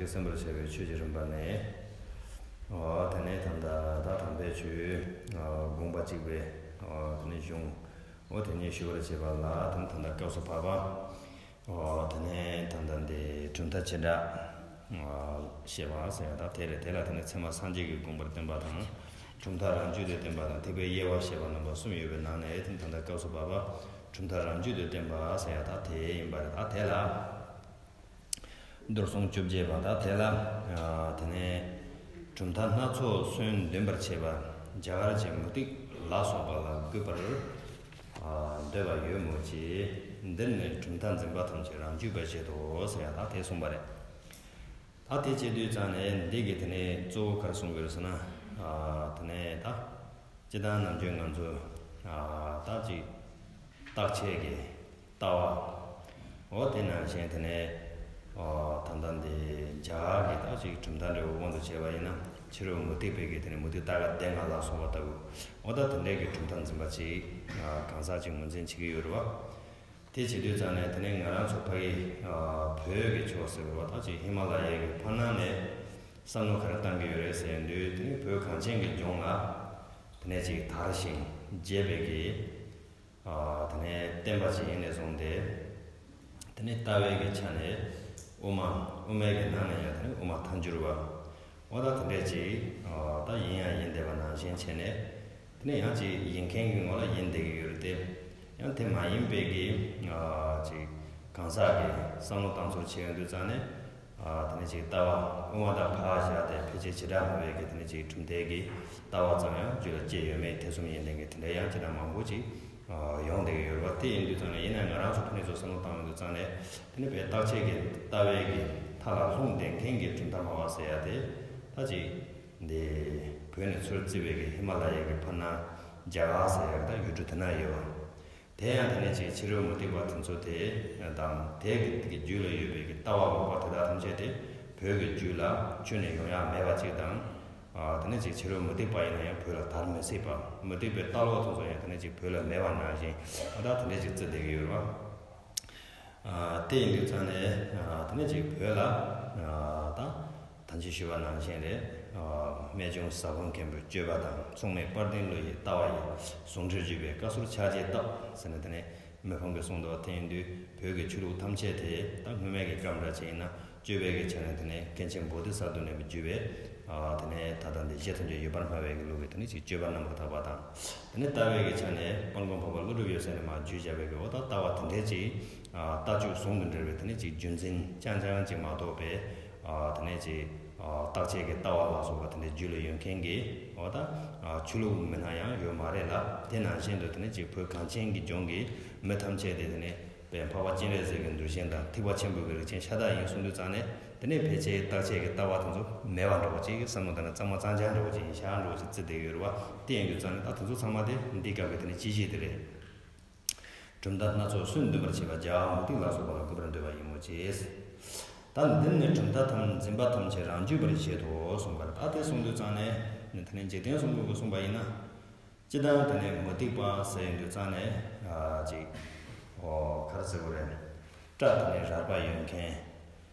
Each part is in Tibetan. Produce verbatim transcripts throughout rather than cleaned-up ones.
གསན་པར་བྱ་བའི་ཆོས་ཀྱི་རིམ་པ་ནས། ཨོ་དེ་ནས་ད་ལྟ་ད་དམ་པའི་ཆོས་ཨོ་དགོངས་པ་གཅིག་པའི་ཨོ་དེ་ནས་གཞུང་ཨོ་དེ་ཉིད་ཞུ་བར་བྱེད་པ་ལ་དེ་ནས་ད་ལྟ་སྐབས་སུ་བབ་པ། ཨོ་དེ་ནས་ད་ལྟ་འདི་གྲུབ་མཐའ་བྱེ་བྲག་ཨོ་བཤད་པ་ཟེར་ཡ་ད་དེ་རེད། དེ་ལ་དེ་ནས་ཚད་མ་སངས་རྒྱས་ཀྱི་དགོངས་པར་བསྟན་པ་དང་། གྲུབ་མཐའ་རང་རྒྱུད་དུ་བསྟན་པ་དང་། ཐེག་པའི་དབྱེ་བ་བཤད་པ་རྣམ་པ་གསུམ་ཡོད་པའི་ནང་ནས་དེ་ནས་ད་ལྟ་སྐབས་སུ་བབ་པ་གྲུབ་མཐའ་རང་རྒྱུད་དུ་བསྟན་པ་ཟེར་ཡ་ད་དེ་ཡིན་པ་རེད། ད་དེ་ལ། མདོར་གསུངས་བཅོ་བརྒྱད་པ་དག་དེ་ལ། དེ་ནས་གྲུབ་མཐའ་སྣ་ཚོགས་སུན་འདོན་པར་བྱེད་པ་རྒྱ་གར་གྱི་མུ་སྟེགས་ལ་སོགས་པ་ལ་གུས་པར་འདོད་པ་ཡོད་མོད་ཀྱི། འདིར་ནི་གྲུབ་མཐའ་འཛིན་པ་ཐམས་ཅད་རང་རྒྱུད་པར་བྱེད་དོ་ཟེར་ཡ་དག་དེ་གསུངས་པ་རེད། ད་དེ་བྱེད་དུས་ཙང་ནས་འདི་གི་དེ་ནས་གཙོ་བོ་ག་རེ་གསུང་གི་ཡོད་ཟེར་ན། དེ་ནས་ད་སྤྱིར་བཏང་ནམ་རྒྱུན་ང་ཚོ་ད་ཅིག་རྟག་ཆད་ཀྱི་ལྟ་བ། འོ་དེ་ནང་བཞིན་དེ་ནས་ཨོ་ད་ལྟ་འདི་རྒྱ་གར་གྱི་ད་ཅིག་གྲུབ་མཐའ་འདྲ་བོ་དབང་དུ་བྱས་པ་ཡིན་ན། ཕྱི་རོལ་མུ་སྟེགས་པའི་གི་དེ་ནས་མུ་སྟེགས་རྟ་སྒ་སྡེ་ལྔ་ལ་སོགས་པ་ལྟ་བུ། འོ་ད་དེ་འདྲའི་གི་གྲུབ་མཐའ་འཛིན་པ་ཅིག་གང་ཟག་ཅིག་ངོས་འཛིན་བྱེད་ཀྱི་ཡོད་རེད་བ། དེ་བྱེད་དུས་ཙང་ནས་དེ་ནས་ང་རང་ཚོ་ཕ་གི་བོད་ཀྱི་ཕྱོགས་ཟེར་བ་ད་ཅིག་ཧི་མ་ལ་ཡའི་གི་ཕར་ནང་ནས་བསམ་བློ་ག་རེ་བཏང་གི་ཡོད་རེད་ཟེར་དུས། དེ་ནས་བོད་གངས་ཅན་གྱི་ལྗོངས་ལ་དེ་ནས་ཅིག་དར་ཞིང་རྒྱས་པའི་གི། དེ་ནས་བསྟན་པ་ཅིག་ཡིན་ནས་བཟུང་སྟེ། དེ་ནས་ལྟ་བའི་གི་ཆ་ནས་དབུ་མ། དབུ་མའི་གི་ནང་ནས་ཡང་དེ་ནས་དབུ་མ་ཐལ་འགྱུར་བ། འོ་ད་དེ་འདྲས་ཅིག་ད་ཡིན་ཡང་ཡིན་བསྡད་པ་ནང་བཞིན་བྱས་ནས། དེ་ནས་ཡང་ཅིག་ཡིན་མཁན་གྱི་ངོ་ལ་ཡིན་བསྡད་ཀྱི་ཡོད་རེད་དེ། ཡང་དེ་མ་ཡིན་པའི་གི་ཅིག་གང་ཟག་གི་བསམ་བློ་བཏང་ཚུལ་བྱས་ཡོང་དུས་ཙང་ནས། དེ་ནས་ཅིག་ལྟ་བ་དབུ་མ་དང་ཕར་བཞག་སྟེ་ཕལ་ཆེར་བྱེ་བྲག་སྨྲ་བའི་གི་དེ་ནས་ཅིག་གྲུབ་མཐའི་གི་ལྟ་བ་ཙམ་ཡང་རྒྱུད་ལ་སྐྱེས་ཡོད་མེད་ཐེ་ཚོམ་ཡིན་ལྡན་གི་དེ་འདྲ་ཡང་ཅི་འདྲ་མང་པོ་ཅིག་ཡོང་བསྡད་ཀྱི་ཡོད་རེད་བ། དེ་ཡིན་དུས་ཙང་ནས་ཡིན་ན་ང་རང་ཚོ་ཕ་ནས་ཚོ་བསམ་བློ་བཏང་ཡོང་དུས་ཙང་ནས། དེ་ནས་བོད་རྟག་ཆད་ཀྱི་ལྟ་བའི་གི་མཐའ་ལ་ལྷུང་བསྡད་མཁན་གྱི་གྲུབ་མཐའ་སྨྲ་བ་ཟེར་ཡ་དེ། ད་ཅིག་འདི་བོད་ནས་ཚུར་བརྩིས་པའི་གི་ཧི་མ་ལ་ཡའི་གི་ཕར་ནང་རྒྱ་གར་ཟེར་ཡ་གི་ད་ཡུལ་གྲུ་དེ་ན་ཡོད་བ། དེ་ཡང་དེ་ནས་ཅིག་ཕྱི་རོལ་མུ་སྟེགས་པ་དེ་ཚོ་དེ་དང་། དེ་གི་གི་རྒྱུད་ལ་ཡོད་པའི་གི་ལྟ་བ་ལོག་པ་དེ་དག་ཐམས་ཅད་དེ་བོད་ཀྱི་རྒྱུད་ལ་ཁྱོན་ནས་ཡོང་ཡ་མེད་པ་ཅིག་དང་། དེ་ནས་ཅིག་ཕྱི་རོལ་མུ་སྟེགས་པ་ཡིན་ན་ཡང་བོད་ལ་དར་མི་སྲིད་པ། མུ་སྟེགས་པའི་ལྟ་ལོག་དེ་ཚོ་ཡང་དེ་ནས་ཅིག་བོད་ལ་མེད་པ་ནང་བཞིན་ད་དེ་འདྲས་ཅིག་བརྩི་བསྡད་ཀྱི་ཡོད་རེད་བ། དེ་ཡིན་དུས་ཙང་ནས་དེ་ནས་ཅིག་བོད་ལ་ད། ད་ཅི་ཞུས་པ་ནང་བཞིན་རེད། རྨད་བྱུང་ཟབ་དཔུང་མཁན་པོའི་སྤྱོད་པ་དང་། མཚུངས་མེད་དཔལ་ལྡན་བློ་ཡི་ལྟ་བ་ཡིས། ཟུང་འབྲེལ་བརྒྱུད་པའི་བཀའ་ཟུར་ཕྱག་རྒྱས་བཏབ་ཟེར་ནས། དེ་ནས་མི་ཕམ་གྱིས་གསུངས་འདུག་བ། དེ་ཡིན་དུས་བོད་ཀྱི་ཆོས་ལུགས་ཐམས་ཅད་དེ་ད་སྔོན་མའི་གི་སྐབས་འདྲ་ཅིག་ཡིན་ན། སྤྱོད་པའི་གི་ཆ་ནས་དེ་ནས་མཁན་ཆེན་བོ་དྷི་ས་ཏྭ་ནས་བརྒྱུད་པའི་དེ་ནས་ད་ལྟ་འདི་གཞི་ཐམས་ཅད་ཡོད་པར་སྨྲ་བའི་གི་ལུགས་ཀྱི་དེ་ནས་ཅིག་སྤྱོད་པ་རྣམ་པར་དག་པ་དང་། དེ་ནས་ལྟ་བའི་གི་ཆ་ནས་དཔལ་མགོན་འཕགས་པ་ཀླུ་སྒྲུབ་ཡབ་སྲས་ནས་མར་བརྒྱུད་བཞག་པའི་གི་འོ་ད་ལྟ་བ་དེ་འདྲའི་ཅིག་ལྟ་སྤྱོད་ཟུང་དུ་འབྲེལ་བའི་དེ་ནས་ཅིག་རྒྱུན་འཛིན་རྐྱང་རྐྱང་ཅིག་མ་གཏོགས་པའི། དེ་ནས་ཅིག་རྟག་ཆད་ཀྱི་ལྟ་བ་ལ་སོགས་པ་དེ་འདྲའི་རྒྱུད་ལ་ཡོད་མཁན་གྱི་འོ་ད་ཆོས་ལུགས་མི་སྣ་ཡང་ཡོད་མ་རེད་ལ། དེ་ནང་བཞིན་དུ་དེ་ནས་ཅིག་བོད་གངས་ཅན་གྱི་ལྗོངས་ཀྱི་མི་ཐམས་ཅད་དེ་དེ་ནས་དཔལ་འཕགས་པ་སྤྱན་རས་གཟིགས་ཀྱི་གདུལ་ཞིང་དང་། ཐེག་པ་ཆེན་པོའི་གི་རིགས་ཆེན་ཤ་སྟག་ཡིན་གསུངས་དུས་ཙང་ནས། དེ་ནས་ཕལ་ཆེར་རྟག་ཆད་ཀྱི་ལྟ་བ་དེ་ཚོ་མེད་པ་འདྲ་བོ་ཅིག་བསམ་བློ་བཏང་ན་གཙང་མ་གཙང་རྐྱང་འདྲ་བོ་ཅིག་ཡིན་ཤག་འདྲ་བོ་ཅིག་བརྩི་བསྡད་ཡོད་རེད་བ། དེ་ཡིན་དུས་ཙང་ནས་ད་དེ་ཚོ་ཚང་མ་དེ་འདི་སྐབས་ཀྱི་དེ་ནས་སྤྱི་བྱེ་བྲག་དེ་རེད། གྲུབ་མཐའ་སྣ་ཚོགས་སུན་འདོན་པར་བྱེད་པ་རྒྱ་གར་མུ་སྟེགས་ལ་སོགས་པ་ལ་གུས་པར་འདོད་པ་ཡིན་མོད་ཀྱི། ད་འདིར་ནི་གྲུབ་མཐའ་ཐམས་འཛིན་པ་ཐམས་ཅད་རང་རྒྱུད་པར་བྱེད་དོ་གསུངས་པ་རེད། ད་དེ་གསུངས་དུས་ཙང་ནས་དེ་ནས་འཇིག་རྟེན་གསུམ་མགོན་གྱིས་གསུངས་པ་ཡིན་ན། སྤྱིར་བཏང་དེ་ནས་མུ་སྟེགས་པ་ཟེར་ཡོང་དུས་ཙང་ནས་ཅིག་ཨོ་ག་རེ་ཟེར་དགོས་རེད། སྐྲ་དེ་ནས་རལ་པ་ཡོད་མཁན།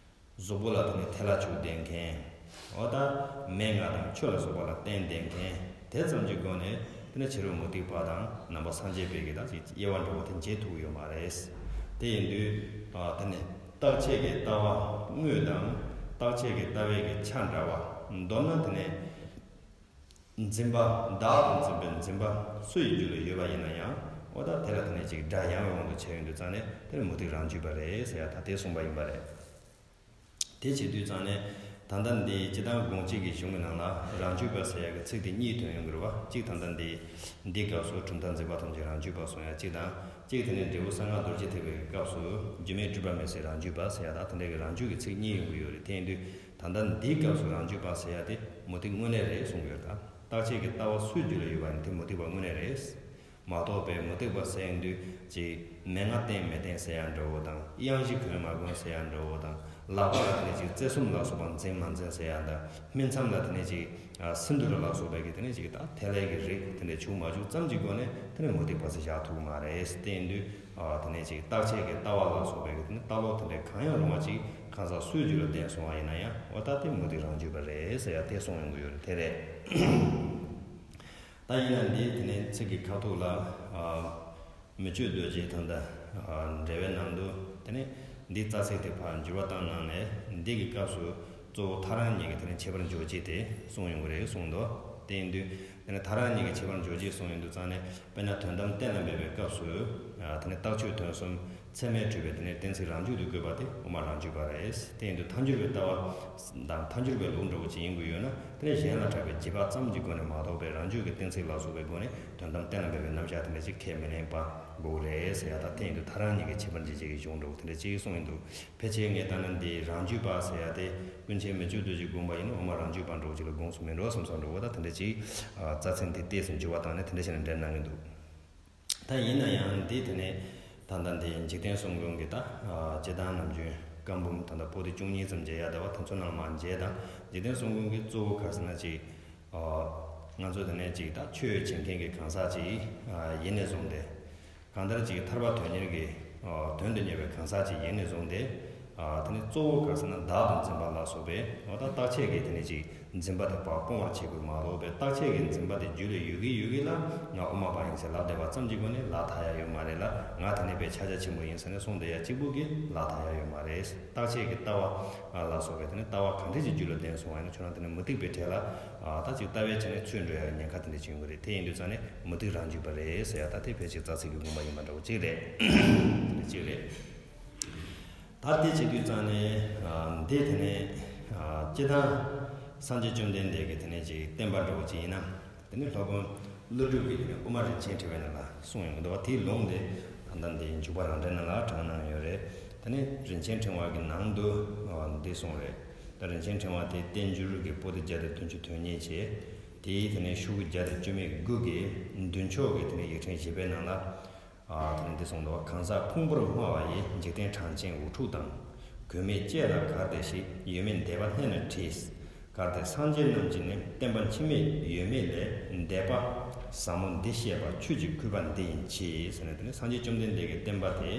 གཟུགས་པོ་ལ་དེ་ནས་ཐལ་བ་བྱུགས་བསྡད་མཁན། འོ་ད་མན་ངག་དང་ཆོས་ལ་སོགས་པ་ལ་བརྟེན་བསྡད་མཁན། དེ་ཙམ་གྱི་སྒོ་ནས་དེ་ནས་ཕྱི་རོལ་མུ་སྟེགས་པ་དང་ནང་པ་སངས་རྒྱས་པའི་གི་ད་ཅིག་དབྱེ་བ་འདྲ་བོ་དེ་འབྱེད་ཐུབ་ཡོད་མ་རེད། དེ་ཡིན་དུས་དེ་ནས་རྟག་ཆད་ཀྱི་ལྟ་བ་དངོས་དང་། རྟག་ཆད་ཀྱི་ལྟ་བའི་གི་ཆ་འདྲ་བ། མདོར་ན་དེ་ནས་འཛིན་པ། བདག་ཏུ་འཛིན་པའི་འཛིན་པ་སུ་ཡི་རྒྱུད་ལ་ཡོད་པ་ཡིན་ན་ཡང་། འོ་ད་དེ་ལ་དེ་ནས་ཅིག་དགྲ་ཡང་བའི་དབང་དུ་བྱས་ཡོང་དུས་ཙང་ནས་དེ་ནི་མུ་སྟེགས་རང་རྒྱུད་པ་རེད་ཟེར་ཡ་ད་དེ་གསུངས་པ་ཡིན་པ་རེད། དེ་བྱེད་དུས་ཙང་ནས་ད་ལྟ་འདི་སྤྱིར་བཏང་དགོངས་གཅིག་གི་གཞུང་གི་ནང་ལ་རང་རྒྱུད་པ་ཟེར་ཡ་གི་ཚིག་དེ་གཉིས་ཐོན་ཡོང་གི་རེད་བ། གཅིག་ད་ལྟ་འདི་འདིའི་སྐབས་སུ་གྲུབ་མཐའ་འཛིན་པ་ཐམས་ཅད་རང་རྒྱུད་པ་གསུང་ཡ་གཅིག་དང་། གཅིག་དེ་ནས་འབྲས་བུ་གསང་སྔགས་རྡོ་རྗེ་ཐེག་པའི་སྐབས་སུ་རྒྱུ་མེད་སྤྲོས་པ་མེད་སའི་རང་རྒྱུད་པ་ཟེར་ཡ་ད་དེ་འདྲ་གི་རང་རྒྱུད་ཀྱི་ཚིག་གཉིས་ཡོང་གི་ཡོད་རེད། དེ་ཡིན་དུས་ད་ལྟ་འདིའི་སྐབས་སུ་རང་རྒྱུད་པ་ཟེར་ཡ་དེ་མུ་སྟེགས་དངོས་གནས་རེད་གསུང་གི་ཡོད་ད། རྟག་ཆད་ཀྱི་ལྟ་བ་སུའི་རྒྱུད་ལ་ཡོད་པ་ཡིན་དེ་མུ་སྟེགས་པ་དངོས་གནས་རེད། མ་གཏོགས་པའི་མུ་སྟེགས་པ་ཟེར་ཡོང་དུས་ཅིག་མན་ངག་བསྟེན་མི་བསྟེན་ཟེར་ཡ་འདྲ་བོ་དང་། གཡང་གཞི་གོན་མ་གོན་ཟེར་ཡ་འདྲ་བོ་དང་། ལག་པ་ལ་དེ་ནས་ཅིག་རྩེ་གསུམ་ལ་སོགས་པ་འཛིན་མ་འཛིན་ཟེར་ཡ་དང་། སྨིན་མཚམས་ལ་དེ་ནས་ཅིག་སིནྡྷུ་ར་ལ་སོགས་པའི་གི་དེ་ནས་ཅིག་ད་ཐལ་བའི་གི་རིགས་དེ་འདྲ་བྱུག་མ་བྱུག་ཙམ་གྱི་སྒོ་ནས་དེ་ནས་མུ་སྟེགས་པ་ཟེར་བཞག་ཐུབ་ཀྱི་མ་རེད། དེ་ཡིན་དུས་ ཨ་དེ་ནས་ཅིག་རྟག་ཆད་ཀྱི་ལྟ་བ་ལ་སོགས་པའི་གི་དེ་ནི་ལྟ་ལོག་དེ་འདྲའི་གང་ཡང་རུང་བ་ཅིག་གང་ཟག་སུའི་རྒྱུད་ལ་ལྡན་སོང་བ་ཡིན་ན་ཡང་འོ་ད་དེ་མུ་སྟེགས་རང་རྒྱུད་པ་རེད་ཟེར་ཡ་དེ་གསུངས་ཡོང་གི་ཡོད་རེད། དེ་རེད། ད་ཡིན་ན་འདི་དེ་ནས་ཚིག་གི་ཁ་ཐུག་ལ་ཨ་མི་བསྐྱོད་རྡོ་རྗེ་ད་ལྟ་ཨ་འགྲེལ་པའི་ནང་དུ་དེ་ནས་འདི་རྩ་ཚིག་དེ་ཕར་འགྱུར་བ་བཏང་གནང་ནས་འདི་གི་སྐབས་སུ་གཙོ་བོ་ཐལ་རང་གཉིས་ཀྱི་དེ་ནས་ཁྱད་པར་འཇོག་བྱེད་དེ་གསུངས་ཡོང་གི་རེད་གསུངས་འདུག་དེ་ཡིན་དུས་དེ་ནས་ཐལ་རང་གཉིས་ཀྱི་ཁྱད་པར་འཇོག་བྱེད་གསུངས་ཡོང་དུས་ཙང་ནས་དཔེར་ན་དོན་དམ་གཏན་ལ་འབེབས་པའི་སྐབས་སུ་ཨ་དེ་ནས་རྟགས་ཆོས་དོན་གསུམ། ཚད་མས་གྲུབ་པའི་དེ་ནས་གཏན་ཚིགས་རང་རྒྱུད་དུ་བཀོད་པ་དེ་དབུ་མ་རང་རྒྱུད་པ་རེད། དེ་ཡིན་དུས་ཐལ་འགྱུར་བའི་ལྟ་བ་དང་ཐལ་འགྱུར་བའི་ལུགས་འདྲ་བོ་ཅིག་ཡིན་དགོས་ཡོད་ན་དེ་ནས་གཞན་ལ་གྲགས་པའི་རྗེས་དཔག་ཙམ་གྱི་སྒོ་ནས་མ་གཏོགས་པའི་རང་རྒྱུད་ཀྱི་གཏན་ཚིགས་ལ་སོགས་པའི་སྒོ་ནས་དོན་དམ་གཏན་ལ་འབེབས་པའི་རྣམ་གཞག་དེ་འདྲ་ཅིག་ཁས་མི་ལེན་པ་དགོས་རེད་ཟེར་ཡ་དང་། དེ་ཡིན་དུས་ཐལ་རང་གཉིས་ཀྱི་ཁྱད་པར་འབྱེད་བྱེད་ཀྱི་གཞུང་འདྲ་བོ་དེ་འདྲ་ཅིག་གསུངས་ཡོང་དུས་ཕལ་ཆེར་ངས་ལྟ་ན་འདི་རང་རྒྱུད་པ་ཟེར་ཡ་དེ་ཀུན་མཁྱེན་མི་བསྐྱོད་རྡོ་རྗེས་དགོངས་པ་ཡིན་ན་དབུ་མ་རང་རྒྱུད་པ་འདྲ་བོ་ཅིག་ལ་དགོངས་སུ་མི་འགྲོ་བསམ་བསམ་འདྲ་བོ་ད་དེ་འདྲ་ཅིག་རྩ་ཚིག་འདི་ཏོག་ཙམ་འགྱུར་བ་བཏང་ནས་དེ་འདྲ་བྱས་ནས་འགྲེལ་གནང་གི་འདུག་ད་ཡིན་ན་ཡང་འདི་དེ་ནས་ད་ལྟ་འདི་འཇིག་རྟེན་གསུམ་མགོན་གྱི་ད་ཨ་སྤྱིར་བཏང་ནམ་རྒྱུན་བཀའ་འབུམ་ད་ལྟ་པོ་ཏི་བཅུ་གཉིས་ཙམ་མཇལ་ཡ་ད་བ་དེ་ཚོ་ནང་མ་མཇལ་དང་འཇིག་རྟེན་གསུམ་མགོན་གྱི་གཙོ་བོ་ག་རེ་ཟེར་ན་ཅིག་ཨ་ང་ཚོ་དེ་ནས་ཅིག་ད་ཆོས་བྱེད་མཁན་གྱི་གང་ཟག་ཅིག་ཨ་ཡིན་ནས་བཟུང་སྟེ་གང་ལྟར་ཅིག་ཐར་པ་དོན་གཉེར་གྱི་ཨ་དོན་དུ་གཉེར་བའི་གང་ཟག་ཅིག་ཡིན་ནས་བཟུང་སྟེ། ཨ་དེ་ནི་གཙོ་བོ་ག་རེ་ཟེར་ན་བདག་ཏུ་འཛིན་པ་ལ་སོགས་པའི་འོ་ད་རྟག་ཆད་ཀྱི་དེ་ནི་ཅིག་འཛིན་པ་དེ་ཕར་སྤོང་བར་བྱེད་དགོས་མ་གཏོགས་པའི་རྟག་ཆད་ཀྱི་འཛིན་པ་དེ་རྒྱུད་ལ་ཡོད་ཀྱི་ཡོད་ཀྱི་ལ་ང་དབུ་མ་པ་ཡིན་ཟེར་ལབ་བསྡད་པ་ཙམ་གྱི་སྒོ་ནས་ལག་ཐག་ཡ་ཡོད་མ་རེད་ལ། ང་དེ་ནི་དཔེ་ཕྱག་རྒྱ་ཆེན་པོ་ཡིན་ཟེར་ནས་གསུངས་བསྡད་ཡ་གཅིག་པུ་གིས་ལག་ཐག་ཡ་ཡོད་མ་རེད། རྟག་ཆད་ཀྱི་ལྟ་བ་ལ་སོགས་པའི་དེ་ནི་ལྟ་བ་གང་འདྲ་ཅིག་རྒྱུད་ལ་ལྡན་སོང་བ་ཡིན་ན་ཁྱོད་རང་དེ་ནི་མུ་སྟེགས་པའི་གྲས་ལ་ཨ་ད་ཅིག་ལྟ་བའི་ཆ་ནས་ཚུད་འགྲོ་ཡ་ཉེན་ཁ་དེ་འདྲ་ཅིག་ཡོང་གི་རེད། དེ་ཡིན་དུས་ཙང་ནས་མུ་སྟེགས་རང་རྒྱུད་པ་རེད་ཟེར་ཡ་ད་དེ་ཕལ་ཆེར་རྩ་ཚིག་གི་དགོངས་པ་ཡིན་པ་འདྲ་བོ་གཅིག་རེད། དེ་འདྲ་གཅིག་རེད། ད་དེ་བྱེད་དུས་ཙང་ནས་ཨ་འདི་དེ་ནས་ཨ་སྤྱིར་བཏང་སངས་རྒྱས་བཅོམ་ལྡན་འདས་ཀྱི་དེ་ནས་ཅིག་བསྟན་པ་འདྲ་བོ་ཅིག་ཡིན་ན་དེ་ནས་སློབ་དཔོན་ཀླུ་སྒྲུབ་ཀྱིས་དེ་ནས་དབུ་མ་རིན་ཆེན་ཕྲེང་བའི་ནང་ལ་གསུངས་ཡོང་གི་འདུག་བ། དེའི་ལུང་དེ་ད་ལྟ་འདི་འཇུག་པ་རང་འགྲེལ་ནང་ལ་དྲངས་གནང་ཡོད་རེད། དེ་ནས་རིན་ཆེན་ཕྲེང་བ་གི་ནང་དུ་ཨ་འདི་གསུངས་རེད། ད་རིན་ཆེན་ཕྲེང་བ་དེ་བསྟན་འགྱུར་གྱི་པོ་ཏི་བརྒྱ་དང་བདུན་ཅུ་དོན་གཉིས་བྱས། དེའི་དེ་ནས་ཤོག་གུ་བརྒྱ་དང་བཅུ་མེད་དགུ་གི་མདུན་ཕྱོགས་ཀྱི་དེ་ནས་ཡིག་ཕྲེང་བཞི་པའི་ནང་ལ། ཨ་དེ་ནས་འདི་གསུངས་འདུག་བ། གང་ཟག་ཕུང་པོར་སྨྲ་བ་ཡིས། འཇིག་རྟེན་གྲངས་ཅན་འུ་ཕྲུག་དང་། གོས་མེད་ལྕེ་ལ་གར་ཏེ་ཞིག། ཡོད་མེད་འདས་པ་སླད་ན་བྲིས། གལ་ཏེ་སངས་རྒྱས་རྣམས་ཀྱིས་ནི། བསྟན་པ་འཆི་མེད་ཡོད་མེད་ལས། འདས་པ་ཟབ་མོ་འདི་བཤད་པ། ཆོས་ཀྱི་གུས་པ་འདི་ཡིན་གྱིས། ཟེར་ནས་དེ་ནས་སངས་རྒྱས་བཅོམ་ལྡན་འདས་ཀྱི་བསྟན་པ་དེ་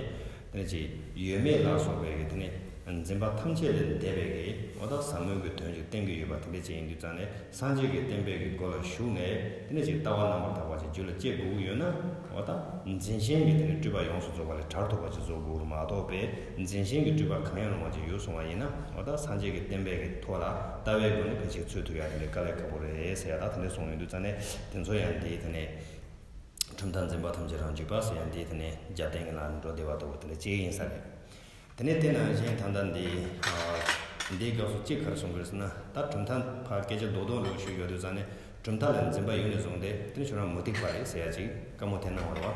དེ་ནས་ཅིག་ཡོད་མེད་ལ་སོགས་པའི་གི་དེ་ནས་འཛིན་པ་ཐམས་ཅད་ལས་འདས་པའི་གི་འོ་ད་ཟབ་མོའི་གི་དོན་ཅིག་བསྟན་གྱི་ཡོད་པ་དེ་འདྲ་ཅིག་ཡིན་དུས་ཙང་ནས། སངས་རྒྱས་ཀྱི་བསྟན་པའི་གི་སྒོ་ལ་ཞུགས་ནས་དེ་ནས་ཅིག་ལྟ་བ་རྣམ་པར་དག་པ་ཅིག་རྒྱུད་ལ་སྐྱེ་དགོས་ཀྱི་ཡོད་ན། འོ་ད་འཛིན་ཞེན་གྱི་དེ་ནས་སྤྲོས་པ་ཡོངས་སུ་རྫོགས་པ་ལས་གྲོལ་ཐུབ་པ་ཅིག་བཟོ་དགོས་རེད་མ་གཏོགས་པའི་འཛིན་ཞེན་གྱི་སྤྲོས་པ་གང་ཡང་རུང་བ་ཅིག་ཡོད་སོང་བ་ཡིན་ན། འོ་ད་སངས་རྒྱས་ཀྱི་བསྟན་པའི་གི་ཐོག་ལ་ལྟ་བའི་སྒོ་ནས་ཕལ་ཆེར་འཚོལ་ཐུབ་ཡ་དེ་འདྲའི་དཀའ་ལས་ཁག་པོ་རེད་ཟེར་ཡ་ད་དེ་འདྲ་གསུངས་ཡོང་དུས་ཙང་ནས། དེ་ཚོ་ཡང་འདིའི་དེ་ནས་གྲུབ་མཐའ་འཛིན་པ་ཐམས་ཅད་རང་རྒྱུད་པ་ཟེར་ཡ་འདིའི་དེ་ནས་རྒྱབ་རྟེན་གྱི་ལམ་འགྲོ་བདེ་བ་ལྟ་བུ་དེ་འདྲ་ཅིག་ཡིན་ས་རེད། དེ་ནས་དེ་ནང་བཞིན་ད་ལྟ་འདི་ཨ་འདིའི་སྐབས་སུ་གཅིག་ག་རེ་གསུང་གི་རེད་ཟེར་ན། ད་གྲུབ་མཐའ་ཕར་སྐད་ཆ་རྡོག་རྡོག་འདྲ་བོ་ཞུས་ཡོང་དུས་ཙང་ནས་གྲུབ་མཐའ་ལ་འཛིན་པ་ཡོད་ནས་བཟུང་སྟེ་དེ་ནི་ཁྱོད་རང་མུ་སྟེགས་པ་རེད་ཟེར་ཡ་ཅིག་བཀའ་མོལ་དེ་གནང་བ་རེད་བ།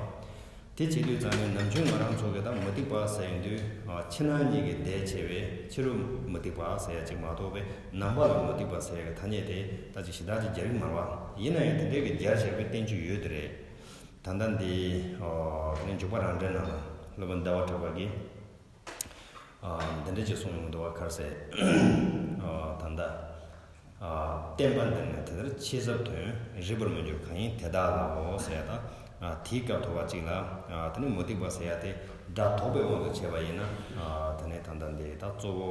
དེ་བྱེད་དུས་ཙང་ནས་ནམ་རྒྱུན་ང་རང་ཚོ་གི་ད་མུ་སྟེགས་པ་ཟེར་ཡོང་དུས་ཨ་ཕྱི་ནང་གཉིས་ཀྱི་ཟླས་ཕྱེ་བའི་ཕྱི་རོལ་མུ་སྟེགས་པ་ཟེར་ཡ་ཅིག་མ་གཏོགས་པའི་ནང་པ་ལ་མུ་སྟེགས་པ་ཟེར་ཡ་གི་ཐ་སྙད་དེ་ད་ཅིག་ཞེ་དྲག་ཅིག་རྒྱག་གི་མ་རེད་བ། ཡིན་ན་ཡང་དེ་འདྲའི་གི་རྒྱག་བཞག་པའི་བསྟན་བཅོས་ཡོད་དེ་རེད། ད་ལྟ་འདི་ཨ་དེ་ནས་འཇུག་པ་རང་འགྲེལ་ནང་ལ་སློབ་དཔོན་ཟླ་བ་གྲགས་པ་གིས། ཨ་འདི་འདྲ་ཅིག་གསུངས་ཡོང་གི་འདུག་བ། ག་རེ་ཟེར། ཨ་ད་ལྟ་ཨ་བསྟན་པ་འདི་ནི་དེ་ལྟར་ཆེས་ཟབ་དོན། རིག་པར་མི་འགྱུར་གང་ཡིན་དེ་དག་ལའོ་ཟེར་ཡ་ད། ཨ་དེའི་སྐབས་ཐོག་པ་གཅིག་ལ་ཨ་དེ་ནི་མུ་སྟེགས་པ་ཟེར་ཡ་དེ་སྒྲ་དོག་པའི་དབང་དུ་བྱས་པ་ཡིན་ན། ཨ་དེ་ནི་ད་ལྟ་འདི་ད་གཙོ་བོ་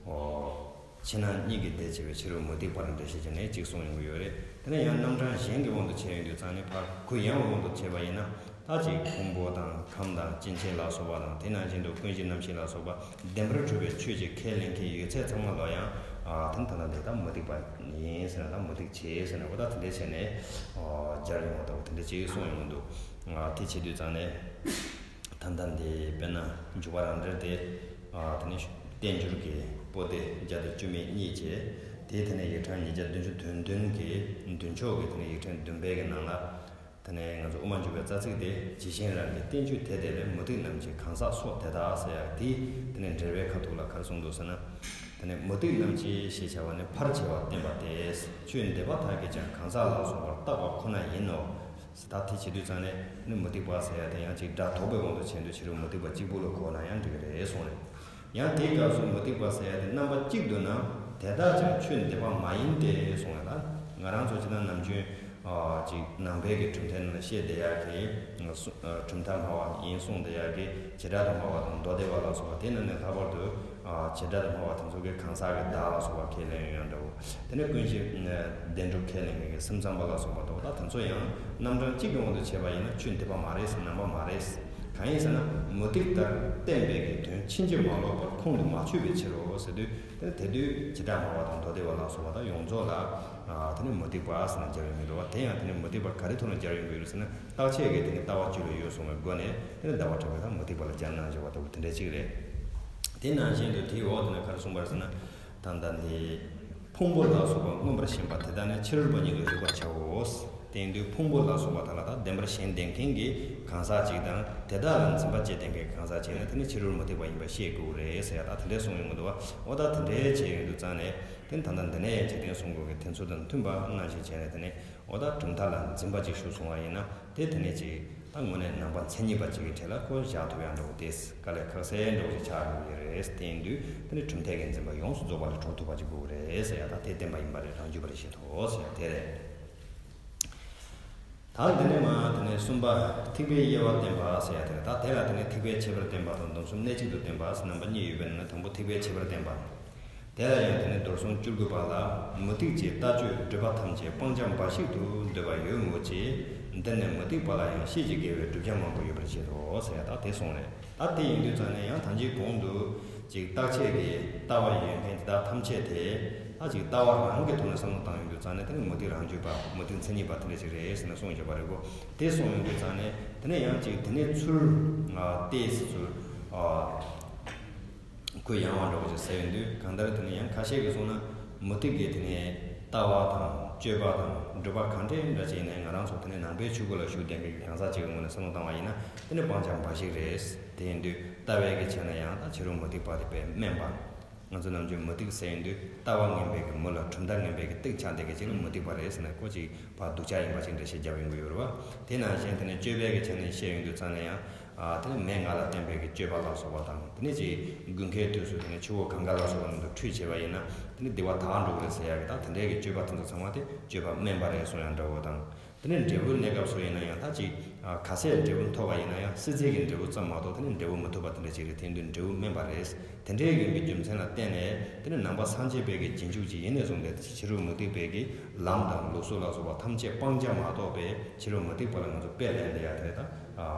ཨོ་ཕྱི་ནང་གཉིས་ཀྱི་ཟླས་ཕྱེ་བའི་ཕྱི་རོལ་མུ་སྟེགས་པ་རང་འགྲེལ་བཤད་ཀྱི་ནས་གཅིག་གསུངས་ཡོང་གི་ཡོད་རེད། དེ་ནས་ཡང་རྣམ་གྲངས་གཞན་གྱི་དབང་དུ་བྱས་ཡོང་དུས་ཙང་ནས་ཕར་གུ་ཡངས་པའི་དབང་དུ་བྱས་པ་ཡིན་ན། ད་ཅིག་ཕུང་པོ་དང་ཁམས་དང་སྐྱེ་མཆེད་ལ་སོགས་པ་དང་དེ་ནང་བཞིན་དུ་ཀུན་གཞི་རྣམ་ཤེས་ལ་སོགས་པ་བདེན་པར་གྲུབ་པའི་ཆོས་ཀྱི་ཁས་ལེན་མཁན་ཡོད་ཚད་ཚང་མ་ལོ་ཡང་ཨ་དེ་ད་ལྟ་འདི་ད་མུ་སྟེགས་པ་ཡིན་ཟེར་ན་ད་མུ་སྟེགས་བྱེད་ཟེར་ན་འོ་ད་དེ་འདྲས་བྱས་ནས་ཨ་སྦྱར་ཡོང་བ་ལྟ་བུ་དེ་འདྲས་ཅིག་གསུངས་ཡོང་གི་འདུག་ཨ་དེ་བྱེད་དུས་ཙང་ནས་ད་ལྟ་འདི་དཔེར་ན་འཇུག་པ་རང་འགྲེལ་དེ་ཨ་དེ་ནས་བསྟན་འགྱུར་གྱི་པོ་ཏི་བརྒྱ་དང་བཅུ་མེད་གཉིས་བྱས། དེ་དེ་ནས་ཡིག་ཕྲེང་ཉིས་བརྒྱ་བདུན་ཅུ་དོན་བདུན་གྱི་མདུན་ཕྱོགས་ཀྱི་དེ་ནས་ཡིག་ཕྲེང་བདུན་པའི་གི་ནང་ལ། དེ་ནས་ང་ཚོ་དབུ་མ་འཇུག་པའི་རྩ་ཚིག་དེ། ཇི་བཞིན་རང་གི་བསྟན་བཅོས་དེ་དེ་ལས། མུ་སྟེགས་རྣམས་ཀྱི་གང་ཟག་སོགས་དེ་དག་ཟེར་ཡག་དེ། དེ་ནས་འགྲེལ་པའི་ཁ་ཐུག་ལ་ག་རེ་གསུངས་འདུག་ཟེར་ན། དེ་ནས་མུ་སྟེགས་རྣམས་ཀྱི་ཞེས་བྱ་བ་ནི་ཕར་བྱ་བ་བསྟན་པ་སྟེ། ཆོས་འདི་པ་དག་གིས་ཀྱང་གང་ཟག་ལ་སོགས་པར་བཏགས་པ་ཁོ་ན་ཡིན་ནོ། ད་དེ་བྱེད་དུས་ཙང་ནས་ནི་མུ་སྟེགས་པ་ཟེར་ཡག་དེ་ཡང་ཅིག་སྒྲ་དོག་པའི་དབང་དུ་བྱས་འདུག་ཕྱི་རོལ་མུ་སྟེགས་པ་གཅིག་པུ་ལ་གོ་ན་ཡང་འགྲིག་གི་རེད་གསུངས་རེད། ཡང་དེའི་སྐབས་སུ་མུ་སྟེགས་པ་ཟེར་ཡག་དེ་རྣམ་པ་གཅིག་ཏུ་ན། དེ་དག་ཀྱང་ཆོས་འདི་པ་མ་ཡིན་ཏེ་གསུངས་ཡ་ལ། ང་རང་ཚོ་ཇི་ལྟར་ནམ་རྒྱུན་ ཨ་ཅིག་ནང་པའི་གི་གྲུབ་མཐའི་ནང་ལ་བཤད་བསྡད་ཡག་གི་གྲུབ་མཐའ་སྨྲ་བ་ཡིན་གསུངས་བསྡད་ཡག་གི་བྱེ་བྲག་ཏུ་སྨྲ་བ་དང་མདོ་སྡེ་པ་ལ་སོགས་པ་དེ་རྣམས་ནས་ལྷག་པར་དུ་བྱེ་བྲག་ཏུ་སྨྲ་བ་དེ་ཚོ་གི་གང་ཟག་གི་བདག་ལ་སོགས་པ་ཁས་ལེན་ཡང་འདྲ་བོ། དེ་ནས་ཀུན་གཞི་བདེན་གྲུབ་ཁས་ལེན་མཁན་གྱི་སེམས་ཙམ་པ་ལ་སོགས་པ་དང་ད་དེ་ཚོ་ཡང་རྣམ་གྲངས་གཅིག་གི་དབང་དུ་བྱས་པ་ཡིན་ན་ཆོས་འདི་པ་མ་རེད་ཟེར། ནང་པ་མ་རེད། གང་ཡིན་ཟེར་ན་མུ་སྟེགས་ལྟར་བསྟན་པའི་གི་དོན་ཕྱིན་ཅི་མ་ལོག་པར་ཁོང་དུ་མ་ཆུད་པའི་ཕྱིར་རོ་ཟེར་དུས་དེ་དེ་དུས་བྱེ་བྲག་སྨྲ་བ་དང་མདོ་སྡེ་པ་ལ་སོགས་པ་དང་ཡོངས་རྫོགས་ལ་དེ་ནས་མུ་སྟེགས་པ་ཟེར་ནས་སྦྱར་ཡོང་གི་འདུག་བ། དེ་ཡང་དེ་ནས་མུ་སྟེགས་པ་ག་རེ་ཐོག་ནས་སྦྱར་ཡོང་གི་ཡོད་རེད་ཟེར་ན་རྟག་ཆད་ཀྱི་དེ་ནས་ལྟ་བ་བཅུ་ལ་ཡོད་གསུངས་པའི་སྒོ་ནས་དེ་ནས་ཟླ་བ་གྲགས་པས་ད་མུ་སྟེགས་པ་ལ་སྦྱར་གནང་བཞག་པ་ལྟ་བུ་དེ་འདྲ་གཅིག་རེད། དེ་ནང་བཞིན་དུ་དེའི་འོག་དེ་ན་ག་རེ་གསུངས་པ་རེད་ཟེར་ན། ད་ལྟ་འདི་ཕུང་པོ་ལ་སོགས་པ་མངོན་པར་ཞེན་པ་དེ་དག་ནི་ཕྱི་རོལ་པ་ཉིད་ལ་རིག་པར་བྱའོ། དེ་ཡིན་དུས་ཕུང་པོ་ལ་སོགས་པ་དག་ལ་ད་བདེན་པར་ཞེན་ལྡན་མཁན་གྱི་གང་ཟག་ཅིག་དང་དེ་དག་ལ་འཛིན་པ་བྱེད་ལྡན་མཁན་གྱི་གང་ཟག་ཅིག་ནི་དེ་ནི་ཕྱི་རོལ་མུ་སྟེགས་པ་ཡིན་པ་ཤེས་དགོས་རེད་ཟེར་ཡ་ད་དེ་འདྲས་གསུངས་ཡོང་གི་འདུག་བ། འོ་ད་དེ་འདྲས་བྱས་ཡོང་དུས་ཙང་ནས་དེ་ད་ལྟ་འདི་ནས་འཇིག་རྟེན་གསུམ་མགོན་གྱི་ཐེག་ཚུལ་དང་མཐུན་པ་རྣམ་བཞིན་བྱས་ནས་དེ་ནི་འོ་ད་གྲུབ་མཐའ་ལ་འཛིན་པ་ཅིག་ཞུ་སོང་བ་ཡིན་ན། དེ་དེ་ནས་ཅིག་ད་དངོས་གནས་ནང་པ་མཚན་ཉིད་པ་ཅིག་གི་གྲས་ལ་ཁོ་བཞག་ཐུབ་ཡག་འདྲ་བོ་དེ་དཀའ་ལས་ཁག་སེ་འདྲ་བོ་ཅིག་ཆགས་ཡོང་གི་རེད། དེ་ཡིན་དུས་དེ་ནི་གྲུབ་མཐའི་གི་འཛིན་པ་ཡོངས་སུ་རྫོགས་པ་ལ་གྲོལ་ཐུབ་པ་ཅིག་དགོས་ཀྱི་རེད་ཟེར་ཡ་ད་དེ་བསྟན་པ་ཡིན་པ་རེད། རང་རྒྱུད་པ་རེད་བཤད་ཐུབ་ཟེར་ཡ་དེ་རེད། ད་འདི་ནས་མ་དེ་ནས་གསུམ་པ་ཐེག་པའི་དབྱེ་བ་བསྟན་པ་ཟེར་ཡ་དེ་རེད། ད་དེ་ལ་དེ་ནས་ཐེག་པའི་ཁྱད་པར་བསྟན་པ་དང་སྡོམ་གསུམ་གནད་གཅིག་ཏུ་བསྟན་པ་ཟེར་རྣམ་པ་གཉིས་ཡོད་པའི་ནང་ནས་དང་པོ་ཐེག་པའི་ཁྱད་པར་བསྟན་པ། དེ་ལ་ཡང་དེ་ནི་མདོར་སོང་བཅུ་དགུ་པ་ལ། མུ་སྟེགས་ཀྱི་ལྟ་སྤྱོད་སྒྲིབ་པ་ཐམས་ཅད་སྤང་བྱ་འབའ་ཞིག་ཏུ་འདོད་པ་ཡོད་མོད་ཀྱི། འདིར་ནི་མུ་སྟེགས་པ་ལ་ཡང་ཤེས་བྱའི་དགེ་བའི་བསྒྲུབ་བྱ་མང་པོ་ཡོད་པར་བཞེད་དོ་ཟེར་ཡ་ད་དེ་གསུངས་རེད། ད་དེ་ཡིན་དུས་ཙང་ནས་ཡང་ད་ཅིག་གོང་དུ་ཅིག་རྟག་ཆད་ཀྱི་ལྟ་བ་ཡོད་མཁན་དེ་དག་ཐམས་ཅད་དེ་ད་ཅིག་ལྟ་བ་རང་གི་ཐོག་ནས་བསམ་བློ་བཏང་ཡོང་དུས་ཙང་ནས་དེ་ནི་མུ་སྟེགས་རང་རྒྱུད་པ་མུ་སྟེགས་མཚན་ཉིད་པ་དེ་འདྲ་ཞིག་རེད་ཟེར་ནས་གསུངས་ཡོད་པ་རེད་གོ། དེ་གསུངས་ཡོང་དུས་ཙང་ནས་དེ་ནས་ཡང་ཅིག་དེ་ནས་ཚུར་ཏོག་ཙམ་ཚུར། ཁོས་ཡང་བ་འདྲ་བོ་ཅིག་ཟེར་ཡོང་དུས་གང་ལྟར་དེ་ནི་ཡང་ཁ་ཤས་ཀྱིས་གསུངས་ན་མུ་སྟེགས་ཀྱི་དེ་ནི་ལྟ་བ་དང་སྤྱོད་པ་དང་སྒྲུབ་པ་གང་འདྲ་འདྲ་ཅིག་ཡིན་ནའི་ང་རང་ཚོ་དེ་ནི་ནང་པའི་ཆོས་སྐོར་ལ་ཞུགས་བསྡད་མཁན་གྱི་གང་ཟག་ཅིག་གི་ངོས་ནས་བསམ་བློ་བཏང་བ་ཡིན་ན་དེ་ནི་སྤང་བྱ་འབའ་ཞིག་རེད། དེ་ཡིན་དུས་ལྟ་བའི་གི་ཆ་ནས་ཡང་ད་ཕྱི་རོལ་མུ་སྟེགས་པ་དེ་དཔེ་དམན་པ། ང་ཚོ་ནམ་རྒྱུན་མུ་སྟེགས་ཟེར་ཡོང་དུས་ལྟ་བ་ངན་པའི་གི་མུ་ལ་གྲུབ་མཐའ་ངན་པའི་གི་སྟེགས་ཆགས་བསྡད་མཁན་ཅིག་ལ་མུ་སྟེགས་པ་རེད་ཟེར་ནས་ཁོ་ཅིག་ཕར་སྡུག་ཅག་ཡིན་པ་ཅིག་འགྲེལ་བཤད་བརྒྱབ་ཡོང་གི་ཡོད་རེད་བ། དེ་ནང་བཞིན་དེ་ནས་སྤྱོད་པའི་གི་ཆ་ནས་བཤད་ཡོང་དུས་ཙང་ནས་ཡང་། ཨ་དེ་ནས་མའི་ང་ལ་བརྟེན་པའི་གི་སྤྱོད་པ་ལ་སོགས་པ་དང་དེ་ནས་ཅིག་དགུན་ཁའི་དུས་སུ་དེ་ནས་ཆུ་བོ་གངྒཱ་ལ་སོགས་པ་ནང་དུ་ཁྲུས་བྱས་པ་ཡིན་ན་དེ་ནས་སྡིག་པ་དག་འགྲོ་གི་རེད་ཟེར་ཡ་གི་ད་དེ་འདྲའི་གི་སྤྱོད་པ་དེ་ཚོ་ཚང་མ་དེ་སྤྱོད་པ་དམན་པ་རེད་གསུང་ཡ་འདྲ་བོ་དང་། དེ་ནས་འབྲས་བུའི་གནས་སྐབས་སུ་ཡིན་ན་ཡང་ད་ཅིག་ཨ་ག་ཚད་འབྲས་བུ་ཐོབ་པ་ཡིན་ན་ཡང་སྲིད་རྩེ་གི་འབྲས་བུ་ཙམ་མ་གཏོགས་དེ་ནས་འབྲས་བུ་མི་ཐོབ་པ་དེ་འདྲ་ཅིག་རེད། དེ་ཡིན་དུས་འབྲས་བུ་དམན་པ་རེད། དེ་འདྲའི་ཡིན་པའི་རྒྱུ་མཚན་ལ་བརྟེན་ནས་དེ་ནི་ནང་པ་སངས་རྒྱས་པའི་གི་རྗེས་འཇུག་ཅིག་ཡིན་ནས་བཟུང་སྟེ་ཕྱི་རོལ་མུ་སྟེགས་པའི་གི་ལམ་དང་ལུགས་སྲོལ་ལ་སོགས་པ་ཐམས་ཅད་སྤང་བྱ་མ་གཏོགས་པའི་ཕྱི་རོལ་མུ་སྟེགས་པ་ལ་ང་ཚོ་དཔེ་ལེན་བསྡད་ཡ་དེ་ད་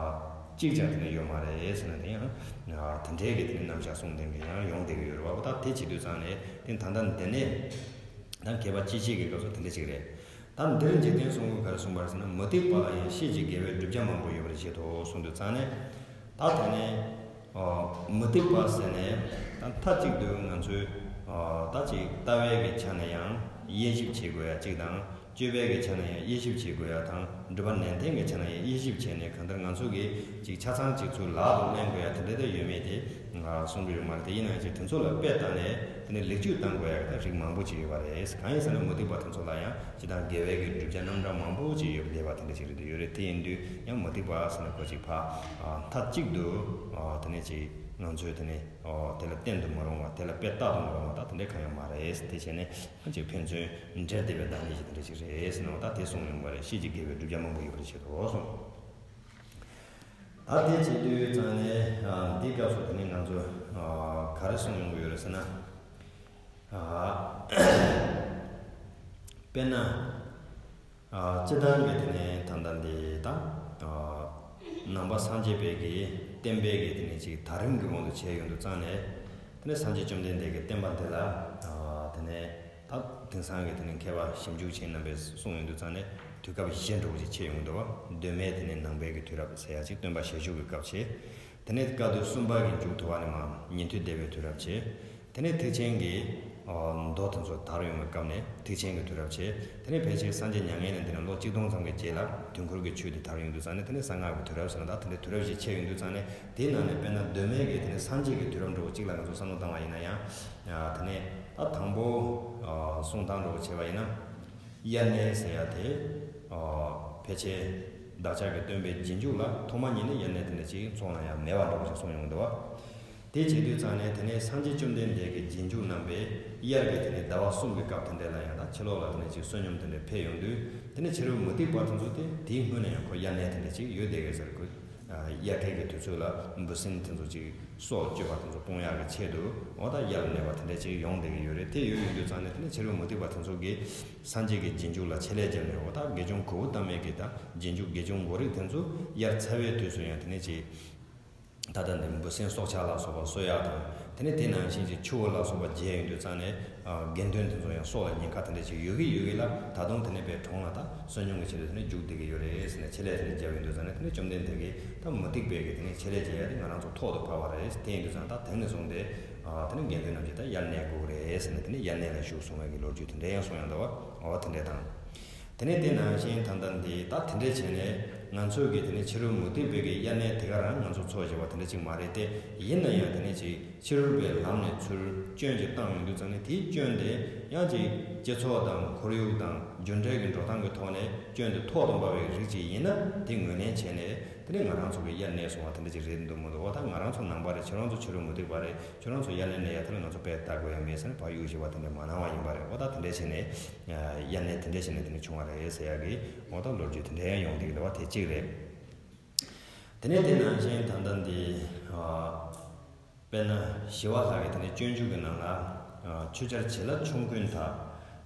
གཅིག་ཀྱང་དེ་ནས་ཡོད་མ་རེད་ཟེར་ན་དེ་ཡང་དེ་འདྲའི་གི་དེ་ནི་རྣམ་གཞག་གསུངས་བསྡད་མཁན་ཡང་ཡོང་བསྡད་ཀྱི་ཡོད་རེད་བ། ད་དེ་བྱེད་དུས་ཙང་ནས་དེ་ད་ལྟ་འདི་ནས་ད་མཁས་པ་ཅི་ཞིག་གི་སྐབས་སུ་དེ་འདྲ་ཅིག་རེད། ད་འདིར་འཇིག་རྟེན་གསུམ་མགོན་ག་རེ་གསུངས་པ་རེད་ཟེར་ན་མུ་སྟེགས་པ་ལ་ཡང་ཤེས་བྱའི་དགེ་བའི་བསྒྲུབ་བྱ་མང་པོ་ཡོད་པར་བཞེད་དོ་གསུངས་དུས་ཙང་ནས། ད་དེ་ནས་མུ་སྟེགས་པ་ཟེར་ནས་ད་མཐའ་གཅིག་ཏུ་ང་ཚོས་ད་ཅིག་ལྟ་བའི་གི་ཆ་ནས་ཡང་དབྱེ་ཞིབ་བྱེད་དགོས་ཡ་གཅིག་དང་། སྤྱོད་པའི་གི་ཆ་ནས་ཡང་དབྱེ་ཞིབ་བྱེད་དགོས་ཡ་དང་། སྒྲུབ་པ་ནན་ཏན་གི་ཆ་ནས་ཡང་དབྱེ་ཞིབ་བྱས་ནས་གང་ལྟར་ང་ཚོ་གི་ཅིག་ཆ་ཚང་གཅིག་ཚུར་ལག་ཏུ་ལེན་དགོས་ཡ་དེ་འདྲ་དེ་ཡོད་མེད་དེ་གསུང་གི་ཡོད་མ་རེད། དེ་ཡིན་ན་ཡང་ཅིག་དེ་ཚོ་ལ་དཔེ་བལྟས་ནས་དེ་ནས་ལེགས་བཅོས་གཏང་དགོས་ཡ་གི་ད་རིགས་མང་པོ་ཅིག་ཡོད་པ་རེད། གང་ཡིན་ཟེར་ན་མུ་སྟེགས་པ་དེ་ཚོ་ལ་ཡང་ཅི་ལྟར་དགེ་བའི་གི་བསྒྲུབ་བྱ་རྣམ་གྲངས་མང་པོ་ཅིག་ཡོད་པ་ལས་པ་དེ་འདྲ་ཅིག་རེད་དེ་ཡོད་རེད། དེ་ཡིན་དུས་ཡང་མུ་སྟེགས་པ་ཟེར་ན་ཁོ་ཅིག་ཕ་མཐའ་གཅིག་ཏུ་དེ་ནས་ཅིག་ང་ཚོས་དེ་ནས་དེ་ལ་བརྟེན་དུ་མི་རུང་བ་དེ་ལ་དཔེ་བལྟ་དུ་མི་རུང་བ་ད་དེ་འདྲ་གང་ཡང་མ་རེད། དེ་བྱས་ནས་ཅིག་ཕན་ཚུན་འབྲེལ་བསྡད་པའི་བདག་ཉིད་ཅིག་དེ་འདྲ་ཅིག་རེད་ཟེར་ན་ད་དེ་གསུངས་ཡོང་བ་རེད། ཤེས་བྱའི་དགེ་བའི་བསྒྲུབ་བྱ་མང་པོ་ཡོད་པར་བཞེད་དོ་གསུངས། ད་དེ་བྱེད་དུས་ཙང་ནས་འདིའི་སྐབས་སུ་དེ་ནས་ང་ཚོ་ག་རེ་གསུངས་ཡོང་གི་ཡོད་རེད་ཟེར་ན། དཔེར་ན། སྤྱིར་བཏང་གི་དེ་ནས་ད་ལྟ་འདི་དང་། ནང་པ་སངས་རྒྱས་པའི་གི་བསྟན་པའི་གི་དེ་ནས་ཅིག་དར་རིམ་གྱི་དབང་དུ་བྱས་ཡོང་དུས་ཙང་ནས། དེ་ནས་སངས་རྒྱས་བཅོམ་ལྡན་འདས་ཀྱི་བསྟན་པ་འདི་ལ་དེ་ནས་ད་དེང་སང་གི་དེ་ནས་མཁས་པ་ཞིབ་འཇུག་བྱེད་རྣམ་པས་གསུངས་ཡོང་དུས་ཙང་ནས་དུས་སྐབས་བཞི་འདྲ་བོ་ཅིག་ཕྱེ་ཡོང་འདུག་བ། གདོད་མའི་དེ་ནས་ནང་པའི་གི་དུས་རབས་ཟེར་ཡ་ཅིག་སྟོན་པ་ཞལ་བཞུགས་ཀྱི་སྐབས་བྱས། དེ་ནས་བཀའ་སྡེ་གསུམ་པ་གི་མཇུག་ཐུབ་པ་ནས་མར་ཉན་ཐོས་སྡེ་པའི་དུས་རབས་བྱས། དེ་ནས་ཐེག་ཆེན་གྱི་མདོ་དེ་ཚོ་དར་ཡོང་བའི་སྐབས་ནས་ཐེག་ཆེན་གྱི་དུས་རབས་བྱས། དེ་ནས་ཕལ་ཆེར་སངས་རྒྱས་མྱ་ངན་ལས་འདས་ནས་ལོ་གཅིག་སྟོང་ཙམ་གྱི་རྗེས་ལ་དུས་འཁོར་གྱི་ཆོས་དེ་དར་ཡོང་དུས་ཙང་ནས་དེ་ནས་གསང་སྔགས་ཀྱི་དུས་རབས་ཟེར་ན་ད་དེ་འདྲའི་དུས་རབས་ཤིག་ཕྱེ་ཡོང་དུས་ཙང་ནས་དེའི་ནང་ནས་དཔེར་ན་གདོད་མའི་གི་དེ་ནས་སངས་རྒྱས་ཀྱི་དུས་རབས་འདྲ་བོ་གཅིག་ལ་ང་ཚོ་བསམ་བློ་བཏང་བ་ཡིན་ན་ཡང་། དེ་ནས་ད་དང་པོ་གསུང་སྟངས་འདྲ་བོ་བྱས་པ་ཡིན་ན། དབྱར་གནས་ཟེར་ཡ་དེ་ཕལ་ཆེར་བདག་ཅག་གི་སྟོན་པའི་རྗེས་འཇུག་ལ་ཐོག་མ་ཉིད་ནས་དབྱར་གནས་དེ་འདྲ་ཅིག་ཚོགས་ན་ཡང་མེད་པ་འདྲ་བོ་ཞིག་གསུངས་ཡོང་གི་འདུག་བ། དེ་བྱེད་དུས་ཙང་ནས་དེ་ནས་སངས་རྒྱས་བཅོམ་ལྡན་འདས་ཀྱི་རྗེས་འཇུག་རྣམ་པས་དབྱར་གྱི་དེ་ནས་ཟླ་བ་གསུམ་གྱི་སྐབས་དེ་འདྲ་ལ་ཡང་ད་ཕྱི་ལོགས་ལ་དེ་ནས་ཅིག་བསོད་སྙོམས་དེ་འདྲ་འཕེལ་ཡོང་དུས། དེ་ནས་ཕྱི་རོལ་མུ་སྟེགས་པ་དེ་ཚོ་དེ་དེའི་སྔོན་ནས་ཡང་ཁོ་དབྱར་གནས་དེ་འདྲ་ཅིག་ཡོད་བསྡད་ཡོད་ཟེར། ཁོ་དབྱར་ཁའི་གི་དུས་ཚོད་ལ་འབུ་སྲིན་དེ་ཚོ་ཅིག་སྲོག་གཅོད་པ་དེ་ཚོ་སྤོང་ཡག་གི་ཆེད་དུ་འོ་ད་དབྱར་ལ་གནས་པ་དེ་འདྲ་ཅིག་ཡོང་བསྡད་ཀྱི་ཡོད་རེད། དེ་ཡོད་ཡོང་དུས་ཙང་ནས་དེ་ནས་ཕྱི་རོལ་མུ་སྟེགས་པ་དེ་ཚོ་གིས་སངས་རྒྱས་ཀྱི་རྗེས་འཇུག་ལ་ཆེད་ལས་བརྒྱབ་ནས་འོ་ད་དགེ་སྦྱོང་གཽ་པ་ཏ་མའི་གི་ད་རྗེས་འཇུག་དགེ་སྦྱོང་མགོ་རིག་དེ་ཚོ་དབྱར་ཚ་བའི་དུས་སུ་ཡང་དེ་ནས་ཅིག་ད་ལྟ་འདི་འབུ་སྲིན་སྲོག་ཆགས་ལ་སོགས་པ་གསོ་ཡག་དང་། དེ་ནས་དེ་ནང་བཞིན་གྱི་ཆུ་བོ་ལ་སོགས་པ་བརྗེ་ཡོང་དུས་ཙང་ནས་ཨ་དགེ་འདུན་དེ་ཚོ་ཡང་སྲོག་ལ་ཉེན་ཁ་དེ་འདྲ་ཞིག་ཡོད་ཀྱི་ཡོད་ཀྱི་ལ། ད་དུང་དེ་ནས་པའི་གྲོང་ལ་ད་བསོད་སྙོམས་ཀྱི་ཆེད་དུ་དེ་ནས་རྒྱུག་བསྡད་ཀྱི་ཡོད་རེད་ཟེར་ནས་ཆེད་ལས་དེ་འདྲ་བརྒྱབ་ཡོང་དུས་ཙང་ནས། དེ་ནས་བཅོམ་ལྡན་འདས་ཀྱིས་ད་མུ་སྟེགས་པའི་གི་དེ་ནས་ཆེད་ལས་བྱེད་ཡག་དེ་ང་རང་ཚོ་ཐོག་ཏུ་བབས་པ་རེད། དེ་ཡིན་དུས་ཙང་ད་དེང་ནས་བཟུང་སྟེ་ཨ་དེ་ནས་དགེ་འདུན་རྣམས་ཀྱིས་ད་དབྱར་གནས་དགོས་རེད་ཟེར་ནས་དེ་ནས་དབྱར་གནས་ལ་བཞུགས་སོང་བའི་གི་ལོ་རྒྱུས་དེ་འདྲ་ཡང་གསུང་ཡག་འདུག་བ། འོ་དེ་འདྲ་དང་། དེ་ནས་དེ་ནང་བཞིན་ད་ལྟ་འདི་ད་དེ་འདྲས་བྱས་ནས་ང་ཚོས་ཀྱི་དེ་ནས་ཕྱི་རོལ་མུ་སྟེགས་པའི་གི་དབྱར་གནས་དེ་ག་རང་ང་ཚོ་འཚོ་བཞིན་པ་དེ་འདྲ་ཅིག་མ་རེད་དེ། ཡིན་ན་ཡང་དེ་ནས་ཅིག་ཕྱི་རོལ་པའི་ལམ་ནས་ཚུར་སྐྱོན་ཅིག་བཏང་ཡོང་དུས་ཙང་ནས། དེའི་སྐྱོན་དེ་ཡང་ཅིག་སྤྱི་ཚོགས་དང་ཁོར་ཡུག་དང་རྒྱུ་འབྲས་ཀྱི་འགྲོ་སྟངས་ཀྱི་ཐོག་ནས་སྐྱོན་དེ་ཐོག་ཏུ་འབབ་པའི་རིགས་ཅིག་ཡིན་ན། དེ་ངོས་ལེན་བྱས་ནས་དེ་ནས་ང་རང་ཚོ་གི་དབྱར་གནས་སོང་བ་དེ་འདྲ་ཅིག་རེད་འདུག་མི་འདུག་འོ་ད་ང་རང་ཚོ་ནང་པ་རེད། ཁྱོད་རང་ཚོ་ཕྱི་རོལ་མུ་སྟེགས་པ་རེད། ཁྱོད་རང་ཚོ་དབྱར་གནས་གནས་ཡག་དེ་ལ་ང་ཚོ་དཔེ་ལྟ་དགོས་ཡ་མེད་ཟེར་ནས་ཕར་གཡུག་བཞིན་པ་དེ་འདྲ་མ་གནང་བ་ཡིན་པ་རེད། འོ་ད་དེ་འདྲ་བྱས་ནས་དབྱར་གནས་དེ་འདྲ་བྱས་ནས་དེ་ནས་བྱུང་བ་རེད་ཟེར་ཡག་གི་འོ་ད་ལོ་རྒྱུས་དེ་འདྲ་ཡང་ཡོང་བསྡད་ཀྱི་འདུག་བ། དེ་གཅིག་རེད། དེ་ནས་དེ་ནང་བཞིན་ད་ལྟ་འདི་དཔེར་ན་ཞི་བ་ལྷ་གི་དེ་ནས་སྤྱོད་འཇུག་གི་ནང་ལ། ཆུ་སྦྱར་བྱི་ལ་ཆོམ་རྐུན་དག།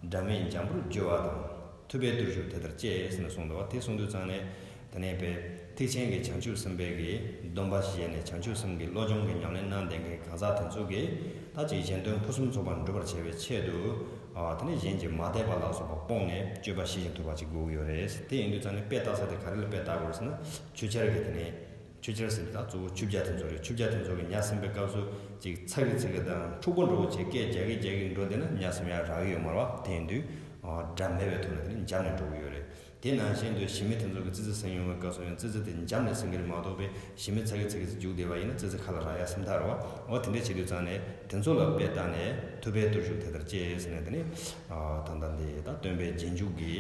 སྒྲ་མེད་འཇམ་པོར་བརྗོད་པ་དང་། ཐུབ་པས་བརྟུལ་ཞུགས་དེ་ལྟར་སྤྱད་ཟེར་ནས་གསུངས་འདུག་བ། དེ་གསུངས་དུས་ཙང་ནས་དེ་ནས་པའི་ཐེག་ཆེན་གྱི་བྱང་ཆུབ་སེམས་དཔའི་གི་སྡོམ་པ་བཞེས་ནས་བྱང་ཆུབ་སེམས་ཀྱི་བློ་སྦྱོང་གི་ཉམས་ལེན་གནང་བསྡད་མཁན་གང་ཟག་དེ་ཚོ་གིས་ད་ཅིག་གཞན་དོན་ཕུན་སུམ་ཚོགས་པར་འགྲུབ་པར་བྱེད་པའི་ཆེད་དུ། དེ་ནས་གཞན་གྱིས་མ་དད་པ་ལ་སོགས་པ་སྤོང་ནས་སྤྱོད་པ་ཤེས་བཞིན་ཐུབ་པ་ཅིག་དགོས་ཀྱི་ཡོད་རེད། དེ་ཡིན་དུས་ཙང་ནས་དཔེ་ལྟ་ས་དེ་ག་རེ་ལ་དཔེ་ལྟ་དགོས་ཟེར་ན། ཆུ་སྦྱར་གྱི་དེ་ནས། ཆུ་སྦྱར་ཟེར་དུས་ད་གཙོ་བོ་ཆུ་བྱ་དེ་ཚོ་རེད། ཆུ་བྱ་དེ་ཚོ་གི་ཉ་ཟིན་པའི་སྐབས་སུ་ཅིག་ཚ་གི་ཚ་གི་དང་འཁྲུག་པོ་འདྲ་བོ་བྱས་སྐད་རྒྱག་གི་རྒྱག་གི་འགྲོ་བསྡད་ན་ཉ་ཟིན་ཡག་རག་གི་ཡོད་མ་རེད་བ། དེ་ཡིན་དུས་སྒྲ་མེད་པའི་ཐོག་ནས་དེ་ནས་འཇམ་ནས་འགྲོ་གི་ཡོད་རེད། དེ་ནང་བཞིན་དུ་ཞི་མི་དེ་ཚོ་གི་ཙི་ཙི་ཟིན་ཡོང་བའི་སྐབས་སུ་ཡང་ཙི་ཙི་དེ་འཇམ་ནས་ཟིན་གི་རེད་མ་གཏོགས་པའི་ཞི་མི་ཚ་གི་ཚ་གི་ཙི་རྒྱུག་བསྡད་པ་ཡིན་ན་ཙི་ཙི་ཁ་ལ་རག་ཡག་སེམས་ཐག་རེད་བ། འོ་དེ་འདྲས་བྱེད་དུས་ཙང་ནས་དེ་ཚོ་ལ་དཔེ་བལྟས་ནས་ཐུབ་པས་བརྟུལ་ཞུགས་དེ་ལྟར་སྤྱད་ཟེར་ནས་དེ་ནས་ད་ལྟ་འདི་ད་སྟོན་པའི་རྗེས་འཇུག་གི་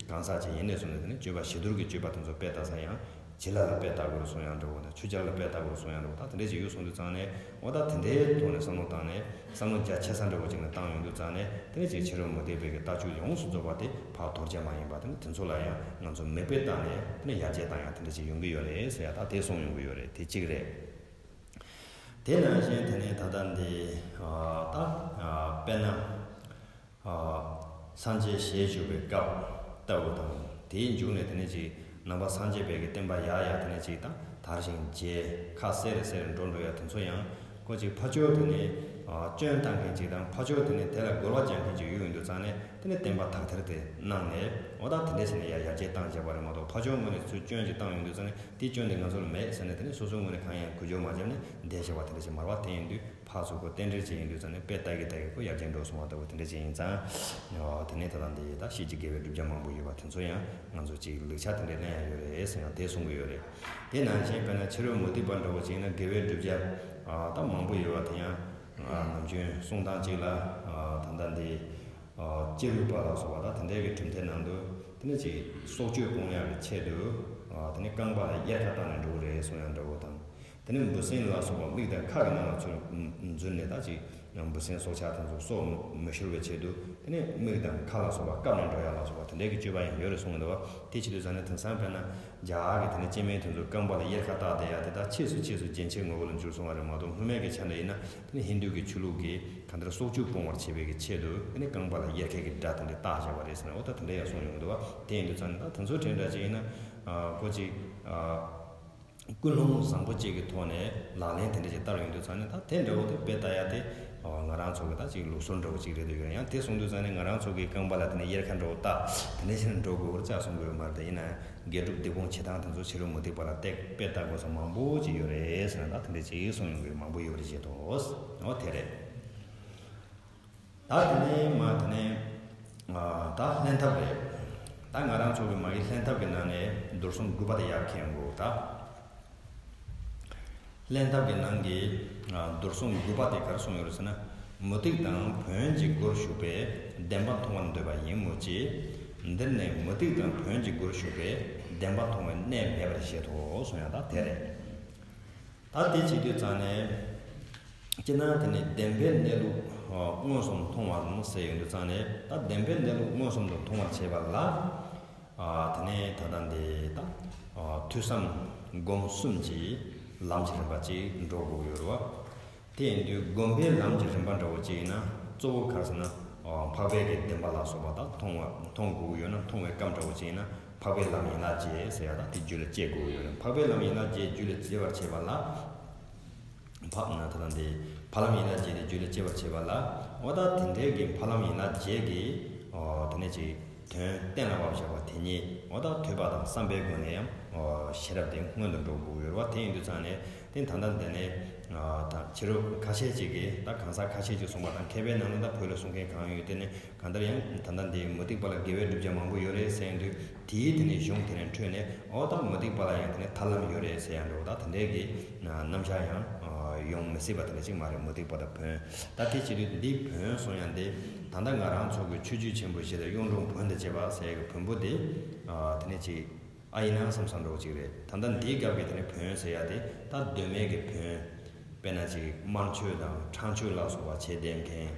གང་ཟག་ཅིག་ཡིན་ནས་བཟུང་ནས་དེ་ནས་སྤྱོད་པ་ཞི་དུལ་གྱི་སྤྱོད་པ་དེ་ཚོ་དཔེ་ལྟ་ས་ཡང་། བྱི་ལ་ལ་དཔེ་ལྟ་དགོས་རེད་གསུང་ཡག་འདྲ་བོ་དང་། ཆུ་སྦྱར་ལ་དཔེ་ལྟ་དགོས་རེད་གསུང་ཡག་འདྲ་བོ་ད་དེ་འདྲས་ཅིག་ཡོད་སོང་དུས་ཙང་ནས། འོ་ད་དེ་འདྲའི་ཐོག་ནས་བསམ་བློ་བཏང་ནས་བསམ་བློ་རྒྱ་ཆེ་ས་འདྲ་བོ་ཅིག་ནས་བཏང་ཡོང་དུས་ཙང་ནས། དེ་ནས་ཅིག་ཕྱི་རོལ་མུ་སྟེགས་པའི་གི་ལྟ་སྤྱོད་ཡོངས་སུ་རྫོགས་པ་དེ་ཕར་དོར་བྱ་མ་ཡིན་པ། དེ་ནས་དེ་ཚོ་ལ་ཡང་ང་ཚོ་མིག་དཔེ་བལྟས་ནས་དེ་ནས་ཡར་རྒྱས་བཏང་ཡག་དེ་འདྲ་ཅིག་ཡོང་གི་ཡོད་རེད་ཟེར་ཡག་ད་དེ་གསུངས་ཡོང་གི་ཡོད་རེད། དེ་གཅིག་རེད། དེ་ནང་བཞིན་དེ་ནས་ད་ལྟ་འདི་ད་དཔེར་ན། སངས་རྒྱས་ཞལ་བཞུགས་པའི་སྐབས་ལྟ་བུ་དང་། དེའི་མཇུག་ནས་དེ་ནས་ཅིག་ནང་པ་སངས་རྒྱས་པའི་གི་བསྟན་པ་ཡར་ཡར་དེ་ནས་ཅིག་དང་དར་ཞིང་རྒྱས། ཁ་གསལ་རེ་གསལ་རེ་འགྲོ་འགྲོ་ཡག་དེ་ཚོ་ཡང་ཁོ་ཅིག་ཕར་ཕྱོགས་དེ་ནས་སྐྱོན་བཏང་མཁན་ཅིག་དང་ཕར་ཕྱོགས་དེ་ནས་དེ་ལ་རྒོལ་བ་རྒྱག་མཁན་ཅིག་ཡོད་ཡོང་དུས་ཙང་ནས། དེ་ནས་བསྟན་པ་དག་ཐེར་དེ་གནང་ནས། འོ་ད་དེ་འདྲས་བྱས་ནས་ཡར་ཡར་རྒྱས་བཏང་བྱས་པ་རེད་མ་གཏོགས། ཕར་ཕྱོགས་ངོས་ནས་ཚུར་སྐྱོན་ཅིག་བཏང་ཡོང་དུས་ཙང་ནས། དེའི་སྐྱོན་དེ་ང་ཚོ་ལ་མེད་ཟེར་ནས་དེ་ནས་སོ་སོའི་ངོས་ནས་གང་ཡང་འགུལ་སྐྱོད་མ་བརྒྱབ་ནས་བསྡད་བྱས་པ་དེ་འདྲ་ཅིག་མ་རེད་བ། དེ་ཡིན་དུས་ཕར་ཚུར་ཁོ་རྟེན་འབྲེལ་བྱས་ཡོང་དུས་ཙང་ནས་དཔེ་ལྟ་གི་ལྟ་གི་ཁོ་ཡར་རྒྱས་འགྲོ་སོང་བ་ལྟ་བུ་དེ་འདྲ་ཅིག་ཡིན་ཙང་། དེ་ནས་ད་ལྟ་འདི་ད་ཤེས་བྱའི་དགེ་བའི་བསྒྲུབ་བྱ་མང་པོ་ཡོད་པ་དེ་ཚོ་ཡང་ང་ཚོ་ཅིག་ལེགས་ཆ་དེ་འདྲ་ལེན་ཡག་ཡོད་རེད་ཟེར་ཡང་དེ་གསུང་གི་ཡོད་རེད། དེ་ནང་བཞིན་དཔེར་ན་ཕྱི་རོལ་མུ་སྟེགས་པ་འདྲ་བོ་ཅིག་ཡིན་ན་དགེ་བའི་བསྒྲུབ་བྱ་ད་མང་པོ་ཡོད་པ་དེ་ཡང་ནམ་རྒྱུན་གསུང་སྟངས་ཅིག་ལ་ད་ལྟ་འདི། ཨ་སྤྱིར་ལུས་པ་ལ་སོགས་པ་དང་དེ་འདྲའི་གི་གྲུབ་མཐའི་ནང་དུ། དེ་ནས་ཅིག་སྲོག་གཅོད་སྤོང་ཡག་གི་ཆེད་དུ། ཨ་དེ་ནས་རྐང་པ་ལ་གཡེར་ཁ་བཏགས་ནས་འགྲོ་གི་རེད་གསུང་ཡག་འདྲ་བོ་དང་། དེ་ནས་འབུ་སྲིན་ལ་སོགས་པ་མིག་དང་ཁ་གི་ནང་ལ་ཚུར་འཛུལ་ནས་ད་ཅིག་འབུ་སྲིན་སྲོག་ཆགས་དེ་ཚོ་སྲོག་མི་ཤོར་བའི་ཆེད་དུ། དེ་ནས་མིག་དང་ཁ་ལ་སོགས་པ་བཀབ་ནས་འགྲོ་ཡག་ལ་སོགས་པ་དེ་འདྲའི་གི་སྤྱོད་པ་ཡང་ཡོད་རེད་གསུང་གི་འདུག་བ། དེ་བྱེད་དུས་ཙང་ནས་དེང་སང་དཔེར་ན། རྒྱ་གར་གྱི་དེ་ནས་སྐྱེ་དམན་དེ་ཚོ་རྐང་པ་ལ་གཡེར་ཁ་བཏགས་བསྡད་ཡག་དེ་དག་ཕྱིས་སུ་ཕྱིས་སུ་རྒྱན་ཆའི་ངོ་བོ་ལ་འགྱུར་སོང་བ་རེད་མ་གཏོགས། སྔོན་མའི་གི་ཆ་ནས་ཡིན་ན་དེ་ནས་ཧིན་རྡུ་གི་ཆོས་ལུགས་ཀྱིས་གང་ལྟར་སྲོག་གཅོད་སྤོང་བར་བྱེད་པའི་གི་ཆེད་དུ་དེ་ནས་རྐང་པ་ལ་གཡེར་ཁའི་གི་སྒྲ་དེ་འདྲ་བཏགས་བཞག་པ་རེད་ཟེར་ནས། འོ་ད་དེ་འདྲ་ཡང་གསུངས་ཡོང་གི་འདུག་བ། དེ་ཡིན་དུས་ཙང་ནས་ད་དེ་ཚོ་དྲན་འདྲ་ཅིག་ཡིན་ན། ཨ་ཁོ་ཅིག་ཨ་ཀུན་སློང་བཟང་པོ་གཅིག་གི་ཐོག་ནས་ལག་ལེན་དེ་འདྲ་ཅིག་བསྟར་ཡོང་དུས་ཙང་ནས། ད་དེ་འདྲ་བོ་དེ་དཔེ་ལྟ་ཡག་དེ་ང་རང་ཚོ་གི་ད་ཅིག་ལུགས་སྲོལ་འདྲ་བོ་ཅིག་རེད་འདུག་ཡོད། ཡང་དེ་གསུངས་དུས་ཙང་ནས་ང་རང་ཚོ་གི་རྐང་པ་ལ་དེ་ནས་གཡེར་ཁ་འདྲ་བོ་བཏགས་དེ་འདྲ་ཞིག་འགྲོ་དགོས་པར་ཅག་གསུང་དགོས་མ་རེད། ཡིན་ན་ཡང་དགེ་སྒྲུབ་སྡིག་སྤོང་བྱེད་སྟངས་དེ་ཚོ་ཕྱི་རོལ་མུ་སྟེགས་པ་ལ་བལྟས་དཔེ་ལྟ་དགོས་ས་མང་པོ་ཅིག་ཡོད་རེད་ཟེར་ན། ད་དེ་འདྲ་ཅིག་གསུངས་ཡོང་གི་མང་པོ་ཡོད་པ་རེད་བཞེད་དོ། འོ་དེ་རེད། ད་དེ་ནས་མ་དེ་ནས་ད་ལྷན་ཐབས་རེད། ད་ང་རང་ཚོ་གི་མ་གི་ལྷན་ཐབས་ཀྱི་ནང་ནས་མདོར་སོང་དགུ་པ་དེ་ཡར་འཁྱེར་དགོས། ད་ལྷན་ཐབས་ཀྱི་ནང་གི་མདོར་སོང་དགུ་པ་དེ་ག་རེ་གསུངས་ཡོད་རེད་ཟེར་ན། མུ་སྟེགས་དང་བོན་གྱི་སྒོར་ཞུགས་པས་བདེན་པ་མཐོང་བར་འདོད་པ་ཡིན་མོད་ཀྱི། འདིར་ནི་མུ་སྟེགས་དང་བོན་གྱི་སྒོར་ཞུགས་པས་བདེན་པ་མཐོང་བའི་གནས་མེད་པར་བཞེད་དོ་གསུངས་ཡག་ད་དེ་རེད། ད་དེ་བྱེད་དུས་ཙང་ནས། སྤྱིར་ན་དེ་ནི་བདེན་པའི་གནས་ལུགས་མངོན་སུམ་མཐོང་བ་ཟེར་ཡོང་དུས་ཙང་ནས། ད་བདེན་པའི་གནས་ལུགས་མངོན་སུམ་དུ་མཐོང་བར་བྱེད་པ་ལ། དེ་ནས་ད་ལྟ་འདི་ད་ཐོས་བསམ་སྒོམ་གསུམ་གྱི་ལམ་གྱི་རིམ་པ་ཅིག་འགྲོ་དགོས་ཡོད་རེད་བ། དེ་ཡིན་དུས་སྒོམ་པའི་ལམ་གྱི་རིམ་པ་འདྲ་བོ་ཅིག་ཡིན་ན། གཙོ་བོ་ག་རེ་ཟེར་ན། འཕགས་པའི་གི་བདེན་པ་ལ་སོགས་པ་དག་མཐོང་བ་མཐོང་དགོས་ཀྱི་ཡོད་ན། མཐོང་བའི་སྐབས་འདྲ་བོ་ཅིག་ཡིན་ན། འཕགས་པའི་ལམ་ཡན་ལག་བརྒྱད་ཟེར་ཡ་དག་དེ་རྒྱུད་ལ་སྐྱེ་དགོས་ཀྱི་ཡོད་རེད། འཕགས་པའི་ལམ་ཡན་ལག་བརྒྱད་རྒྱུད་ལ་སྐྱེ་བར་བྱེད་པ་ལ། འཕགས་ན་ད་ལྟ་འདི་ཕ་ལམ་ཡན་ལག་བརྒྱད་དེ་རྒྱུད་ལ་སྐྱེ་བར་བྱེད་པ་ལ། འོ་ད་དེ་འདྲའི་གི་ཕ་ལམ་ཡན་ལག་བརྒྱད་ཀྱི་དེ་ནས་ཅིག་དོན་གཏན་ལ་དབབ་བྱ་བ་དེ་ཉིད། འོ་ད་ཐོས་པ་དང་བསམ་པའི་སྒོ་ནས་ཡང་ཤེས་རབ་དེ་སྔོན་དུ་འགྲོ་དགོས་ཡོད་རེད་བ། དེ་ཡིན་དུས་ཙང་ནས་དེ་ད་ལྟ་འདི་ནས་ད་ཕྱི་རོལ་ཁ་ཤས་ཅིག་གིས་ད་གང་ཟག་ཁ་ཤས་ཅིག་གསུངས་པ་དང་། མཁས་པའི་ནང་ནས་ད་བོད་ལ་གསུང་མཁན་གང་ཡོད་དེ་ནས། གང་ལྟར་ཡང་ད་ལྟ་འདི་མུ་སྟེགས་པ་ལ་དགེ་བའི་བསྒྲུབ་བྱ་མང་པོ་ཡོད་རེད་ཟེར་ཡོང་དུས། དེའི་དེ་ནས་གཞུང་དེ་ནས་འཕྲོས་ནས། འོ་ད་མུ་སྟེགས་པ་ལ་ཡང་དེ་ནས་ཐར་ལམ་ཡོད་རེད་ཟེར་ཡང་འགྲོ། ད་དེ་འདྲའི་གི་རྣམ་གཞག་ཡང་ཡོང་མི་སྲིད་པ་དེ་འདྲ་ཅིག་མ་རེད། མུ་སྟེགས་པ་དང་བོན། ད་དེ་བྱེད་དུས་འདི་བོན་གསུང་ཡང་འདི་ད་ལྟ་ང་རང་ཚོ་གི་ཆོས་བརྒྱུད་ཆེན་པོ་བཞི་དང་གཡུང་དྲུང་བོན་དང་བཅས་པ་ཟེར་ཡ་གི་བོན་པོ་དེ་དེ་ནས་ཅིག་ཨ་ཡིན་ན་བསམ་བསམ་འདྲ་བོ་ཅིག་རེད། ད་ལྟ་འདིའི་སྐབས་ཀྱི་དེ་ནས་བོན་ཟེར་ཡ་དེ་ད་གདོད་མའི་གི་བོན། དཔེར་ན་ཅིག་དམར་མཆོད་དང་ཁྲག་མཆོད་ལ་སོགས་པ་བྱེད་བསྡད་མཁན།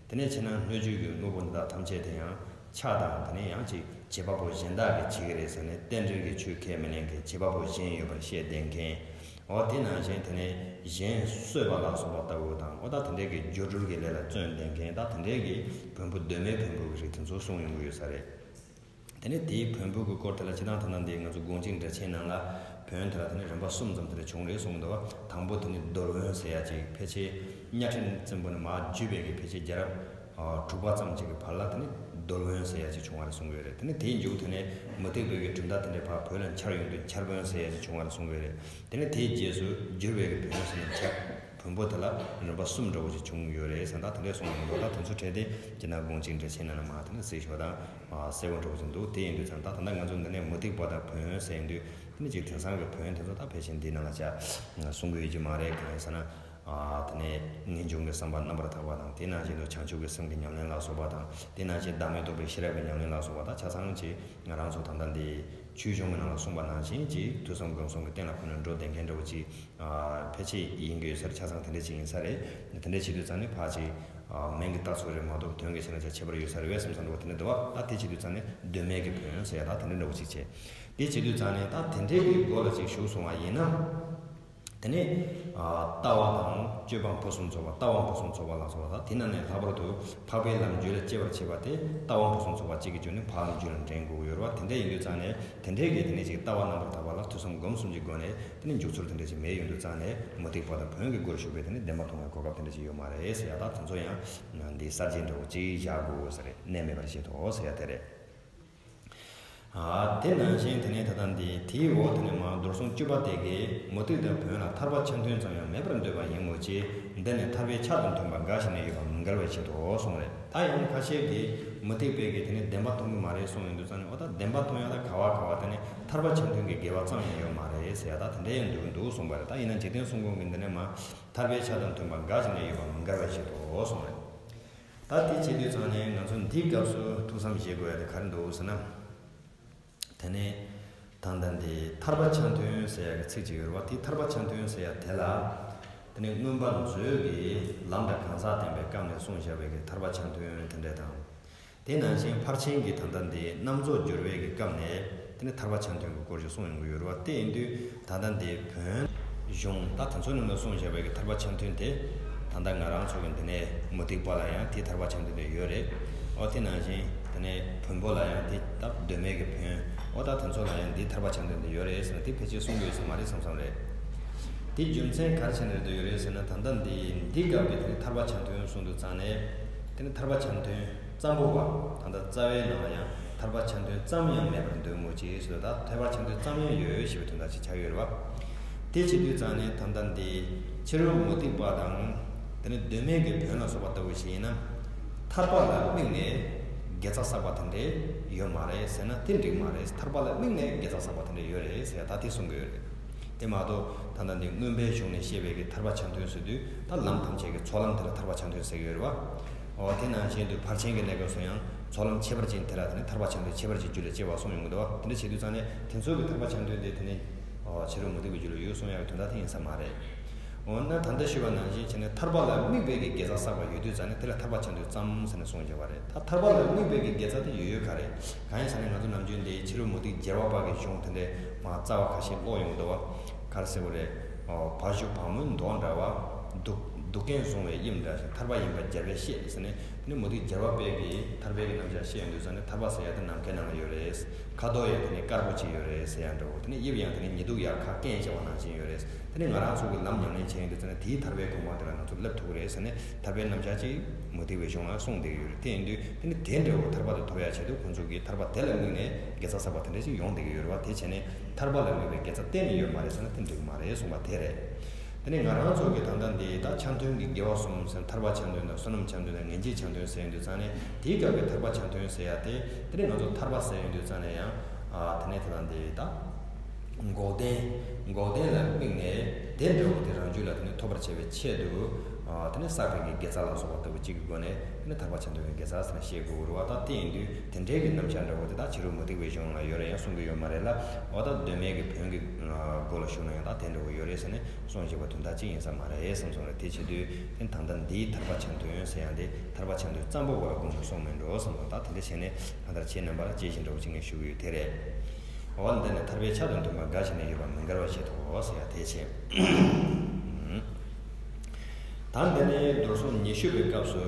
དེ་ནས་ཕྱིན་ན་སྣོད་བཅུད་ཀྱི་དངོས་པོ་འདི་དག་ཐམས་ཅད་དེ་ཡང་ཕྱག་དང་། དེ་ནས་ཡང་ཅིག་བྱེད་པ་པོ་གཞན་དག་གིས་བྱེད་ཀྱི་རེད་ཟེར་ནས་རྟེན་འབྲེལ་གྱི་ཆོས་ཁས་མི་ལེན་མཁན། བྱེད་པ་པོ་གཞན་ཡོད་པར་བཤད་བསྡད་མཁན། འོ་དེ་ནང་བཞིན་དེ་ནས་གཞན་གསོད་པ་ལ་སོགས་པ་ལྟ་བུ་དང་། འོ་ད་དེ་འདྲའི་གི་སྒྱུ་འཕྲུལ་གྱི་ལས་ལ་བརྩོན་བསྡད་མཁན། ད་དེ་འདྲའི་གི་བོན་པོ་གདོད་མའི་བོན་པོ་གི་རིགས་དེ་ཚོ་གསུངས་ཡོང་གི་ཡོད་ས་རེད། དེ་ནས་དེའི་བོན་པོ་གི་སྐོར་དེ་ལ་སྤྱིར་བཏང་ད་ལྟ་འདི་ང་ཚོ་དགོངས་གཅིག་འགྲེལ་ཆེན་ནང་ལ་བོན་དེ་ལ་དེ་ནས་རིམ་པ་གསུམ་ཙམ་དེ་འདྲ་བྱུང་རེད་གསུངས་འདུག་བ། དང་པོ་དེ་ནི་རྡོལ་བོན་ཟེར་ཡ་ཅིག་ཕལ་ཆེར་གཉའ་ཁྲི་བཙན་པོ་ནས་མར་བརྒྱུད་པའི་གི་ཕལ་ཆེར་རྒྱལ་རབས་དྲུག་པ་ཙམ་ཅིག་གི་བར་ལ་དེ་ནི་རྡོལ་བོན་ཟེར་ཡ་ཅིག་བྱུང་བ་རེད་གསུང་གི་ཡོད་རེད། དེ་ནི་དེའི་མཇུག་དེ་ནས་མུ་སྟེགས་པའི་གི་གྲུབ་མཐའ་དེ་འདྲའི་བར་བོད་ལ་འཆར་ཡོང་དུས་འཆར་བོན་ཟེར་ཡ་ཅིག་བྱུང་བ་རེད་གསུང་གི་ཡོད་རེད། དེ་ནས་དེའི་རྗེས་སུ་བསྒྱུར་བའི་གི་བོན་ཟེར་ནས་འཆར། བོན་པོ་དེ་ལ་རིམ་པ་གསུམ་འདྲ་བོ་ཞིག་བྱུང་ཡོད་རེད་ཟེར། ད་དེ་འདྲས་གསུངས་ཡོད་འདུག་ད་དེ་ཚོ་གྲས་དེ་སྤྱིར་ན་དགོངས་གཅིག་འགྲེལ་ཆེན་ནང་ལ་མར་དེ་ནས་གཟིགས་ཤོག་དང་། གསལ་པོ་འདྲ་བོ་ཞིག་འདུག་དེ་ཡིན་དུས་ཙང་ད་ད་ལྟ་ང་ཚོ་འདི་ནས་མུ་སྟེགས་པ་དང་བོན་ཟེར་དུས། དེ་ནས་ཅིག་དེང་སང་གི་བོན་དེ་ཚོ་ད་ཕལ་ཆེར་འདི་ནང་ལ་ཅིག་གསུང་གི་ཡོད་ཀྱི་མ་རེད། གང་ཡིན་ཟེར་ན། དེ་ནས་ངེས་འབྱུང་གི་བསམ་པ་རྣམ་པར་དག་པ་དང་། དེ་ནང་བཞིན་དུ་བྱང་ཆུབ་ཀྱི་སེམས་ཀྱི་ཉམས་ལེན་ལ་སོགས་པ་དང་། དེ་ནང་བཞིན་བདག་མེད་རྟོགས་པའི་ཤེས་རབ་ཀྱི་ཉམས་ལེན་ལ་སོགས་པ་དང་། ཆ་ཚང་ཅིག་ང་རང་ཚོ་ད་ལྟ་འདི་ཆོས་གཞུང་གི་ནང་ལ་གསུངས་པ་ནང་བཞིན་ཅིག་ཐོས་བསམ་སྒོམ་གསུམ་གྱི་སྟེང་ལ་ཁོ་ནས་འགྲོ་བསྡད་མཁན་འདྲ་བོ་ཅིག་ཕལ་ཆེར་ཡིན་གྱི་ཡོད་ས་རེད། ཆ་ཚང་དེ་འདྲ་ཅིག་ཡིན་ས་རེད། དེ་འདྲ་བྱེད་དུས་ཙང་ནས་ཕར་ཅིག་མིང་གི་རྟགས་ཚོ་རེད་མ་གཏོགས་དོན་གྱི་ཆ་ནས་ཅིག་ཁྱད་པར་ཡོད་ས་རེད་བས་བསམ་བསམ་འདྲ་བོ་དེ་འདྲ་འདུག་བ། ད་དེ་བྱེད་དུས་ཙང་ནས་གདོད་མའི་གི་བོན་ཟེར་ཡ་ད་དེ་འདྲ་འདྲ་བོ་ཅིག་བྱས། དེ་བྱེད་དུས་ཙང་ནས་ད་དེ་འདྲའི་གི་སྒོ་ལ་ཅིག་ཞུགས་སོང་བ་ཡིན་ན། དེ་ནས་ལྟ་བ་དང་སྤྱོད་པ་ཕུན་སུམ་ཚོགས་པ། ལྟ་བ་ཕུན་སུམ་ཚོགས་པ་ལ་སོགས་པ་དང་། དེ་ནང་ནས་ལྷག་པར་དུ་འཕགས་པའི་ལམ་རྒྱུད་ལ་སྐྱེ་བར་བྱེད་པ་དེ་ལྟ་བ་ཕུན་སུམ་ཚོགས་པ་གཅིག་གི་རྒྱུད་ནས་འཕགས་ལམ་རྒྱུད་ལ་འདྲེན་དགོས་ཀྱི་ཡོད་རེད་བ། དེ་འདྲ་ཡིན་དུས་ཙང་ནས་དེ་འདྲའི་གི་དེ་ནས་ཅིག་ལྟ་བ་རྣམ་པར་དག་པ་ལ་ཐོས་བསམ་སྒོམ་གསུམ་གྱི་སྒོ་ནས་དེ་ནས་འཇུག་ཚུལ་དེ་འདྲ་ཅིག་མེད་ཡོང་དུས་ཙང་ནས། མུ་སྟེགས་པ་དང་བོན་གྱི་སྒོར་ཞུགས་པའི་དེ་ནས་བདེན་པ་མཐོང་བའི་གོ་སྐབས་དེ་འདྲ་ཅིག་ཡོད་མ་རེད་ཟེར་ཡ། ད་དེ་ཚོ་ཡང་འདི་གསར་བརྗེ་འདྲ་བོ་ཅིག་བཞག་དགོས་ས་རེད། གནས་མེད་པར་བཞེད་དོ་ཟེར་ཡ་དེ་རེད། དེ་ནང་བཞིན་དེ་ནས་ད་ལྟ་འདི་དེའི་འོག་དེ་ནས་མར་རྡོར་སྲུང་བཅུ་པ་དེ་གིས་མུ་སྟེགས་དང་བོན་ལ་ཐར་པ་ཆ་མཐུན་ཙམ་ཡང་མེད་པར་འདོད་པ་ཡིན་མོད་ཀྱི། འདི་ནི་ཐར་པའི་ཆ་དང་མཐུན་པ་འགའ་ཞིག་ནི་ཡོད་པ་མི་འགལ་བའི་ཆེད་དུའོ་གསུངས་རེད། ད་ཡང་ཁ་ཤས་ཀྱིས་མུ་སྟེགས་པའི་གི་དེ་ནི་བདེན་པ་མཐོང་གི་མ་རེད་གསུངས་ཡོང་དུས་ཙང་ནས། འོ་ད་བདེན་པ་མཐོང་ཡ་ད་ག་བ་ག་བ་དེ་ནི་ཐར་པ་ཆ་མཐུན་གྱི་དགེ་བ་ཙམ་ཡང་ཡོད་མ་རེད་ཟེར་ཡ་ད་དེ་འདྲ་ཡང་འདུག་འདུག་གསུངས་པ་རེད། ད་ཡིན་ན་འཇིག་རྟེན་གསུམ་མགོན་གྱིས་འདི་ནས་མར་ཐར་པའི་ཆ་དང་མཐུན་པ་འགའ་ཞིག་ནི་ཡོད་པ་མི་འགལ་བའི་ཆེད་དུའོ་གསུངས་རེད། ད་དེ་བྱེད་དུས་ཙང་ནས་ང་ཚོ་འདིའི་སྐབས་སུ་ཐུགས་བསམ་བཞེས་དགོས་ཡ་དེ་ག་རེ་འདུག་ཟེར་ན། དེ་ནས་ད་ལྟ་འདི་ཐར་པ་ཆ་མཐུན་ཟེར་ཡ་གི་ཚིག་ཅིག་ཡོད་རེད་བ། དེ་ཐར་པ་ཆ་མཐུན་ཟེར་ཡ་དེ་ལ། དེ་ནས་མངོན་པ་མཛོད་ཀྱི་ལམ་དང་གང་ཟག་བསྟན་པའི་སྐབས་ནས་གསུངས་བཞག་པའི་གི་ཐར་པ་ཆ་མཐུན་དེ་འདྲ་དང་། དེ་ནང་བཞིན་ཕར་ཕྱིན་གྱི་ད་ལྟ་འདི་རྣམ་རྫོགས་སྦྱོར་བའི་གི་སྐབས་ནས་དེ་ནས་ཐར་པ་ཆ་མཐུན་གྱི་སྐོར་ཞིག་གསུངས་ཡོང་གི་ཡོད་རེད་བ། དེ་ཡིན་དུས་ད་ལྟ་འདི་བོན་གཞུང་ད་དེ་ཚོ་ནང་ལ་གསུངས་བཞག་པའི་གི་ཐར་པ་ཆ་མཐུན་དེ། ད་ལྟ་ང་རང་ཚོ་གི་འདི་ནས་མུ་སྟེགས་པ་ལ་ཡང་དེའི་ཐར་པ་ཆ་མཐུན་དེ་ཡོད་རེད། འོ་དེ་ནང་བཞིན་དེ་ནས་བོན་པོ་ལ་ཡང་དེ་ད་གདོད་མའི་གི་བོན། འོ་ད་དེ་ཚོ་ལ་ཡང་འདིའི་ཐར་པ་ཆ་མཐུན་དེ་ཡོད་རེད་ཟེར་ན་དེ་ཕལ་ཆེར་གསུང་གི་ཡོད་ས་མ་རེད་བསམ་བསམ་རེད། དེ་རྒྱུ་མཚན་ག་རེ་བྱས་ནས་རེད་འདོད་ཡོད་རེད་ཟེར་ན། ད་ལྟ་འདི་འདིའི་སྐབས་ཀྱི་དེ་ནས་ཐར་པ་ཆ་མཐུན་གསུངས་དུས་ཙང་ནས། དེ་ནས་ཐར་པ་ཆ་མཐུན་ཙམ་པོ་བ། ད་ལྟ་རྩ་བའི་ནང་ལ་ཡང་ཐར་པ་ཆ་མཐུན་ཙམ་ཡང་མེད་པར་འདོད་མོད་ཀྱི་ཟེར། ད་ཐར་པ་ཆ་མཐུན་ཙམ་ཡང་ཡོད་ཞེས་པའི་དོན་དག་ཅིག་ཆགས་ཡོད་རེད་བ། དེ་བྱེད་དུས་ཙང་ནས་ད་ལྟ་འདི་ཕྱི་རོལ་མུ་སྟེགས་པ་དང་། དེ་ནས་གདོད་མའི་གི་བོན་ལ་སོགས་པ་ལྟ་བུ་ཞིག་ཡིན་ན། ཐར་པ་ལ་དམིགས་ནས་དགེ་རྩ་བསགས་པ་དེ་འདྲས་ཡོད་མ་རེད་ཟེར་ན་དེ་འགྲིག་མ་རེད། ཐར་པ་ལ་དམིགས་ནས་དགེ་རྩ་བསགས་པ་དེ་འདྲས་ཡོད་རེད་ཟེར་ད་དེ་གསུང་གི་ཡོད་རེད། དེ་མ་གཏོགས་ད་ལྟ་འདི་མངོན་པའི་གཞུང་ནས་བཤད་པའི་གི་ཐར་པ་ཆ་མཐུན་ཟེར་དུས་ད་ལམ་ཐམས་ཅད་ཀྱི་ཚོགས་ལམ་དེ་ལ་ཐར་པ་ཆ་མཐུན་ཟེར་གྱི་ཡོད་རེད་བ། འོ་དེ་ནང་བཞིན་དུ་ཕར་ཕྱིན་གྱི་གནས་སྐབས་སུ་ཡང་ཚོགས་ལམ་ཁྱད་པར་ཅན་དེ་ལ་དེ་ནི་ཐར་པ་ཆ་མཐུན་ཁྱད་པར་ཅན་རྒྱུད་ལ་སྐྱེ་བ་གསུངས་ཡོང་གི་འདུག་བ། དེ་འདྲ་བྱེད་དུས་ཙང་ནས་དེ་ཚོ་གི་ཐར་པ་ཆ་མཐུན་དེ་དེ་ནི་ཕྱི་རོལ་མུ་སྟེགས་པའི་རྒྱུད་ལ་ཡོད་གསུང་ཡག་གི་དོན་དག་དེ་ཡིན་ས་མ་རེད། འོ་ན་ད་ལྟ་ཞུས་པ་ནང་བཞིན་བྱས་ནས་ཐར་པ་ལ་དམིགས་པའི་གི་དགེ་རྩ་བསགས་པ་ཡོད་དུས་ཙང་ནས་དེ་ལ་ཐར་པ་ཆ་མཐུན་ཙམ་ཟེར་ནས་གསུངས་བཞག་པ་རེད། ད་ཐར་པ་ལ་དམིགས་པའི་གི་དགེ་རྩ་དེ་ཡོད་ཡོད་ག་རེད། གང་ཡིན་ཟེར་ན་ང་ཚོ་ནམ་རྒྱུན་འདི་ཕྱི་རོལ་མུ་སྟེགས་སྦྱར་བ་པ་གི་གཞུང་དེ་འདྲའི་མ་རྩ་བ་ཁ་ཤས་ཀློག་ཡོང་འདུག་བ། ག་རེ་ཟེར་བ་རེད། བ་ཞུ་བ་མོའི་མདོག་འདྲ་བ། སྡུག་སྡུག་བསྔལ་བཟུང་བའི་དབྱིབས་འདྲ་ཞིང་ཐར་པ་ཡིན་པར་སྦྱར་བས་ཤེས་ཟེར་ནས། དེ་ནི་མུ་སྟེགས་སྦྱར་བ་པས་ཀྱིས་ཐར་པའི་གི་རྣམ་གཞག་བཤད་ཡོང་དུས་ཙང་ནས་ཐར་པ་ཟེར་ཡ་དེ་ནམ་མཁའི་ནང་ལ་ཡོད་རེད། ཁ་དོག་ཡང་དེ་ནི་དཀར་པོ་ཅིག་ཡོད་རེད་ཟེར་ཡ་འདྲ་བོ། དེ་ནི་དབྱིབས་ཡང་དེ་ནི་ཉི་གདུགས་ཡར་ཁ་སྐད་བྱ་བ་ནང་བཞིན་ཡོད་རེད། དེ་ནི་ང་རང་ཚོ་གི་ལམ་ཉམས་ལེན་བྱས་ཡོང་དུས་ཙང་ནས་དེའི་ཐར་པའི་གོ་འཕང་དེ་ལ་ང་ཚོ་སླེབས་ཐུབ་ཀྱི་རེད་ཟེར་ནས་ཐར་པའི་རྣམ་གཞག་ཅིག་མུ་སྟེགས་པའི་གཞུང་ལ་གསུངས་བསྡད་ཀྱི་ཡོད་རེད། དེ་ཡིན་དུས་དེ་ནི་དེ་འདྲ་བོ་ཐར་པ་དེ་ཐོབ་ཡ་ཆེད་དུ་ཁོང་ཚོ་གིས་ཐར་པ་དེ་ལ་དམིགས་ནས་དགེ་རྩ་བསགས་པ་དེ་འདྲ་ཅིག་ཡོང་བསྡད་ཀྱི་ཡོད་རེད་བ། དེ་བྱས་ནས་ཐར་པ་ལ་དམིགས་པའི་དགེ་རྩ་གཏན་ནས་ཡོད་མ་རེད་ཟེར་ན་དེ་འགྲིག་གི་མ་རེད་གསུངས་པ་དེ་རེད། དེ་ནས་ང་རང་ཚོ་གི་ད་ལྟ་འདི་ད་ཆ་མཐུན་གྱི་དགེ་བ་གསུམ་ཟེར། ཐར་པ་ཆ་མཐུན་དང་བསོད་ནམས་ཆ་མཐུན་དང་ངེས་འབྱེད་ཆ་མཐུན་ཟེར་ཡོང་དུས་ཙང་ནས་དེའི་སྐབས་ཀྱི་ཐར་པ་ཆ་མཐུན་ཟེར་ཡ་དེ། དེ་ནས་ང་ཚོ་ཐར་པ་ཟེར་ཡོང་དུས་ཙང་ནས་ཡང་ཨ་དེ་ནས་དེ་དང་འདི་ད་འགོག་བདེན། འགོག་བདེན་ལ་དམིགས་ནས་དེ་འདྲ་བོ་དེ་རང་རྒྱུད་ལ་དེ་ནས་ཐོབ་པར་བྱ་བའི་ཆེད་དུ་ཨ་དེ་ནས་བསགས་པའི་གི་དགེ་རྩ་ལ་སོགས་པ་ལྟ་བུ་གཅིག་གི་སྒོ་ནས་དེ་ནས་ཐར་པ་ཆ་མཐུན་གྱི་དགེ་རྩ་ཟེར་ནས་བཤད་དགོས་རེད་བ། ད་དེ་ཡིན་དུས་དེ་འདྲའི་གི་རྣམ་གཞག་འདྲ་བོ་དེ་ད་ཕྱི་རོལ་མུ་སྟེགས་པའི་གཞུང་ལ་ཡོད་རེད་ཡང་གསུང་གི་ཡོད་མ་རེད་ལ། འོ་ད་གདོད་མའི་གི་བོན་གྱི་སྒོ་ལ་ཞུགས་ན་ཡང་ད་དེ་འདྲ་བོ་ཡོད་རེད་ཟེར་ནས། གསུངས་བཞག་པ་དོན་དག་ཅི་ཡིན་ས་མ་རེད་བསམ་སོང་རེད། དེ་བྱེད་དུས་དེ་ད་ལྟ་འདིའི་ཐར་པ་ཆ་མཐུན་ཟེར་ཡ་འདི་ཐར་པ་ཆ་མཐུན་ཙམ་པོ་བ་ལ་དགོངས་ཞུ་གསུངས་མིན་འགྲོ་བསམ་སོང་། ད་དེ་འདྲ་བྱས་ནས་གང་ལྟར་ཁྱེད་རྣམ་པ་ལ་དཔྱད་གཞི་འདྲ་བོ་ཅིག་ངས་ཞུ་གི་ཡོད་དེ་རེད། འོ་འདི་ནི་ཐར་པའི་ཆ་དང་མཐུན་པ་འགའ་ཞིག་ནི་ཡོད་པ་མི་འགལ་བར་བཞེད་དོ་ཟེར་ཡ་དེ་བྱས། ད་འདི་ནི་མདོར་གསུམ་ཉི་ཤུ་པའི་སྐབས་སུ།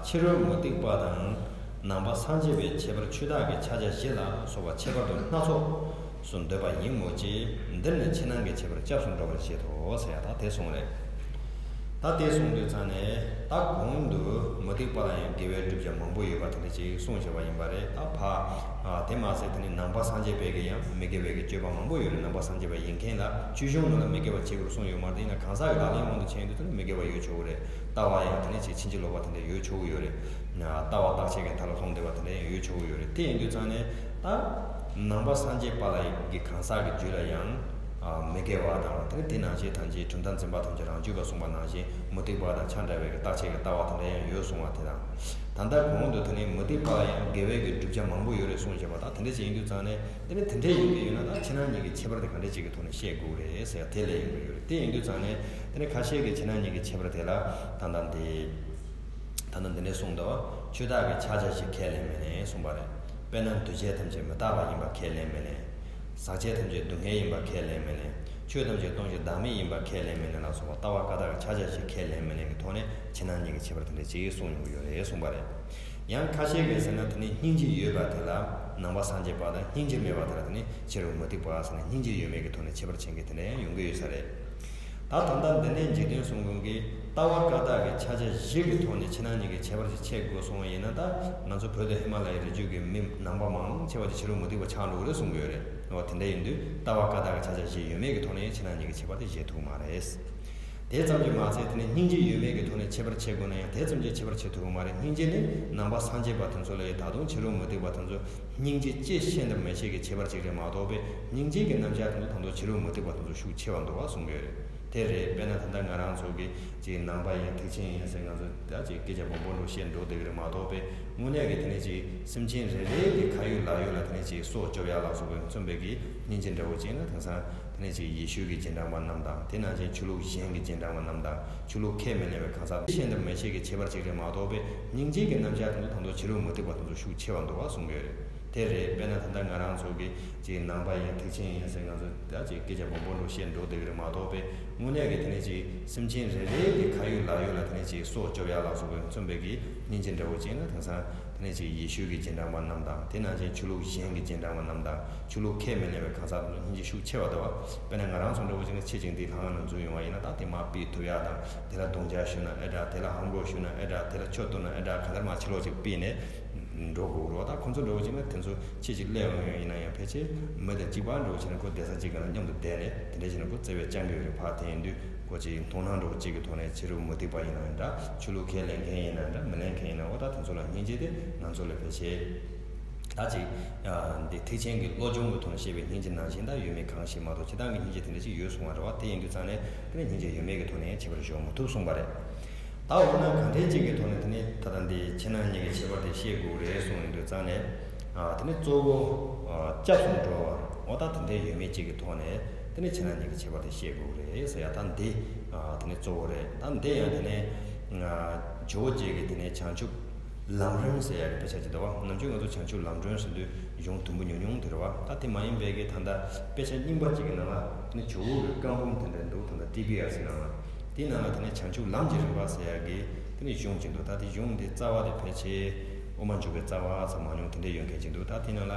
ཕྱི་རོལ་མུ་སྟེགས་པ་དང་ནང་པ་སངས་རྒྱས་པའི་ཁྱད་པར་ཆོས་བདག་གི་ཕྱག་རྒྱ་བཞི་ལ་སོགས་པ་ཁྱད་པར་དུ་སྣ་ཚོགས་སུ་འདོད་པ་ཡིན་མོད་ཀྱི། འདིར་ནི་ཕྱི་ནང་གི་ཁྱད་པར་སྐྱབས་སུ་འགྲོ་བར་བཞེད་དོ་ཟེར་ཡ་ད་དེ་གསུངས་རེད། ད་དེ་གསུངས་དུས་ཙང་ནས་ད་གོང་དུ་མུ་སྟེགས་པ་ལ་ཡང་དགེ་བའི་བསྒྲུབ་བྱ་མང་པོ་ཡོད་པ་དེ་འདྲ་ཅིག་གསུངས་བཞག་པ་ཡིན་པ་རེད། ད་ཕ་དེ་མ་ཟད་དེ་ནི་ནང་པ་སངས་རྒྱས་པའི་གི་ཡང་མི་དགེ་བའི་གི་སྤྱོད་པ་མང་པོ་ཡོད་རེད། ནང་པ་སངས་རྒྱས་པ་ཡིན་མཁན་ལ་ཆོས་གཞུང་ནང་ལ་མི་དགེ་བ་བྱེད་དགོས་གསུངས་ཡོད་མ་རེད། ཡིན་ན་གང་ཟག་གི་ལག་ལེན་དབང་དུ་བྱས་ཡོང་དུས་ཙང་ནས་མི་དགེ་བ་ཡོད་ཆོག་གི་རེད། ལྟ་བ་ཡང་དེ་ནས་ཅིག་ཕྱིན་ཅི་ལོག་པ་དེ་འདྲ་ཡོད་ཆོག་གི་ཡོད་རེད། ལྟ་བ་རྟག་ཆད་ཀྱི་མཐའ་ལ་ལྷུང་བསྡད་པ་དེ་འདྲ་ཡང་ཡོད་ཆོག་གི་ཡོད་རེད། དེ་ཡིན་དུས་ཙང་ནས་ད་ནང་པ་སངས་རྒྱས་པ་ལ་ཡི་གི་གང་ཟག་གི་རྒྱུད་ལ་ཡང་མི་དགེ་བ་དང་། དེ་ནས་དེ་ནང་བཞིན་ཐམས་ཅད་གྲུབ་མཐའ་འཛིན་པ་ཐམས་ཅད་རང་རྒྱུད་པ་གསུངས་པ་ནང་བཞིན་མུ་སྟེགས་པ་དང་ཆ་འདྲ་བའི་གི་རྟག་ཆད་ཀྱི་ལྟ་བ་དེ་འདྲ་ཡང་ཡོད་གསུངས་པ་དེ་དང་། ད་ལྟ་གོང་དུ་དེ་ནས་མུ་སྟེགས་པ་ལ་ཡང་དགེ་བའི་གི་བསྒྲུབ་བྱ་མང་པོ་ཡོད་རེད་གསུངས་བཞག་པ་དང་། དེ་འདྲ་ཅིག་ཡིན་དུས་ཙང་ནས་དེ་ནས་དེ་འདྲ་ཡིན་གྱི་ཡོད་ན་ད་ཕྱི་ནང་གཉིས་ཀྱི་ཁྱད་པར་དེ་ག་འདྲ་ཅིག་གི་ཐོག་ནས་བཤད་དགོས་རེད་ཟེར་ཡ་དེ་ལས་ཡོང་གི་ཡོད་རེད། དེ་ཡིན་དུས་ཙང་ནས་དེ་ནས་ཁ་ཤས་ཀྱིས་ཕྱི་ནང་གཉིས་ཀྱི་ཁྱད་པར་དེ་ལ་ད་ལྟ་འདི། ད་ནི་འདི་ནས་གསུངས་འདུག། ཆོས་བདག་གི་ཕྱག་རྒྱ་བཞི་ཁས་ལེན་མི་ལེན་གསུངས་པ་རེད། དཔེར་ན་འདུས་བྱས་ཐམས་ཅད་མི་རྟག་པ་ཡིན་པ་ཁས་ལེན་མི་ལེན། ཟག་བཅས་ཐམས་ཅད་སྡུག་བསྔལ་ཡིན་པ་ཁས་ལེན་མི་ལེན། ཆོས་ཐམས་ཅད་སྟོང་ཞིང་བདག་མེད་ཡིན་པ་ཁས་ལེན་མི་ལེན་ལ་སོགས་པ་ལྟ་བ་བཀའ་རྟགས་ཀྱི་ཕྱག་རྒྱ་བཞི་ཁས་ལེན་མི་ལེན་གྱི་ཐོག་ནས་ཕྱི་ནང་གཉིས་ཀྱི་ཁྱད་པར་དེ་འདྲ་ཅིག་གསུངས་ཡོང་གི་ཡོད་རེད་གསུངས་པ་རེད། ཡང་ཁ་ཤས་ཀྱིས་ཟེར་ན་དེ་ནི་སྙིང་རྗེ་ཡོད་པ་དེ་ལ་ནང་པ་སངས་རྒྱས་པ་དང་། སྙིང་རྗེ་མེད་པ་དེ་ལ་དེ་ནི་ཕྱི་རོལ་མུ་སྟེགས་པ་ཟེར་ནས་སྙིང་རྗེ་ཡོད་མེད་ཀྱི་ཐོག་ནས་ཁྱད་པར་ཕྱེ་མཁན་དེ་འདྲ་ཡང་ཡོང་གི་ཡོད་ས་རེད། ད་ད་ལྟ་འདི་ནས་འཇིག་རྟེན་གསུམ་མགོན་གྱིས་ལྟ་བ་བཀའ་རྟགས་ཀྱི་ཕྱག་རྒྱ་བཞི་གི་ཐོག་ནས་ཕྱི་ནང་གཉིས་ཀྱི་ཁྱད་པར་ཅིག་ཕྱེ་དགོས་གསུངས་པ་ཡིན་ན། ད་ང་ཚོ་བོད་དང་ཧི་མ་ལ་ཡའི་རི་རྒྱུད་ཀྱི་མི་ནང་པ་མང་ཆེ་བ་ཅིག་ཕྱི་རོལ་མུ་སྟེགས་པ་ཆགས་འགྲོ་གི་རེད་གསུང་གི་ཡོད་རེད། འོ་དེ་འདྲ་ཡིན་དུས་ལྟ་བ་བཀའ་རྟགས་ཀྱི་ཕྱག་རྒྱ་བཞི་ཡོད་མེད་ཀྱི་ཐོག་ནས་ཕྱི་ནང་གཉིས་ཀྱི་ཁྱད་པར་དེ་བཞེད་ཐུབ་མ་རེད། དེ་ཙམ་གྱིས་མ་ཚད་དེ་ནས་སྙིང་རྗེ་ཡོད་མེད་ཀྱི་ཐོག་ནས་ཁྱད་པར་ཕྱེ་དགོས་ན་ཡང་དེ་ཙམ་གྱིས་ཁྱད་པར་ཕྱེ་ཐུབ་ཀྱི་མ་རེད། སྙིང་རྗེ་ནི་ནང་པ་སངས་རྒྱས་པ་དེ་ཚོ་ལས་ད་དུང་ཕྱི་རོལ་མུ་སྟེགས་པ་དེ་ཚོ་སྙིང་རྗེ་ཅེས་ཤེས་དང་མི་ཤེས་ཀྱི་ཁྱད་པར་ཅིག་རེད་མ་གཏོགས་པས། སྙིང་རྗེ་གི་རྣམ་གཞག་དེ་ཚོ་ད་དུང་ཕྱི་རོལ་མུ་སྟེགས་པ་དེ་ཚོ་ཤུགས་ཆེ་བ་འདུག་བ་གསུང་གི་ཡོད་རེད། དེ་རེད། དཔེར་ན་ད་ལྟ་ང་རང་ཚོ་གི་ཅིག་ནང་པ་ཡིན་ཐེག་ཆེན་ཡིན་ཟེར་ང་ཚོ་ད་ཅིག་སྐད་ཆ་སྦོམ་པོ་འདྲ་བཤད་འགྲོ་བསྡད་ཀྱི་རེད་མ་གཏོགས་པས། དངོས་གནས་ཀྱི་དེ་ནས་ཅིག་སེམས་ཅན་རེ་རེ་གི་ཁ་ཡོད་ལག་ཡོད་ལ་དེ་ནས་ཅིག་སྲོག་སྐྱོབ་ཡ་ལ་སོགས་པའི་མཚོན་པའི་གི་སྙིང་རྗེ་འདྲ་བོ་ཅིག་ན། དེང་སང་དེ་ནས་ཅིག་ཡེ་ཤུ་གི་རྗེས་འབྲང་པ་རྣམས་དང་། དེ་ནང་བཞིན་ཆོས་ལུགས་གཞན་གྱི་རྗེས་འབྲང་པ་རྣམས་དང་། ཆོས་ལུགས་ཁས་མི་ལེན་པའི་གང་ཟག་ཤེས་དང་མི་ཤེས་ཀྱི་ཁྱད་པར་ཅིག་རེད་མ་གཏོགས་པས། སྙིང་རྗེ་གི་རྣམ་གཞག་དེ་ཚོ་ད་དུང་ཕྱི་རོལ་མུ་སྟེགས་པ་དེ་ཚོ་ཤུགས་ཆེ་བ་འདུག་བ་གསུང་གི་ཡོད་རེད། དེ་རེད། དཔེར་ན་ད་ལྟ་ང་རང་ཚོ་གི་ཅིག་ནང་པ་ཡིན་ཐེག་ཆེན་ཡིན་ཟེར་ང་ཚོ་ད་ཅིག་སྐད་ཆ་སྦོམ་པོ་འདྲ་བཤད་འགྲོ་བསྡད་ཀྱི་རེད་མ་གཏོགས་པས། དངོས་གནས་ཀྱི་དེ་ནས་ཅིག་སེམས་ཅན་རེ་རེ་གི་ཁ་ཡོད་ལག་ཡོད་ལ་དེ་ནས་ཅིག་སྲོག་སྐྱོབ་ཡ་ལ་སོགས་པའི་མཚོན་པའི་གི་སྙིང་རྗེ་འདྲ་བོ་ཅིག་ན། དེང་སང་དེ་ནས་ཅིག་ཡེ་ཤུ་གི་རྗེས་འབྲང་པ་རྣམས་དང་། དེ་ནང་བཞིན་ཆོས་ལུགས་གཞན་གྱི་རྗེས་འབྲང་པ་རྣམས་དང་། ཆོས་ལུགས་ཁས་མི་ལེན་པའི་གང་ཟག་དེ་ཚོ་སྙིང་རྗེ་ཤུགས་ཆེ་བ་འདུག་བ། དཔེར་ན་ང་རང་ཚོ་འདྲ་བོ་ཅིག་ན་ཕྱི་ཅིག་འདི་ལྷང་ང་ནང་འཛུལ་ཡོང་བ་ཡིན་ན། ད་དེ་མར་ཕུད་ཐུབ་ཡ་དང་། དེ་ལ་རྡུང་རྒྱག་ཞུས་ན་ཨེ་དྲག་དེ་ལ་ཧམ་གོག་ཞུས་ན་ཨེ་དྲག་དེ་ལ་ཆུ་གཏོར་ན་ཨེ་དྲག་གང་ལྟར་མར་ཕྱི་ལོགས་ཅིག་ཕུད་ནས་འགྲོ་དགོས་རེད་བ། ད་ཁོང་ཚོ་འདྲ་བོ་ཅིག་ན་དེ་ཚོ་ཕྱི་ཅིག་སླེབས་ཡོང་ཡིན་ན་ཡང་ཕལ་ཆེར་མི་དང་གཅིག་པ་འདྲ་བོ་བྱས་ན་ཁོ་བསྡད་ས་གཅིག་ག་ལ་མཉམ་དུ་བསྡད་ནས་དེ་འདྲ་བྱས་ན་ཁོ་བརྩེ་བས་བསྐྱང་གི་ཡོད་རེད། ཕར་དེ་ཡིན་དུས་ཁོ་ཅིག་མཐོང་སྣང་འདྲ་བོ་གཅིག་གི་ཐོག་ནས་ཕྱི་རོལ་མུ་སྟེགས་པ་ཡིན་ན་འདྲ། ཆོས་ལུགས་ཁས་ལེན་མཁན་ཡིན་ན་འདྲ། མི་ལེན་མཁན་ཡིན་ན། འོ་ད་དེ་ཚོ་ལ་སྙིང་རྗེ་དེ་ང་ཚོ་ལ་ཕལ་ཆེར་ད་ཅིག་འདི་ཐེག་ཆེན་གྱི་བློ་སྦྱོང་གི་ཐོག་ནས་བཤད་པའི་སྙིང་རྗེ་ནང་བཞིན་ད་ཡོད་མེད་གང་ཞིག་མ་གཏོགས་སྤྱིར་བཏང་གི་སྙིང་རྗེ་དེ་འདྲ་ཅིག་ཡོད་གསུང་བ་རེད་བ། དེ་ཡིན་དུས་ཙང་ནས་དེ་ནི་སྙིང་རྗེ་ཡོད་མེད་ཀྱི་ཐོག་ནས་ཁྱད་པར་འཇོག་མི་ཐུབ་གསུངས་པ་རེད། ད་འོ་ན་གང་འདྲའི་གཅིག་གི་ཐོག་ནས་དེ་ནི་ད་ལྟ་འདི་ཕྱི་ནང་གཉིས་ཀྱི་ཁྱད་པར་དེ་བཤད་དགོས་རེད་གསུངས་ཡོང་དུས་ཙང་ནས། ཨ་དེ་ནི་གཙོ་བོ་ཨ་སྐྱབས་སུ་འགྲོ་བ། འོ་ད་དེ་འདྲའི་ཡོད་མེད་གཅིག་གི་ཐོག་ནས་ དེ་ནས་ཕྱི་ནང་གཉིས་ཀྱི་ཁྱད་པར་དེ་ཤེས་དགོས་ཀྱི་རེད་ཟེར་ཡ། ད་འདི་ཨ་དེ་ནས་གཙོ་བོ་རེད། ད་འདི་ཡང་དེ་ནས་ཨ་ཇོ་བོ་རྗེ་གིས་དེ་ནས་བྱང་ཆུབ་ལམ་རིམ་ཟེར་ཡ་གི་དཔེ་ཆ་ཅིག་འདུག་བ། ནམ་རྒྱུན་ང་ཚོ་བྱང་ཆུབ་ལམ་སྒྲོན་ཟེར་དུས་གཞུང་དུམ་བུ་ཉུང་ཉུང་དེ་རེད་བ། ད་དེ་མ་ཡིན་པའི་གི་ད་ལྟ་དཔེ་ཆ་རྙིང་པ་ཅིག་གི་ནང་ལ་དེ་ནས་ཇོ་བོ་གི་བཀའ་འབུམ་དེ་འདྲ་འདུག་ད་ལྟ་ཊི་བི་ཨར་སི་ནང་ལ། དེའི་ནང་ལ་དེ་ནས་བྱང་ཆུབ་ལམ་གྱི་རིམ་པ་ཟེར་ཡ་གི་དེ་ནས་གཞུང་ཅིག་འདུག་ད་དེ་གཞུང་དེ་རྩ་བ་དེ་ཕལ་ཆེར་དབུ་མ་འཇུག་པའི་རྩ་བ་ཙམ་མ་ཉུང་དེ་འདྲ་ཡོད་མཁན་ཅིག་འདུག་ད་དེ་ནང་ལ་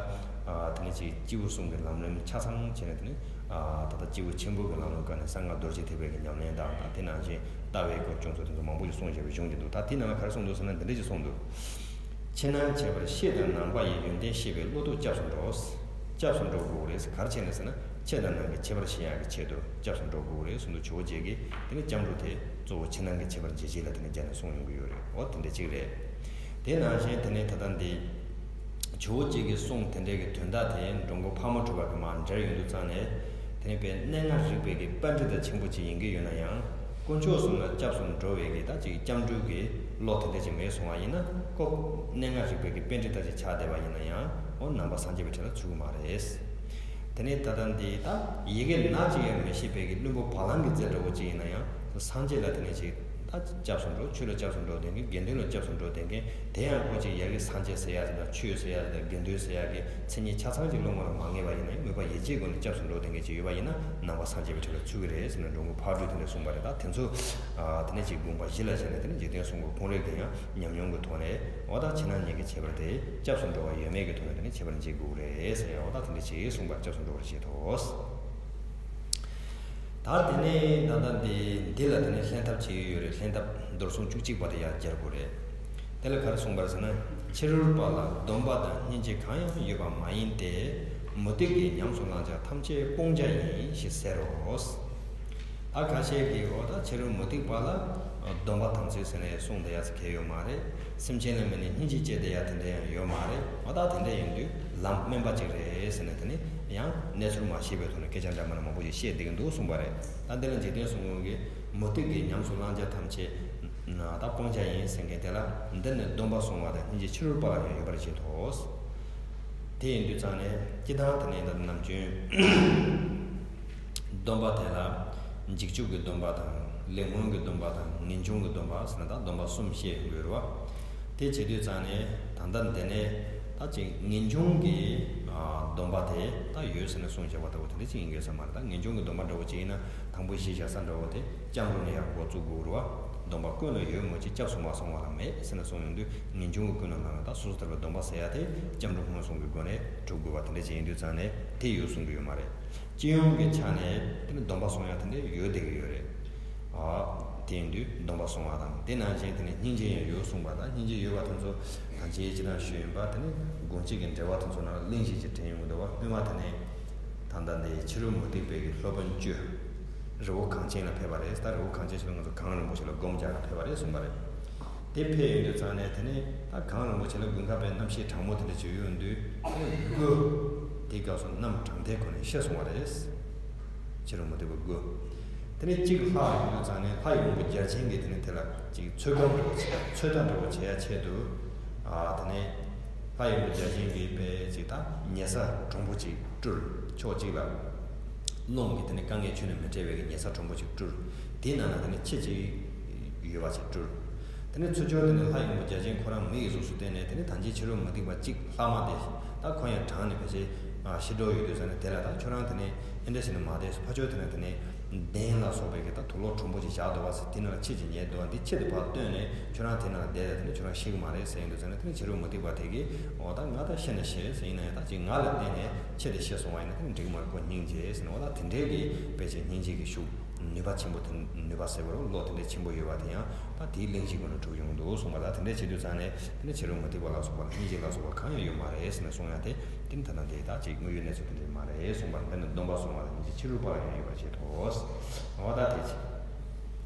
ཨ་དེ་ནས་ཅིག་སྐྱེས་བུ་གསུམ་གྱི་ལམ་རིམ་ཆ་ཚང་བྱས་ནས་དེ་ནས་ཨ་ད་ལྟ་སྐྱེས་བུ་ཆེན་པོ་གི་ལམ་ལུགས་སྒང་ནས་གསང་སྔགས་རྡོ་རྗེ་ཐེག་པའི་གི་ཉམས་ལེན་དང་། ད་དེ་ནང་བཞིན་ལྟ་བའི་སྐོར་སྐྱོང་ཚུལ་དེ་ཚོ་མང་པོ་ཞིག་གསུངས་བཞག་པའི་གཞུང་ཅིག་འདུག་ད་དེ་ནང་ལ་ག་རེ་གསུངས་འདུག་ཟེར་ན་འདི་འདྲ་ཅིག་གསུངས་འདུག་ཕྱི་ནང་ཁྱད་པར་ཤེས་དང་ནང་པ་ཡི་ཡོན་ཏན་ཤེས་པའི་བློ་སྟོབས་སྐྱབས་སུ་འགྲོ། སྐྱབས་སུ་འགྲོ་དགོས་རེད། ག་རེ་བྱས་ནས་ཟེར་ན་ཕྱི་དང་ནང་གི་ཁྱད་པར་ཤེས་ཡག་གི་ཆེད་དུ་སྐྱབས་སུ་འགྲོ་དགོས་རེད་གསུངས་འདུག་ཇོ་བོ་རྗེ་གིས་དེ་ནས་སྐྱབས་འགྲོ་དེ་གཙོ་བོ་ཕྱི་ནང་གི་ཁྱད་པར་འབྱེད་བྱེད་ལ་དེ་ནས་སྦྱར་ནས་གསུངས་ཡོང་གི་ཡོད་རེད། འོ་དེ་འདྲ་ཅིག་རེད། དེ་ནང་བཞིན་དེ་ནས་ད་ལྟ་འདི་ཇོ་བོ་རྗེ་གི་གསུང་དེ་འདྲའི་གི་དོན་དག་དེ་འགྲོ་མགོན་ཕག་མོ་གྲུ་པ་གི་མར་འགྲེལ་ཡོང་དུས་ཙང་ནས། དེ་ནས་དཔེ་གནས་ལྔ་རིག་པའི་གི་པཎྜི་ཏ་ཆེན་པོ་ཅིག་ཡིན་གྱི་ཡོད་ན་ཡང་། དཀོན་མཆོག་གསུམ་ལ་སྐྱབས་སུ་འགྲོ་བའི་གི་ད་ཅིག་སྐྱབས་འགྲོའི་གི་བློ་དེ་འདྲ་ཅིག་མེད་སོང་བ་ཡིན་ན། ཁོ་གནས་ལྔ་རིག་པའི་གི་པཎྜི་ཏ་ཅིག་ཆགས་བསྡད་པ་ཡིན་ན་ཡང་། འོ་ནང་པ་སངས་རྒྱས་པའི་གྲལ་ལ་ཚུད་ཀྱི་མ་རེད། དེ་ནས་ད་ལྟ་འདི་ད་ཡི་གེ་སྣ་གཅིག་ཡང་མི་ཤེས་པའི་གི་བླུན་པོ་བ་ལང་གི་རྫས་འདྲ་བོ་ཅིག་ཡིན་ན་ཡང་། སངས་རྒྱས་ལ་དེ་ནས་ཅིག་ད་སྐྱབས་སུ་འགྲོ། ཆོས་ལ་སྐྱབས་སུ་འགྲོ་བསྡད་མཁན། དགེ་འདུན་ལ་སྐྱབས་སུ་འགྲོ་བསྡད་མཁན། དེ་ཡང་ཁོ་ཅིག་ཡ་གི་སངས་རྒྱས་ཟེར་ཡ་དེ་དང་ཆོས་ཟེར་ཡ་དེ་དང་དགེ་འདུན་ཟེར་ཡ་གི་མཚན་ཉིད་ཆ་ཚང་གི་བློ་ངོ་ལ་མ་ངེས་པ་ཡིན་ན་ཡང་། མོས་པ་ཡིད་ཆེས་སྒོ་ནས་སྐྱབས་སུ་འགྲོ་བསྡད་མཁན་ཅིག་ཡོད་པ་ཡིན་ན། ནང་པ་སངས་རྒྱས་པའི་གྲལ་ལ་ཚུད་ཀྱི་རེད་ཟེར་ནས་འགྲོ་མགོན་ཕག་གྲུས་དེ་འདྲ་གསུངས་པ་རེད། ད་དེ་ཚོ་ཨ་དེ་ནས་ཅིག་དགོངས་པ་གཞི་ལ་བཞག་ནས། དེ་ནས་འཇིག་རྟེན་གསུམ་མགོན་སྤུངས་རེས་དེ་ཡང་ཉམས་མྱོང་གི་ཐོག་ནས། འོ་ད་ཕྱི་ནང་གཉིས་ཀྱི་ཁྱད་པར་དེ་སྐྱབས་སུ་འགྲོ་བ་ཡོད་མེད་ཀྱི་ཐོག་ནས་དེ་ནས་ཁྱད་པར་འབྱེད་དགོས་ཀྱི་རེད་ཟེར་ཡ། འོ་ད་དེ་འདྲ་ཅིག་གསུངས་པ། སྐྱབས་སུ་འགྲོ་བར་བྱེད་དོ། ད་དེ་ནས་ད་ལྟ་འདི་འདི་ལ་དེ་ནས་ལྷན་ཐབས་བྱེད་ཡུལ་ཡོད་རེད། ལྷན་ཐབས་མདོར་གསུངས་བཅུ་གཅིག་པ་དེ་ཡར་སྦྱར་དགོས་རེད། དེ་ལ་ག་རེ་གསུངས་པ་རེད་ཟེར་ན། ཕྱི་རོལ་པ་ལ་སྡོམ་པ་དང་སྙིང་རྗེ་གང་ཡང་ཡོད་པ་མ་ཡིན་ཏེ། མུ་སྟེགས་ཀྱིས་ཉམས་སུ་བླང་བྱ་ཐམས་ཅད་སྤོང་བྱ་ཡིན་ཞེས་ཟེར་རོ། ད་ཁ་ཤས་ཀྱིས་འོ་ད་ཕྱི་རོལ་མུ་སྟེགས་པ་ལ་སྡོམ་པ་དམ་ཚིག་ཟེར་ནས་གསུངས་བསྡད་ཡ་ཟེར་མཁན་ཡོད་མ་རེད། སེམས་ཅན་ལ་དམིགས་ནས་སྙིང་རྗེ་སྐྱེ་བསྡད་ཡ་དེ་འདྲ་ཡང་ཡོད་མ་རེད། འོ་ད་དེ་འདྲ་ཡིན་དུས་ལམ་དམན་པ་ཅིག་རེད་ཟེར་ནས། དེ་ནས་ཡང་གནས་ཚུལ་མ་ཤེས་པའི་ཐོག་ནས་སྐད་ཆ་འདྲ་མིན་མང་པོ་ཞིག་བཤད་བསྡད་ཀྱི་འདུག་གསུངས་པ་རེད། ད་འདི་ལ་འཇིག་རྟེན་གསུམ་མགོན་གྱིས་མུ་སྟེགས་ཀྱིས་ཉམས་སུ་བླང་བྱ་ཐམས་ཅད་ད་སྤོང་བྱ་ཡིན་ཟེར་མཁན་དེ་ལ། འདི་ནི་སྡོམ་པ་བསྲུང་བ་དང་སྙིང་རྗེ་ཕྱི་རོལ་པ་ལ་ཡང་ཡོད་པར་བྱེད་དོ། དེ་ཡིན་དུས་ཙང་ནས་སྤྱིར་བཏང་དེ་ནས་ད་ནམ་རྒྱུན་སྡོམ་པ་དེ་ལ་འཇིགས་སྐྱོབ་ཀྱི་སྡོམ་པ་དང་། ལེགས་སྨོན་གྱི་སྡོམ་པ་དང་། ངེས་འབྱུང་གི་སྡོམ་པ་ཟེར་ནས་ད་སྡོམ་པ་གསུམ་བཤད་ཡོང་གི་ཡོད་རེད་བ། དེ་བྱེད་དུས་ཙང་ནས་ད་ལྟ་འདི་ནས་ད་ཅིག་ངེས་འབྱུང་གི་ཨ་སྡོམ་པ་དེ་ད་ཡོད་ཟེར་ནས་གསུངས་བཞག་པ་ལྟ་བུ་དེ་འདྲ་ཅིག་ཡིན་དགོས་ས་མ་རེད། ད་ངེས་འབྱུང་གི་སྡོམ་པ་འདྲ་བོ་ཅིག་ཡིན་ན། དང་པོ་གཞི་བཞག་ས་འདྲ་བོ་དེ་སྐྱབས་འགྲོ་ནས་ཡར་འགོ་བཙུགས་དགོས་རེད་བ། སྡོམ་པ་ཀུན་ལ་ཡོད་མོད་ཀྱི། སྐྱབས་སུ་མ་སོང་བ་ལ་མེད་ཟེར་ནས་གསུངས་ཡོང་དུས། ངེས་འབྱུང་གི་ཀུན་སློང་ནང་ལ་ད་སོ་སོ་ཐར་པའི་སྡོམ་པ་ཟེར་ཡ་དེ་སྐྱབས་འགྲོ་སྔོན་སོང་གི་སྒོ་ནས་སྒྲུབ་དགོས་པ་དེ་འདྲ་ཅིག་ཡིན་དུས་ཙང་ནས་དེ་ཡོད་གསུང་གི་ཡོད་མ་རེད། སྤྱི་ཡོངས་ཀྱི་ཆ་ནས་དེ་ནི་སྡོམ་པ་བསྲུང་ཡ་དེ་འདྲ་ཡོད་བསྡད་ཀྱི་ཡོད་རེད། ཨ། དེ་ཡིན་དུས་སྡོམ་པ་བསྲུང་བ་དང་། དེ་ནང་བཞིན་དེ་ནི་སྙིང་རྗེ་ཡང་ཡོད་གསུངས་པ་དང་། སྙིང་རྗེ་ཡོད་པ་དེ་ཚོ་ད་ཅི་ཅི་དང་ཞུས་ཡིན་པ། དེ་ནི་དགོངས་གཅིག་གི་འགྲེལ་པ་དེ་ཚོ་ནང་གླེང་གཞི་ཅིག་དྲན་ཡོང་གི་འདུག་བ། སྔོན་མ་དེ་ནི་ད་ལྟ་འདི་ཕྱི་རོལ་མུ་སྟེགས་པའི་གི་སློབ་དཔོན་བཅུ། རི་བོ་གངས་ཅན་ལ་ཕེབས་པ་རེད། ད་རི་བོ་གངས་ཅན་ཞེས་པ་ང་ཚོ་གངས་རིན་པོ་ཆེ་ལ་སྒོམ་རྒྱག་ག་ཕེབས་པ་རེད་གསུངས་པ་རེད། དེ་ཕེབས་ཡོང་དུས་ཙང་ནས་དེ་ནས་ད་གངས་རིན་པོ་ཆེ་ལ་དགུན་ཁ་པའི་གནམ་གཤིས་གྲང་མོ་དེ་འདྲ་བྱུང་ཡོང་དུས། དེ་ནས་སྐུ་དེའི་སྐབས་སུ་གནམ་གྲང་ཐལ་ཁོ་ནས་ཤི་སོང་བ་རེད། ཕྱི་རོལ་མུ་སྟེགས་པའི་སྐུ། དེ་ནས་གཅིག་ལྷ་ཡོང་དུས་ཙང་ནས་ལྷ་ཡི་དབང་པོ་བརྒྱ་བྱིན་གྱིས་དེ་ནས་དེ་ལ་གཅིག་ཚོད་བགམ་འདྲ་བོ་བྱེད། ཚོད་ལྟ་འདྲ་བོ་བྱེད་ཡ་ཆེད་དུ། ཨ། དེ་ནས་ལྷ་ཡི་དབང་པོ་བརྒྱ་བྱིན་གྱིས་དཔེ་གཅིག་ད་ཉལ་ས་གྲུང་པོ་གཅིག་སྤྲུལ། ཕྱོགས་གཅིག་ལ། རླུང་གིས་དེ་ནས་དཀའ་ངལ་ཁྱོན་ནས་མི་འཕྲད་པའི་གི་ཉལ་ས་གྲུང་པོ་ཅིག་སྤྲུལ། དེའི་ནང་ལ་དེ་ནས་ཁྱི་ཅིག་ཡོད་པ་ཅིག་སྤྲུལ། དེ་ནས་ཚུར་ཕྱོགས་དེ་ནས་ལྷ་ཡི་དབང་པོ་བརྒྱ་བྱིན་ཁོ་རང་མི་ཡི་གཟུགས་སུ་བསྟན་ནས། དེ་ནས་ད་ཅི་ཕྱི་རོལ་མུ་སྟེགས་པ་གཅིག་ལྷག་མ་དེ་ད་ཁོ་ཡང་གྲང་ནས་ཕལ་ཆེར་ཤི་འགྲོ་ཡོད་དུས་ཙང་ནས། དེ་ལ་ད་ཁྱོད་རང་དེ་ནས་ཨེ་འདྲ་བྱས་ནས་མ་བསྡད། ཕར་ཕྱོགས་དེ་ནས་དེ་ནས་གདན་ལ་སོགས་པའི་གི་ད་དུག་ལོག་གྲུང་པོ་ཅིག་བཞག་འདུག་བ་ཟེར། དེ་ནང་ལ་ཁྱི་ཅིག་ཉལ་འདུག་བ། འདི་ཁྱི་དེ་ཕར་བཏོན་ནས་ཁྱོད་རང་དེ་ནང་ལ་བསྡད་ད། དེ་ནས་ཁྱོད་རང་ཤི་གི་མ་རེད་ཟེར་ཡོང་དུས་ཙང་ནས། དེ་ནས་ཕྱི་རོལ་མུ་སྟེགས་པ་དེ་གིས་འོ་ད་ང་ད་ཤི་ན་ཤི་ཟེར། ཡིན་ན་ཡང་ད་ཅིག་ང་ལ་བརྟེན་ནས་ཁྱི་དེ་ཤི་སོང་བ་ཡིན་ན་དེ་ནི་འགྲིག་གི་མ་རེད། ཁོ་སྙིང་རྗེ་ཟེར་ནས། འོ་ད་དེ་འདྲའི་གི་དཔེ་ཆའི་སྙིང་རྗེ་གི་ཤུགས། ནུས་པ་ཆེན་པོ་དེ། ནུས་པ་ཟེར་བ་རུ་བློ་དེ་འདྲའི་ཆེན་པོ་ཡོད་པ་དེ་ཡང་ད་དེའི་གླེང་གཞི་སྒོ་ནས་གྲུབ་ཡོང་འདུག་གསུངས་པ། ད་དེ་འདྲ་བྱེད་དུས་ཙང་ནས་དེ་ནི་ཕྱི་རོལ་མུ་སྟེགས་པ་ལ་སོགས་པ་ལ་སྙིང་རྗེ་ལ་སོགས་པ་གང་ཡང་ཡོད་མ་རེད་ཟེར་ནས་གསུང་ཡ་དེ། དེ་ནི་ད་ལྟ་འདི་ད་ཅིག་དངོས་ཡོད་གནས་ཚུལ་དེ་འདྲ་མ་རེད་གསུངས་པ། འདི་ནི་སྡོམ་པ་བསྲུང་བ་ལ་སྙིང་རྗེ་ཕྱི་རོལ་པ་ལ་ཡང་ཡོད་པར་བྱེད་དོ། འོ་ད་དེ་བྱེད།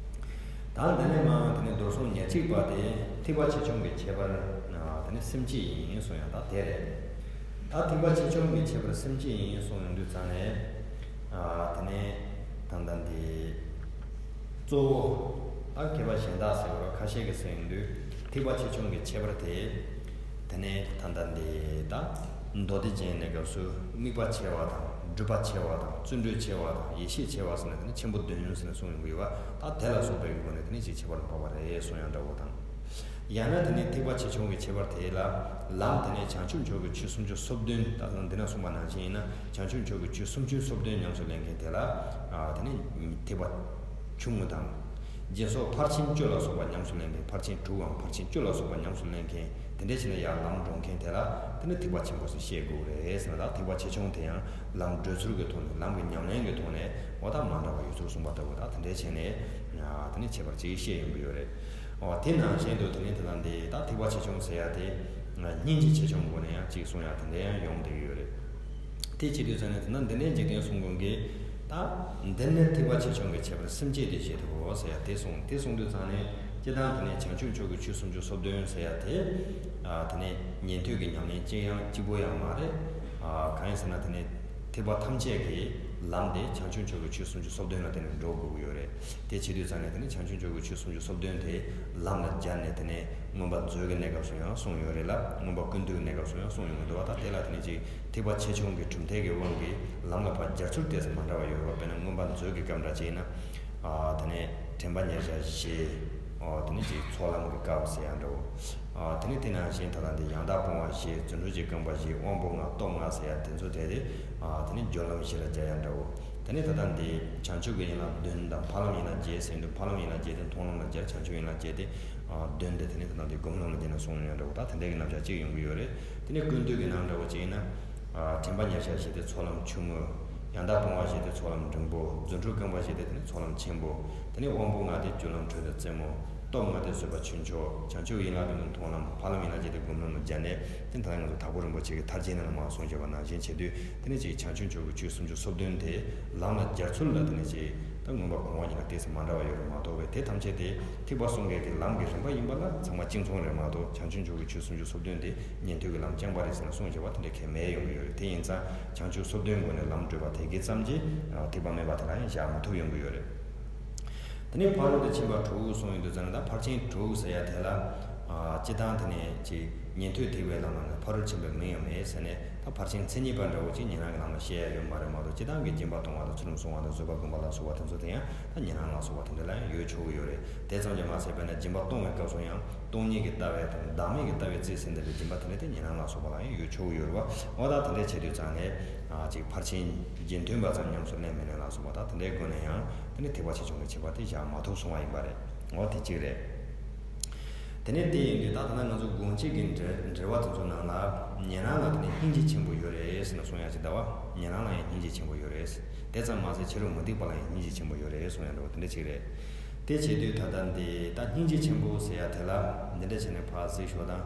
ད་འདི་ནས་མ་དེ་ནས་མདོར་གསུངས་ཉེར་གཅིག་པ་དེ་ཐེག་པ་ཆེ་ཆུང་གི་ཁྱད་པར། ཨ། དེ་ནས་སེམས་བསྐྱེད་ཡིན་གསུངས་ཡ་ད་དེ་རེད། ད་ཐེག་པ་ཆེ་ཆུང་གི་ཁྱད་པར་སེམས་བསྐྱེད་ཡིན་གསུངས་ཡོང་དུས་ཙང་ནས། ཨ། དེ་ནས་ད་ལྟ་འདི་གཙོ་བོ་ད་མཁས་པ་གཞན་དག་ཟེར་བ་ཁ་ཤས་ཀྱིས་ཟེར་ཡོང་དུས། ཐེག་པ་ཆེ་ཆུང་གི་ཁྱད་པར་དེ། དེ་ནས་ད་ལྟ་འདི་ད་མདོ་སྡེ་རྒྱན་གྱི་སྐབས་སུ་དམིགས་པ་ཆེ་བ་དང་ སྒྲུབ་པ་ཆེ་བ་དང་བརྩོན་འགྲུས་ཆེ་བ་དང་ཡེ་ཤེས་ཆེ་བ་ཟེར་ནས་དེ་ནི་ཆེན་པོ་བདུན་ཟེར་ནས་གསུངས་ཡོང་གི་ཡོད་པ། ད་དེ་ལ་སོགས་པའི་སྒོ་ནས་དེ་ནི་ཅིག་ཁྱད་པར་འཕགས་པ་རེད་གསུངས་ཡང་འདྲ་བོ་དང་། ཡང་ན་དེ་ནི་ཐེག་པ་ཆེ་ཆུང་གི་ཁྱད་པར་དེ་ལ། ལམ་དེ་ནི་བྱང་ཆུབ་མཆོག་གི་ཆོས་སུམ་ཅུ་སོ་བདུན། ད་ལྟ་འདི་ན་གསུངས་པ་ནང་བཞིན་ཡིན་ན་བྱང་ཆུབ་མཆོག་གི་ཆོས་སུམ་ཅུ་སོ་བདུན་ཉམས་སུ་ལེན་མཁན་དེ་ལ། ཨ། དེ་ནི་ཐེག་པ་ཆུང་ངུ་དང་། སྦྱིན་སོགས་ཕར་ཕྱིན་བཅུ་ལ་སོགས་པ་ཉམས་སུ་ལེན་མཁན། ཕར་ཕྱིན་དྲུག་གམ་ཕར་ཕྱིན་བཅུ་ལ་སོགས་པ་ཉམས་སུ་ལེན་མཁན། དེ་འདྲ་བྱས་ན་ཡང་ལམ་འགྲོ་མཁན་དེ་ལ་དེ་ནི་ཐེག་པ་ཆེན་པོ་ཟེར་བཤད་དགོས་རེད་ཟེར་ན། ད་ཐེག་པ་ཆེ་ཆུང་དེ་ཡང་ལམ་བགྲོད་ཚུལ་གྱི་ཐོག་ནས། ལམ་གྱི་ཉམས་ལེན་གྱི་ཐོག་ནས་འོ་ད་མ་འདྲ་བ་ཡོད་ཚུལ་གསུངས་པ་ལྟ་བུ། ད་དེ་འདྲ་བྱས་ནས་དེ་ནི་ཁྱད་པར་ཅིག་བཤད་ཡོང་གི་ཡོད་རེད། འོ་དེ་ནང་བཞིན་དུ་དེ་ནི་ད་ལྟ་འདི་ད་ཐེག་པ་ཆེ་ཆུང་ཟེར་ཡ་དེ་སྙིང་རྗེ་ཆེ་ཆུང་སྒོ་ནས་ཡང་ཅིག་གསུང་ཡ་དེ་འདྲ་ཡང་ཡོང་བསྡད་ཀྱི་ཡོད་རེད། དེ་བྱེད་དུས་ཙང་ནས་དེ་ན་འདི་ནས་འཇིག་རྟེན་གསུམ་མགོན་གྱིས། ད་འདི་ནས་ཐེག་པ་ཆེ་ཆུང་གི་ཁྱད་པར་སེམས་བསྐྱེད་དེ་བཞེད་དོ་ཟེར་ཡ་དེ་གསུངས། དེ་གསུངས་དུས་ཙང་ནས་སྤྱིར་བཏང་དེ་ནས་བྱང་ཆུབ་མཆོག་གི་ཆོས་སུམ་ཅུ་སོ་བདུན་ཟེར་ཡ་དེ། ཨ། དེ་ནས་ཉན་ཐོས་ཀྱི་ཉམས་ལེན་གཅིག་ཡང་གཅིག་པོ་ཡང་མ་རེད། ཨ། གང་ཡིན་ཟེར་ན་དེ་ནས་ཐེག་པ་ཐམས་ཅད་ཀྱི་ལམ་དེ་བྱང་ཆུབ་མཆོག་གི་ཆོས་སུམ་ཅུ་སོ་བདུན་ལ་བརྟེན་ནས་འགྲོ་དགོས་ཀྱི་ཡོད་རེད། དེ་བྱེད་དུས་ཙང་ནས་དེ་ནས་བྱང་ཆུབ་མཆོག་གི་ཆོས་སུམ་ཅུ་སོ་བདུན་དེ་ལམ་ལ་སྦྱར་ནས། དེ་ནས་མངོན་པ་མཛོད་ཀྱི་གནས་སྐབས་སུ་ཡང་གསུངས་ཡོད་རེད་ལ། མངོན་པ་ཀུན་བཏུས་ཀྱི་གནས་སྐབས་སུ་ཡང་གསུངས་ཡོང་གི་འདུག་བ། ད་དེ་ལ་དེ་ནས་ཅིག་ཐེག་པ་ཆེ་ཆུང་གི་གྲུབ་མཐའ་གི་དབང་གིས་ལམ་ལ་ཕར་སྦྱར་ཚུལ་ཏོག་ཙམ་མ་འདྲ་བ་ཡོད་རེད་བ། དཔེར་ན་མངོན་པ་མཛོད་ཀྱི་སྐབས་འདྲ་བྱས་ན། ཨ། དེ་ནས་དྲན་པ་ཉེར་བཞག་བཞི། ཨ། དེ་ནས་ཅིག་ཚོགས་ལམ་གྱི་སྐབས་ཟེར་ཡ་འདྲ་བོ། ཨ། དེ་ནས་དེ་ནང་བཞིན་ད་ལྟ་འདི་ཡང་དག་སྤོང་བ་བཞི། རྫུ་འཕྲུལ་གྱི་རྐང་པ་བཞི། དབང་པོ་ལྔ། སྟོབས་ལྔ་ཟེར་ཡ་དེ་ཚོ་དེ་དེ། ཨ། དེ་ནས་སྦྱོར་ལམ་བཞི་ལ་སྦྱར་ཡ་འདྲ་བོ། དེ་ནས་ད་ལྟ་འདི་བྱང་ཆུབ་ཀྱི་ཡན་ལག་བདུན་དང་ཕ་ལམ་ཡན་ལག་བརྒྱད་ཟེར་དུས། ཕ་ལམ་ཡན་ལག་བརྒྱད་དེ་མཐོང་ལམ་ལ་སྦྱར། བྱང་ཆུབ་ཡན་ལག་བརྒྱད་དེ། ཨ། བདུན་དེ་དེ་ནས་ད་ལྟ་འདི་སྒོམ་ལམ་ལ་སྦྱར་ནས་གསུངས་ཡོད་འདྲ་བོ། ད་དེ་འདྲ་གི་རྣམ་གཞག་ཅིག་ཡོང་གི་ཡོད་རེད། དེ་ནས་ཀུན་བཏུས་ཀྱི་ནང་འདྲ་བོ་ཅིག་ཡིན་ན། ཨ། དྲན་པ་ཉེར་བཞག་བཞི་དེ་ཚོགས་ལམ་ཆུང་ངུ། ཡང་དག་སྤོང་བ་བཞི་དེ་ཚོགས་ལམ་འབྲིང་པོ། རྫུ་འཕྲུལ་རྐང་པ་བཞི་དེ་དེ་ནས་ཚོགས་ལམ་ཆེན་པོ། དེ་ནས་དབང་པོ་ལྔ་དེ་སྦྱོར་ལམ་དྲོད་དང་རྩེ་མོ། སྟོབས་ལྔ་དེ་བཟོད་པ་ཆོས་མཆོག། བྱང་ཆུབ་ཡན་ལག་བདུན་དེ་མཐོང་ལམ། ཕ་ལམ་ཡན་ལག་བརྒྱད་དེ་སྒོམ་ལམ་ལ་སྦྱར་ནས། དེ་ད་ལྟ་ང་ཚོ་དྭགས་པོ་རིན་པོ་ཆེ་གིས་མཐར་གྱིས་ནས་ལ་མར་གསུངས་བཞག་པ་ནང་བཞིན་བྱེད་དུས། དེ་ནས་ཅིག་བྱང་ཆུབ་མཆོག་གི་ཆོས་སུམ་ཅུ་སོ་བདུན་དེ་ལམ་ལ་སྦྱར་ཚུལ་ལ་དེ་ནས་ཅིག་ད་མངོན་པ་གོང་འོག་གཉིས་ལ་ཏོག་ཙམ་མ་འདྲ་བ་ཡོད་རེད་མ་གཏོགས། པས་དེ་ཐམས་ཅད་དེ་ཐེག་པ་གསུམ་ཀའི་གི་ལམ་གྱི་རིམ་པ་ཡིན་པ་ལ་ཚང་མ་གཅིག་མཚུངས་རེད་མ་གཏོགས། བྱང་ཆུབ་མཆོག་གི་ཆོས་སུམ་ཅུ་སོ་བདུན་དེ་ཉན་ཐོས་ཀྱི་ལམ་རྐྱང་པ་རེད་ཟེར་ནས་གསུངས་བཞག་པ་དེ་འདྲ་གང་ཡང་མེད་ཡོང་གི་ཡོད་རེད། དེ་ཡིན་ཙང་བྱང་ཆུབ་སོ་བདུན་སྒོ་ནས་ལམ་བགྲོད་པ་དེ་གའི་ཙམ་གྱིས་ཐེག་པ་དམན་པ་དེ་ལ་ཡང་བཞག་མ་ཐུབ་ཡོང་གི་ཡོད་རེད། དེ་ནས་ཕ་རོལ་ཏུ་ཕྱིན་པ་དྲུག་གསུངས་ཡོང་དུས་ཙང་ནས། ད་ཕར་ཕྱིན་དྲུག་ཟེར་ཡ་དེ་ལ། ཨ། སྤྱིར་བཏང་དེ་ནས་ཅིག་ཉན་ཐོས་ཐེག་པའི་ལམ་ལ་ཕ་རོལ་ཕྱིན་པའི་མིང་ཡང་མེད་ཟེར་ནས། ད་ཕར་ཕྱིན་མཚན་ཉིད་པ་འདྲ་བོ་ཅིག་ཉན་རང་གི་ལམ་ལ་བཤད་ཡ་ཡོད་མ་རེད་མ་གཏོགས། སྤྱིར་བཏང་གི་སྦྱིན་པ་གཏོང་བ་དང་། ཚུལ་ཁྲིམས་སྲུང་བ་དང་། བཟོད་པ་སྒོམ་པ་ལ་སོགས་པ་དེ་ཚོ་དེ་ཡང་ད་ཉན་རང་ལ་སོགས་པ་དེ་འདྲ་ལ་ཡང་ཡོད་ཆོག་གི་ཡོད་རེད། དེ་ཙམ་གྱིས་མ་ཟད། དཔེར་ན་སྦྱིན་པ་གཏོང་བའི་སྐབས་སུ་ཡང་སྟོང་ཉིད་ཀྱི་ལྟ་བའི་དང་བདག་མེད་ཀྱི་ལྟ་བའི་རྩིས་ཟིན་བསྡད་པའི་སྦྱིན་པ་དེ་འདྲ་དེ་ཉན་རང་ལ་སོགས་པ་ལ་ཡང་ཡོད་ཆོག་གི་ཡོད་རེད་བ། འོ་ད་དེ་འདྲ་བྱེད་དུས་ཙང་ནས། ཨ། ཅིག་ཕར་ཕྱིན་རྗེས་མཐུན་པ་ཙམ་ཉམས་སུ་ལེན་མི་ལེན་ལ་སོགས་པ། ད་དེ་འདྲའི་སྒོ་ནས་ཡང་དེ་ནི་ཐེག་པ་ཆེ་ཆུང་གི་ཁྱད་པར་དེ་བཞག་མ་ཐུབ་གསུང་བ་ཡིན་པ་རེད། འོ་དེ་གཅིག་རེད། དེ་ནས་དེ་ཡིན་དུས་ད་ལྟ་ན་ང་ཚོ་དགོངས་གཅིག་གི་འགྲེལ་འགྲེལ་པ་དེ་ཚོ་ནང་ལ། ཉན་རང་ལ་དེ་ནི་སྙིང་རྗེ་ཆེན་པོ་ཡོད་རེད་ཟེར་ནས་གསུང་ཡ་ཅིག་གདའ་བ། ཉན་རང་ལ་ཡང་སྙིང་རྗེ་ཆེན་པོ་ཡོད་རེད། དེ་ཙམ་མ་ཟད་ཕྱི་རོལ་མུ་སྟེགས་པ་ལ་ཡང་སྙིང་རྗེ་ཆེན་པོ་ཡོད་རེད་གསུང་ཡ་འདྲ་བོ་དེ་འདྲ་ཅིག་རེད། དེ་བྱེད་དུས་ད་ལྟ་འདི་ད་སྙིང་རྗེ་ཆེན་པོ་ཟེར་ཡ་དེ་ལ་འདི་འདྲ་བྱས་ནས་ཕར་གཟིགས་ཤོག་དང་།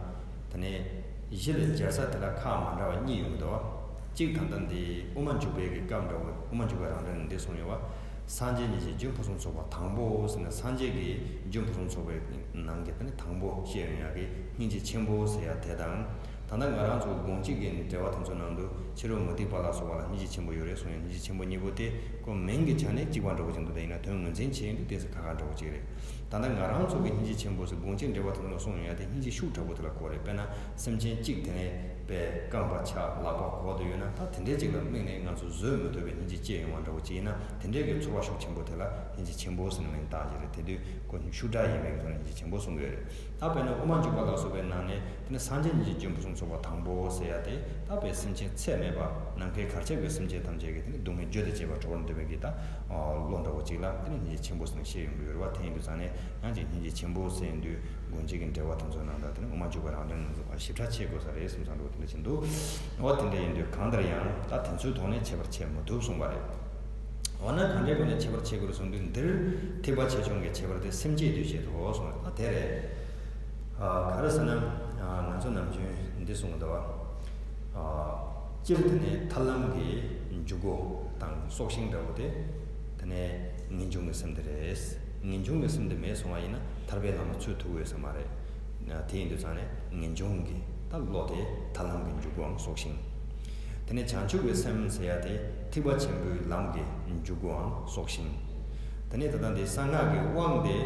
དེ་ནས་གཞི་ལ་སྦྱར་ས་དེ་ལ་ཁག་མ་འདྲ་བ་གཉིས་ཡོང་གི་འདུག་བ། གཅིག་ད་ལྟ་འདི་དབུ་མ་འཇུག་པའི་གི་སྐབས་འདྲ་བོ། དབུ་མ་འཇུག་པའི་རང་འགྲེལ་ནས་འདི་གསུངས་ཡོད་བ། སངས་རྒྱས་ཉིད་ཀྱི་རྒྱུ་ཕུན་སུམ་ཚོགས་པ་དང་པོ་ཟེར་ནས། སངས་རྒྱས་ཀྱི་རྒྱུ་ཕུན་སུམ་ཚོགས་པའི་ནང་གི་དེ་ནི་དང་པོ་བཤད་ཡོང་ཡ་གི་སྙིང་རྗེ་ཆེན་པོ་ཟེར་ཡ་དེ་དང་། ད་ལྟ་ང་རང་ཚོ་དགོངས་གཅིག་གི་འགྲེལ་པ་དེ་ཚོ་ནང་དུ་ཕྱི་རོལ་མུ་སྟེགས་པ་ལ་སོགས་པ་ལ་སྙིང་རྗེ་ཆེན་པོ་ཡོད་རེད་གསུངས་ཡོད། སྙིང་རྗེ་ཆེན་པོ་གཉིས་པོ་དེ་ཁོ་མིང་གི་ཆ་ནས་གཅིག་པ་འདྲ་བོ་ཅིག་འདུག་དེ་ཡིན་ན་དོན་ངོས་འཛིན་བྱེད་ཡོང་དུས་ཏོག་ཙམ་ཁག་ཁག་འདྲ་བོ་ཅིག་རེད། ད་ལྟ་ང་རང་ཚོ་གི་སྙིང་རྗེ་ཆེན་པོ་ཟེར་དགོངས་གཅིག་འགྲེལ་པ་དེ་ཚོ་ནང་གསུངས་ཡོང་ཡ་དེ་སྙིང་རྗེ་ཤུགས་དྲག་པོ་དེ་ལ་གོ་རེད། དཔེར་ན་སེམས་ཅན་གཅིག་དེ་ནས་པའི་རྐང་པ་ཆག་ལག་པ་གོག་ཏུ་ཡོད་ན། ད་དེ་འདྲའི་ཅིག་ལ་དམིགས་ནས་ང་ཚོ་བཟོད་མི་ཐུབ་པའི་སྙིང་རྗེ་སྐྱེ་ཡོང་བ་འདྲ་བོ་ཅིག་ཡིན་ན། དེ་འདྲའི་གི་ཚོར་བ་ཤུགས་ཆེན་པོ་དེ་ལ་སྙིང་རྗེ་ཆེན་པོ་ཟེར་ནས་མིང་བཏགས་ཀྱི་རེད། དེ་དུས་ཁོ་ཤུགས་དྲག་ཡིན་པའི་གི་ཐོག་ནས་སྙིང་རྗེ་ཆེན་པོ་གསུང་གི་ཡོད་རེད། ད་དཔེར་ན་དབུ་མ་འཇུག་པ་ལ་སོགས་པའི་ནང་ནས་དེ་ནི་སངས་རྒྱས་ཉིད་ཀྱི་རྒྱུ་ཕུན་སུམ་ཚོགས་པ་དང་པོ་ཟེར་ཡ་དེ། ད་དཔེ་སེམས་ཅན་ཚད་མེད་པ་ནམ་མཁའི་གར་ཁྱབ་ཀྱི་སེམས་ཅན་ཐམས་ཅད་ཀྱི་དེ་ནི་སྡུག་བསྔལ་བརྗོད་དུ་བྱེད་པ་གྲོལ་བར་འདོད་པའི་གི་ད་བློ་འདྲ་བོ་ཅིག་ལ་དེ་ནི་སྙིང་རྗེ་ཆེན་པོ་ཟེར་ནས་བཤད་ཡོང་གི་ཡོད་རེད་བ། དེ་ཡིན་དུས་ཙང་ནས་ཡང་ཅིག་སྙིང་རྗེ་ཆེན་པོ་ཟེར་ཡོང་དུས་དགོངས་གཅིག་གི་འགྲེལ་པ་དེ་ཚོ་ནང་ལ་དེ་ནི་དབུ་མ་འཇུག་པ་རང་འགྲེལ་ནང་ཚོ་ཞིབ་ཕྲ་ཕྱེ་དགོས་ས་རེད་བསམ་བསམ་འདྲ་བོ་དེ་འདྲ་ཅིག་འདུག་འོ་དེ་འདྲ་ཡིན་དུས་གང་ལྟར་ཡང་ད་དེ་ཚོའི་ཐོག་ནས་ཁྱད་པར་ཕྱེ་མི་ཐུབ་གསུངས་པ་རེད། འོ་ན་གང་འདྲའི་སྒོ་ནས་ཁྱད་པར་ཕྱེ་དགོས་རེད་གསུངས་དུས། འདིར་ཐེག་པ་ཆེ་ཆུང་གི་ཁྱད་པར་དེ་སེམས་བསྐྱེད་དུ་བཤད་དོ་གསུངས་པ་དེ་རེད། ཨ། ག་རེ་ཟེར་ན། ཨ། ང་ཚོ་ནམ་རྒྱུན་འདི་གསུངས་འདུག་བ། ཨ། སྤྱིར་དེ་ནི་ཐར་ལམ་གྱི་འཇུག་སྒོ་དང་སྲོག་ཤིང་འདྲ་བོ་དེ། དེ་ནི་ངེས་འབྱུང་གི་སེམས་དེ་རེད། ངེས་འབྱུང་གི་སེམས་དེ་མེད་སོང་བ་ཡིན་ན་ཐར་པའི་ལམ་ལ་ཚུད་ཐུབ་ཡོད་ས་མ་རེད། དེ་ཡིན་དུས་ཙང་ནས་ངེས་འབྱུང་གི་ད་བློ་དེ་ཐར་ལམ་གྱི་འཇུག་སྒོའམ་སྲོག་ཤིང་། དེ་ནས་བྱང་ཆུབ་ཀྱི་སེམས་ཟེར་ཡ་དེ་ཐེག་པ་ཆེན་པོའི་ལམ་གྱི་འཇུག་སྒོའམ་སྲོག་ཤིང་། དེ་ནས་ད་ལྟ་འདི་གསང་སྔགས་ཀྱི་དབང་དེ།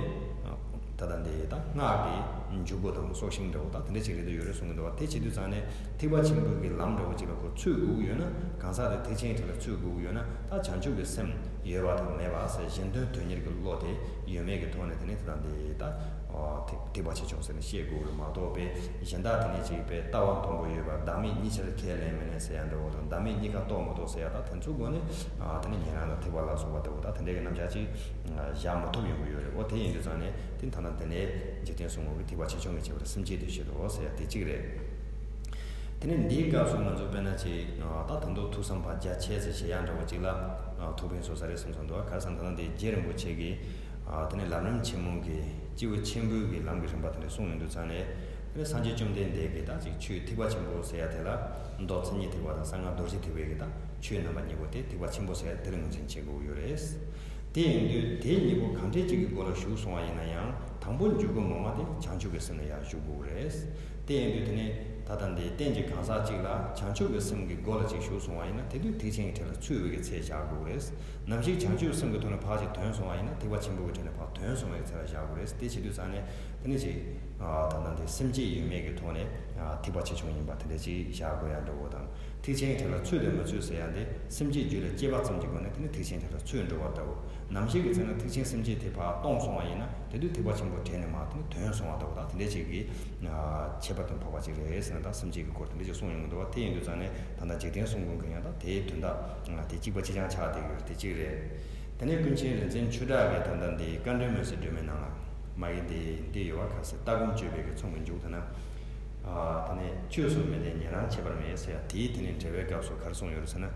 ད་ལྟ་འདི་ད་སྔགས་ཀྱི་ འཇུག་སྒོ་དང་སྲོག་ཤིང་འདྲ་བོ་ད་དེ་འདྲ་ཅིག་རེད་འདོད་ཡོད་རེད་གསུང་གི་འདུག་བ། དེ་བྱེད་དུས་ཙང་ནས་ཐེག་པ་ཆེན་པོའི་གི་ལམ་འདྲ་བོ་ཅིག་ལ་ཁོ་ཚུད་དགོས་ཀྱི་ཡོད་ན། གང་ཟག་དེ་ཐེག་ཆེན་གྱི་ཁྲིད་ལ་ཚུད་དགོས་ཀྱི་ཡོད་ན། ད་བྱང་ཆུབ་ཀྱི་སེམས་ཡོད་པ་དང་མེད་པ་ཟེར་གཞན་དོན་དོན་གཉེར་གྱི་བློ་དེ་ཡོད་མེད་ཀྱི་ཐོག་ནས་དེ་ནས་དེ་དང་དེ་ད་ཐེག་ཐེག་པ་ཆེ་ཆུང་ཟེར་ནས་བཤད་དགོས་རེད་མ་གཏོགས་པས། གཞན་དག་དེ་ནས་ཅིག་པས་ལྟ་བ་མཐོན་པོ་ཡོད་པ་བདག་མེད་གཉིས་ཆར་ཁས་ལེན་མི་ལེན་ཟེར་ཡ་འདྲ་བོ་དང་། བདག་མེད་གཉིས་ཀ་རྟོགས་མ་རྟོགས་ཟེར་ཡ་ད་དེ་ཚོའི་སྒོ་ནས་དེ་ནས་ཉན་རང་དང་ཐེག་པ་ལ་སོགས་པ་འདྲ་བོ་ད་དེ་འདྲ་གི་རྣམ་གཞག་ཅིག་བཞག་མ་ཐུབ་ཡོང་གི་ཡོད་རེད། འོ་དེ་ཡིན་དུས་ཙང་ནས་དེ་ད་ལྟ་དེ་ནས་འཇིག་རྟེན་གསུམ་མགོན་གྱི་ཐེག་པ་ཆེ་ཆུང་གི་ཁྱད་པར་སེམས་བསྐྱེད་དུ་བཤད་དོ་ཟེར་ཡ་དེ་གཅིག་རེད། དེ་ནས་འདིའི་སྐབས་སུ་ང་ཚོ་དཔེར་ན་ཅིག་ད་ད་དུང་ཐུགས་བསམ་པ་རྒྱ་ཆེ་ཟེར་བྱེད་ཡ་འདྲ་བོ་ཅིག་ལ་ཐུགས་ཕན་གསོས་ས་རེད་བསམ་བསམ་འདུག་བ། ག་རེ་ཟེར་ན་ད་ལྟ་འདི་རྗེ་རིན་པོ་ཆེ་གིས་དེ་ནས་ལམ་རིམ་ཆེན་མོ་གི་སྐྱེས་བུ་ཆེན་པོའི་གི་ལམ་གྱི་རིམ་པ་དེ་འདྲ་གསུངས་ཡོང་དུས་ཙང་ནས། དེ་ནས་སངས་རྒྱས་བཅོམ་ལྡན་འདས་ཀྱིས་ད་ཅིག་ཆོས་ཐེག་པ་ཆེན་པོ་ཟེར་ཡ་དེ་ལ་མདོ་མཚན་ཉིད་ཐེག་པ་དང་གསང་སྔགས་རྡོ་རྗེ་ཐེག་པའི་གི་ད་ཆོས་རྣམ་པ་གཉིས་པོ་དེ་ཐེག་པ་ཆེན་པོ་ཟེར་ཡ་དེ་ལ་ངོས་འཛིན་བྱེད་དགོས་ཀྱི་ཡོད་རེད། དེ་ཡིན་དུས་དེ་གཉིས་པོ་གང་འདྲ་ཅིག་གི་སྒོ་ལ་ཞུགས་སོང་བ་ཡིན་ན་ཡང་དང་པོ་འཇུག་སྒོ་ངོ་མ་དེ་བྱང་ཆུབ་ཀྱི་སེམས་ལ་ཡར་ཞུགས་དགོས་རེད། དེ་ཡིན་དུས་དེ་ནས་ད་ལྟ་འདི་རྟེན་གྱི་གང་ཟག་ཅིག་ལ་བྱང་ཆུབ་ཀྱི་སེམས་ཀྱི་སྒོ་ལ་ཅིག་ཞུགས་སོང་བ་ཡིན་ན་དེ་དུས་ཐེག་ཆེན་གྱི་ཁྲིད་ལ་ཚུད་པའི་གི་ཚད་བཞག་དགོས་རེད། ནམ་ཞིག་བྱང་ཆུབ་སེམས་ཀྱི་ཐོག་ནས་ཕར་ཅིག་ཐོན་སོང་བ་ཡིན་ན་ཐེག་པ་ཆེན་པོ་གི་ཁྲིད་ནས་ཕར་ཐོན་སོང་བའི་ཚད་ལ་བཞག་དགོས་རེད། དེ་བྱེད་དུས་ཙང་ནས་དེ་ནས་ཅིག་ད་ལྟ་འདི་སེམས་བསྐྱེད་ཡོད་མེད་ཀྱི་ཐོག་ནས་ཐེག་པ་ཆེ་ཆུང་ཡིན་པ་དེ་འདྲ་ཅིག་བཞག་དགོས་ཡ་འདྲ་བོ་དང་། ཐེག་ཆེན་གྱི་ཁྲིད་ལ་ཚུད་དང་མི་ཚུད་ཟེར་ཡ་འདི་སེམས་བསྐྱེད་རྒྱུད་ལ་སྐྱེས་པ་ཙམ་གྱི་སྒོ་ནས་དེ་ནི་ཐེག་ཆེན་གྱི་ཁྲིད་ལ་ཚུད་འགྲོ་བ་ལྟ་བུ། ནམ་ཞིག་གི་ཚེ་ན་ཐེག་ཆེན་སེམས་བསྐྱེད་དེ་ཕར་སྟོང་སོང་བ་ཡིན་ན་དེ་དུས་ཐེག་པ་ཆེན་པོ་གྲལ་ནས་མར་དེ་ནི་ཐོན་སོང་བ་ལྟ་བུ་དང་དེ་འདྲ་ཅིག་གི་ཁྱད་པར་དུ་འཕགས་པ་ཅིག་རེད་ཟེར་ན། ད་སེམས་བསྐྱེད་ཀྱི་སྐོར་དེ་འདྲ་ཅིག་གསུངས་ཡོང་གི་འདུག་བ། དེ་ཡིན་དུས་ཙང་ནས་ད་ལྟ་འཇིག་རྟེན་གསུམ་མགོན་གྱི་ཡང་ད་དེའི་དོན་དག་དེ་གཅིག་པ་གཅིག་རྐྱང་ཆགས་བསྡད་ཡོད་དེ་གཅིག་རེད། དེ་ནས་ཀུན་མཁྱེན་རིག་འཛིན་ཆོས་གྲགས་ཀྱིས་ད་ལྟ་འདི་བཀའ་འགྲོའི་མུན་སེལ་སྒྲོན་མེའི་ནང་ལ། མ་གི་འདི་འདི་ཡོད་བ། ཁ་ཟེར་ལྟ་སྒོམ་སྤྱོད་པའི་གི་ཚོམས་ཀྱི་མཇུག་དེ་ན། ཨ་དེ་ནས་ཆོས་སུ་མི་ལྡན་ཉན་རང་ཁྱད་པར་མེད་ཟེར་ཡ་དེའི་དེ་ནས་འགྲེལ་པའི་སྐབས་སུ་ག་རེ་གསུངས་ཡོད་རེད་ཟེར་ན།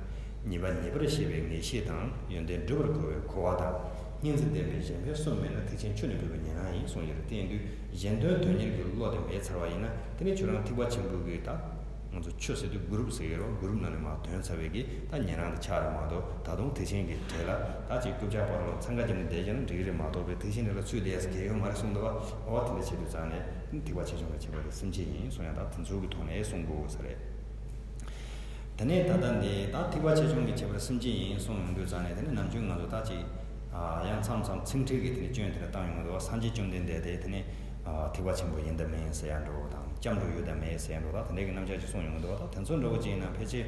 ཉེས་པ་ཉེས་པར་ཤེས་པའི་ངེས་ཤེས་དང་ཡོན་ཏན་སྒྲུབ་པར་གོ་བའི་གོ་བ་དང་། སྙིང་རྗེ་ལྡན་པའི་གཞན་ཕན་གསུམ་མེད་ན་ཐེག་ཆེན་ཆོས་ནི་བོད་པའི་ཉན་རང་ཡིན་གསུངས་ཡོད་རེད། དེ་ཡིན་དུས་གཞན་དོན་དོན་གཉེར་གྱི་བློ་དེ་མེད་ཚར་བ་ཡིན་ན་དེ་ནས་ཁྱོད་རང་ཐེག་པ་ཆེན་པོའི་གི་ད། ང་ཚོ་ཆོས་ཟེར་དུས་གུ་རུབ་ཟེར་གི་རེད་བ། གུ་རུབ་ནང་ནས་མར་ཐོན་ཚར་བའི་གི་ད་ཉན་རང་དེ་ཆགས་རེད་མ་གཏོགས། ད་དུང་ཐེག་ཆེན་གྱི་གྲས་ལ་ད་ཅིག་རྐུབ་བཀྱག་བར་ལ་འཚང་ཁ་བརྒྱབ་ནས་བསྡད་ཀྱང་འགྲིག་གི་རེད་མ་གཏོགས་པའི་ཐེག་ཆེན་གྲས་ལ་ཚུད་བསྡད་ཡ་ཟེར་གྱི་ཡོད་མ་རེད་གསུངས་འདུག་བ། འོ་དེ་འདྲ་བྱེད་དུས་ཙང་ནས་ཐེག་པ་ཆེ་ཆུང་གི་ཁྱད་པར་དེ་སེམས་བསྐྱེད་ཡིན་གསུང་ཡ་ད་དེ་ཚོ་གི་ཐོག་ནས་གསུང་དགོས་ས་རེད། དེ་ནས་ད་ལྟ་འདི་ད་ཐེག་པ་ཆེ་ཆུང་གི་ཁྱད་པར་སེམས་བསྐྱེད་ཡིན་གསུངས་ཡོང་དུས་ཙང་ནས་དེ་ནས་ནམ་རྒྱུན་ང་ཚོ་ད་ཅིག་ཡང་མཚམས་མཚམས་ཚིག་འགྲེལ་གྱི་དེ་ནས་སྐྱོན་དེ་འདྲ་བཏང་ཡོང་གི་འདུག་བ། སངས་རྒྱས་བཅོམ་ལྡན་འདས་དེ་དེ་ནས་ཐེག་པ་ཆེན་པོ་ཡིན་དང་མིན་ཟེར་ཡ་འདྲ་བོ་དང་། སྐྱབས་འགྲོ་ཡོད་དང་མེད་ཟེར་ཡ་འདྲ་བོ་དང་དེ་འདྲའི་གི་རྣམ་གཞག་ཅིག་གསུངས་ཡོང་གི་འདུག་བ། ད་དེ་ཚོ་འདྲ་བོ་ཅིག་ཡིན་ན་ཕལ་ཆེར་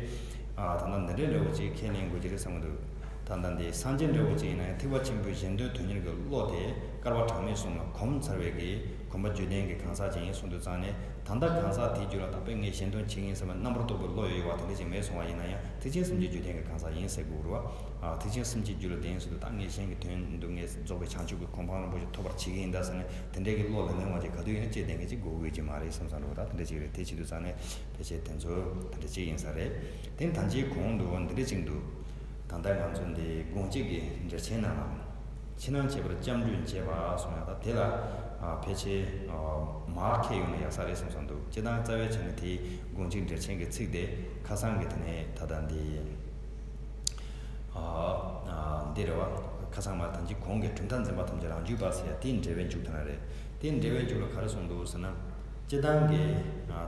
ད་ལྟ་འདི་འདྲའི་འདྲ་བོ་ཅིག་ཁས་ལེན་དགོས་ཀྱི་རེད་བསམ་གི་འདུག་ད་ལྟ་འདི་སངས་རྒྱས་འདྲ་བོ་ཅིག་ཡིན་ན་ཡང་ཐེག་པ་ཆེན་པོའི་གཞན་དོན་དོན་གཉེར་གྱི་བློ་དེ་བསྐལ་པ་གྲངས་མེད་གསུམ་ལ་གོམས་ཚར་བའི་གི་གོམས་པ་བརྒྱུད་ལྡན་གྱི་གང་ཟག་ཅིག་ཡིན་གསུངས་དུས་ཙང་ནས། ད་ལྟ་གང་ཟག་དེའི་རྒྱུད་ལ་ད་དཔེ་ངས་གཞན་དོན་བྱེད་ཀྱི་ཡིན་བསམ་པའི་རྣམ་པར་རྟོག་པའི་བློ་ཡོད་ཡོད་པ་དེ་འདྲ་ཅིག་མེད་སོང་བ་ཡིན་ན་ཡང་ཐེག་ཆེན་སེམས་བསྐྱེད་རྒྱུད་ལྡན་གྱི་གང་ཟག་ཡིན་ཟེར་དགོས་རེད་བ། ཨ་ཐེག་ཆེན་སེམས་བསྐྱེད་རྒྱུད་ལ་ལྡན་ཟེར་དུས་ད་ངས་གཞན་གྱི་དོན་དུ་ངས་རྫོགས་པའི་བྱང་ཆུབ་ཀྱི་གོ་འཕང་རིན་པོ་ཆེ་ཐོབ་པར་བྱེད་ཀྱི་ཡིན་ད་ཟེར་ནས་དེ་འདྲའི་གི་བློ་ལ་ལེན་པ་ཅིག་ག་དུས་ཡིན་ན་སྐྱེ་ལྡན་མཁན་ཅིག་དགོས་ཀྱི་མ་རེད་བསམ་བསམ་རེད་བ། ད་དེ་འདྲ་ཅིག་རེད། དེ་བྱེད་དུས་ཙང་ནས་ཕལ་ཆེར་དེ་ཚོ་དེ་འདྲ་ཅིག་ཡིན་ས་རེད། དེ་ནས་ད་ཅིག་གོང་དུ་འདི་འདྲ་ཅིག་འདུག་ད་ལྟ་ང་ཚོ་འདི་དགོངས་གཅིག་གི་འགྲེལ་ཆེན་ནང་ལ། ཕྱི་ནང་ཁྱད་པར་སྐྱབས་འགྲོས་འབྱེད་པ་གསུངས་ཡ་ད་དེ་ལ་ཕལ་ཆེར་མར་ཁས་ཡོང་ན་ཡག་ས་རེད་བསམ་བསམ་འདུག་སྤྱིར་བཏང་རྩ་བའི་ཆ་ནས་དེའི་དགོངས་གཅིག་འགྲེལ་ཆེན་གྱི་ཚིག་དེ་ཁ་སང་གི་དེ་ནས་ད་ལྟ་འདི་འདི་རེད་བ། ཁ་སང་མ་ཐམས་ཅད་གོང་གི་གྲུབ་མཐའ་འཛིན་པ་ཐམས་ཅད་རང་རྒྱུད་པ་ཟེར་ཡ་དེའི་འགྲེལ་པའི་མཇུག་དེ་ན་རེད། དེའི་འགྲེལ་པའི་མཇུག་ལ་ག་རེ་གསུངས་འདུག་ཟེར་ན། སྤྱིར་བཏང་གི་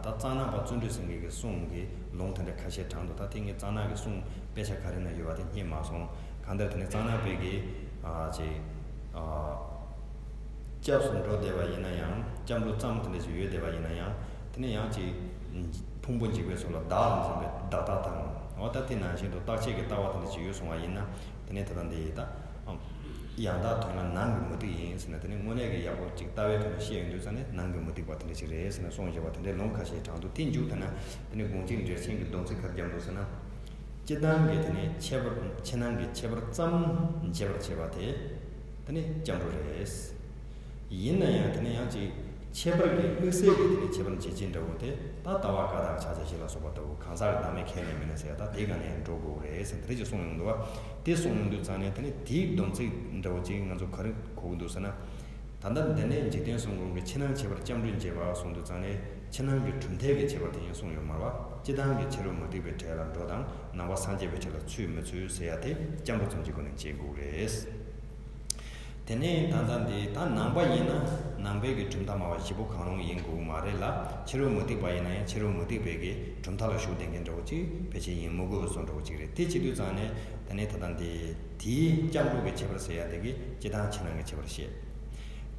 ད་གཙང་ནག་པ་བརྩོན་འགྲུས་སེང་གེ་གི་གསུང་གི་ལུང་དེ་འདྲ་ཁ་ཤས་དྲངས་འདུག་ད་དེ་ངས་གཙང་ནག་གི་གསུང་དཔེ་ཆ་ག་རེ་ན་ཡོད་པ་དེ་རྙེད་མ་སོང་། གང་ལྟར་དེ་ནས་གཙང་ནག་པའི་གི་ཅིག་སྐྱབས་སུ་འགྲོ་བསྡད་པ་ཡིན་ན་ཡང་སྐྱབས་འགྲོ་ཙམ་དེ་འདྲ་ཞིག་ཡོད་བསྡད་པ་ཡིན་ན་ཡང་དེ་ནས་ཡང་ཅིག་ཕུང་པོ་འཇིག་པའི་ཚོགས་ལ་བདག་ལ་འཛིན་པའི་བདག་ལྟ་དང་། འོ་ད་དེ་ནང་བཞིན་དུ་རྟག་ཆད་ཀྱི་ལྟ་བ་དེ་འདྲ་ཞིག་ཡོད་སོང་བ་ཡིན་ན། དེ་ནས་ད་ལྟ་འདི་ཡི་ད། ཡང་དག་དོན་ལ་ནང་གི་མུ་སྟེགས་ཡིན་ཟེར་ན་དེ་ནི་དངོས་གནས་ཀྱི་ཡག་པོ་ཅིག་ལྟ་བའི་ཐོག་ནས་བཤད་ཡོང་དུས་ཙང་ནས་ནང་གི་མུ་སྟེགས་པ་དེ་འདྲ་ཞིག་རེད་ཟེར་ནས་གསུངས་བཞག་པ་དེ་འདྲའི་ལུང་ཁ་ཤས་དྲངས་འདུག་དེ་མཇུག་ད་ན་དེ་ནི་དགོངས་གཅིག་འགྲེལ་ཆེན་གྱི་སྡོམ་ཚིག་ག་རེ་བརྒྱབ་འདུག་ཟེར་ན། སྤྱིར་བཏང་གི་དེ་ནི་ཁྱད་པར་ཕྱི་ནང་གི་ཁྱད་པར་ཙམ་འབྱེད་པར་བྱེད་པ་དེ་དེ་ནི་སྐྱབས་འགྲོ་རེད། ཡིན་ན་ཡང་དེ་ནི་ཡང་ཅིག་ཁྱད་པར་གྱི་དམིགས་བསལ་གྱི་དེ་ནི་ཁྱད་པར་འབྱེད་བྱེད་འདྲ་བོ་དེ་ད་ལྟ་བ་ཀ་དག་ཕྱག་རྒྱ་བཞི་ལ་སོགས་པ་ལྟ་བུ་གང་ཟག་གི་བདག་མེད་ཁས་ལེན་མིན་ཟེར་ཡ་ད་དེ་ག་ནས་ཡང་འགྲོ་དགོས་རེད་ཟེར་དེ་རེ་ཅིག་གསུངས་ཡོང་འདུག་བ། དེ་གསུངས་ཡོང་དུས་ཙང་ནས་དེ་ནི་དེའི་སྡོམ་ཚིག་འདྲ་བོ་ཅིག་ང་ཚོ་ག་རེ་གོ་གི་འདུག་ཟེར་ན། ད་ལྟ་འདི་ནས་འཇིག་རྟེན་གསུམ་མགོན་གྱི་ཕྱི་ནང་ཁྱད་པར་སྐྱབས་འགྲོས་འབྱེད་པ་གསུངས་དུས་ཙང་ནས་ཕྱི་ནང་གི་གྲུབ་མཐའི་གི་ཁྱད་པར་དེ་ཡང་གསུངས་ཡོད་མ་རེད་བ། སྤྱིར་བཏང་གི་ཕྱི་རོལ་མུ་སྟེགས་པའི་གྲལ་ལ་འགྲོ་དང་ནང་པ་སངས་རྒྱས་པའི་གྲལ་ལ་ཚུད་མི་ཚུད་ཟེར་ཡ་དེ་སྐྱབས་འགྲོ་ཙམ་གྱི་སྒོ་ནས་འབྱེད་དགོས་རེད། དེ་ནས་ད་ལྟ་འདི་ད་ནང་པ་ཡིན་ན་ནང་པའི་གི་གྲུབ་མཐའ་སྨྲ་བ་བཞི་པོ་གང་རུང་ཡིན་དགོས་མ་རེད་ལ། ཕྱི་རོལ་མུ་སྟེགས་པ་ཡིན་ན་ཡང་ཕྱི་རོལ་མུ་སྟེགས་པའི་གི་གྲུབ་མཐའ་ལ་ཞུགས་བསྡད་མཁན་འདྲ་བོ་ཅིག་ཕལ་ཆེར་ཡིན་མི་དགོས་པའི་བཟོ་འདྲ་བོ་ཅིག་རེད། དེ་བྱེད་དུས་ཙང་ནས་དེ་ནས་ད་ལྟ་འདི་དེའི་སྐྱབས་འགྲོ་གི་ཁྱད་པར་ཟེར་ཡ་དེ་གི་སྤྱིར་བཏང་ཕྱི་ནང་གི་ཁྱད་པར་བཤད།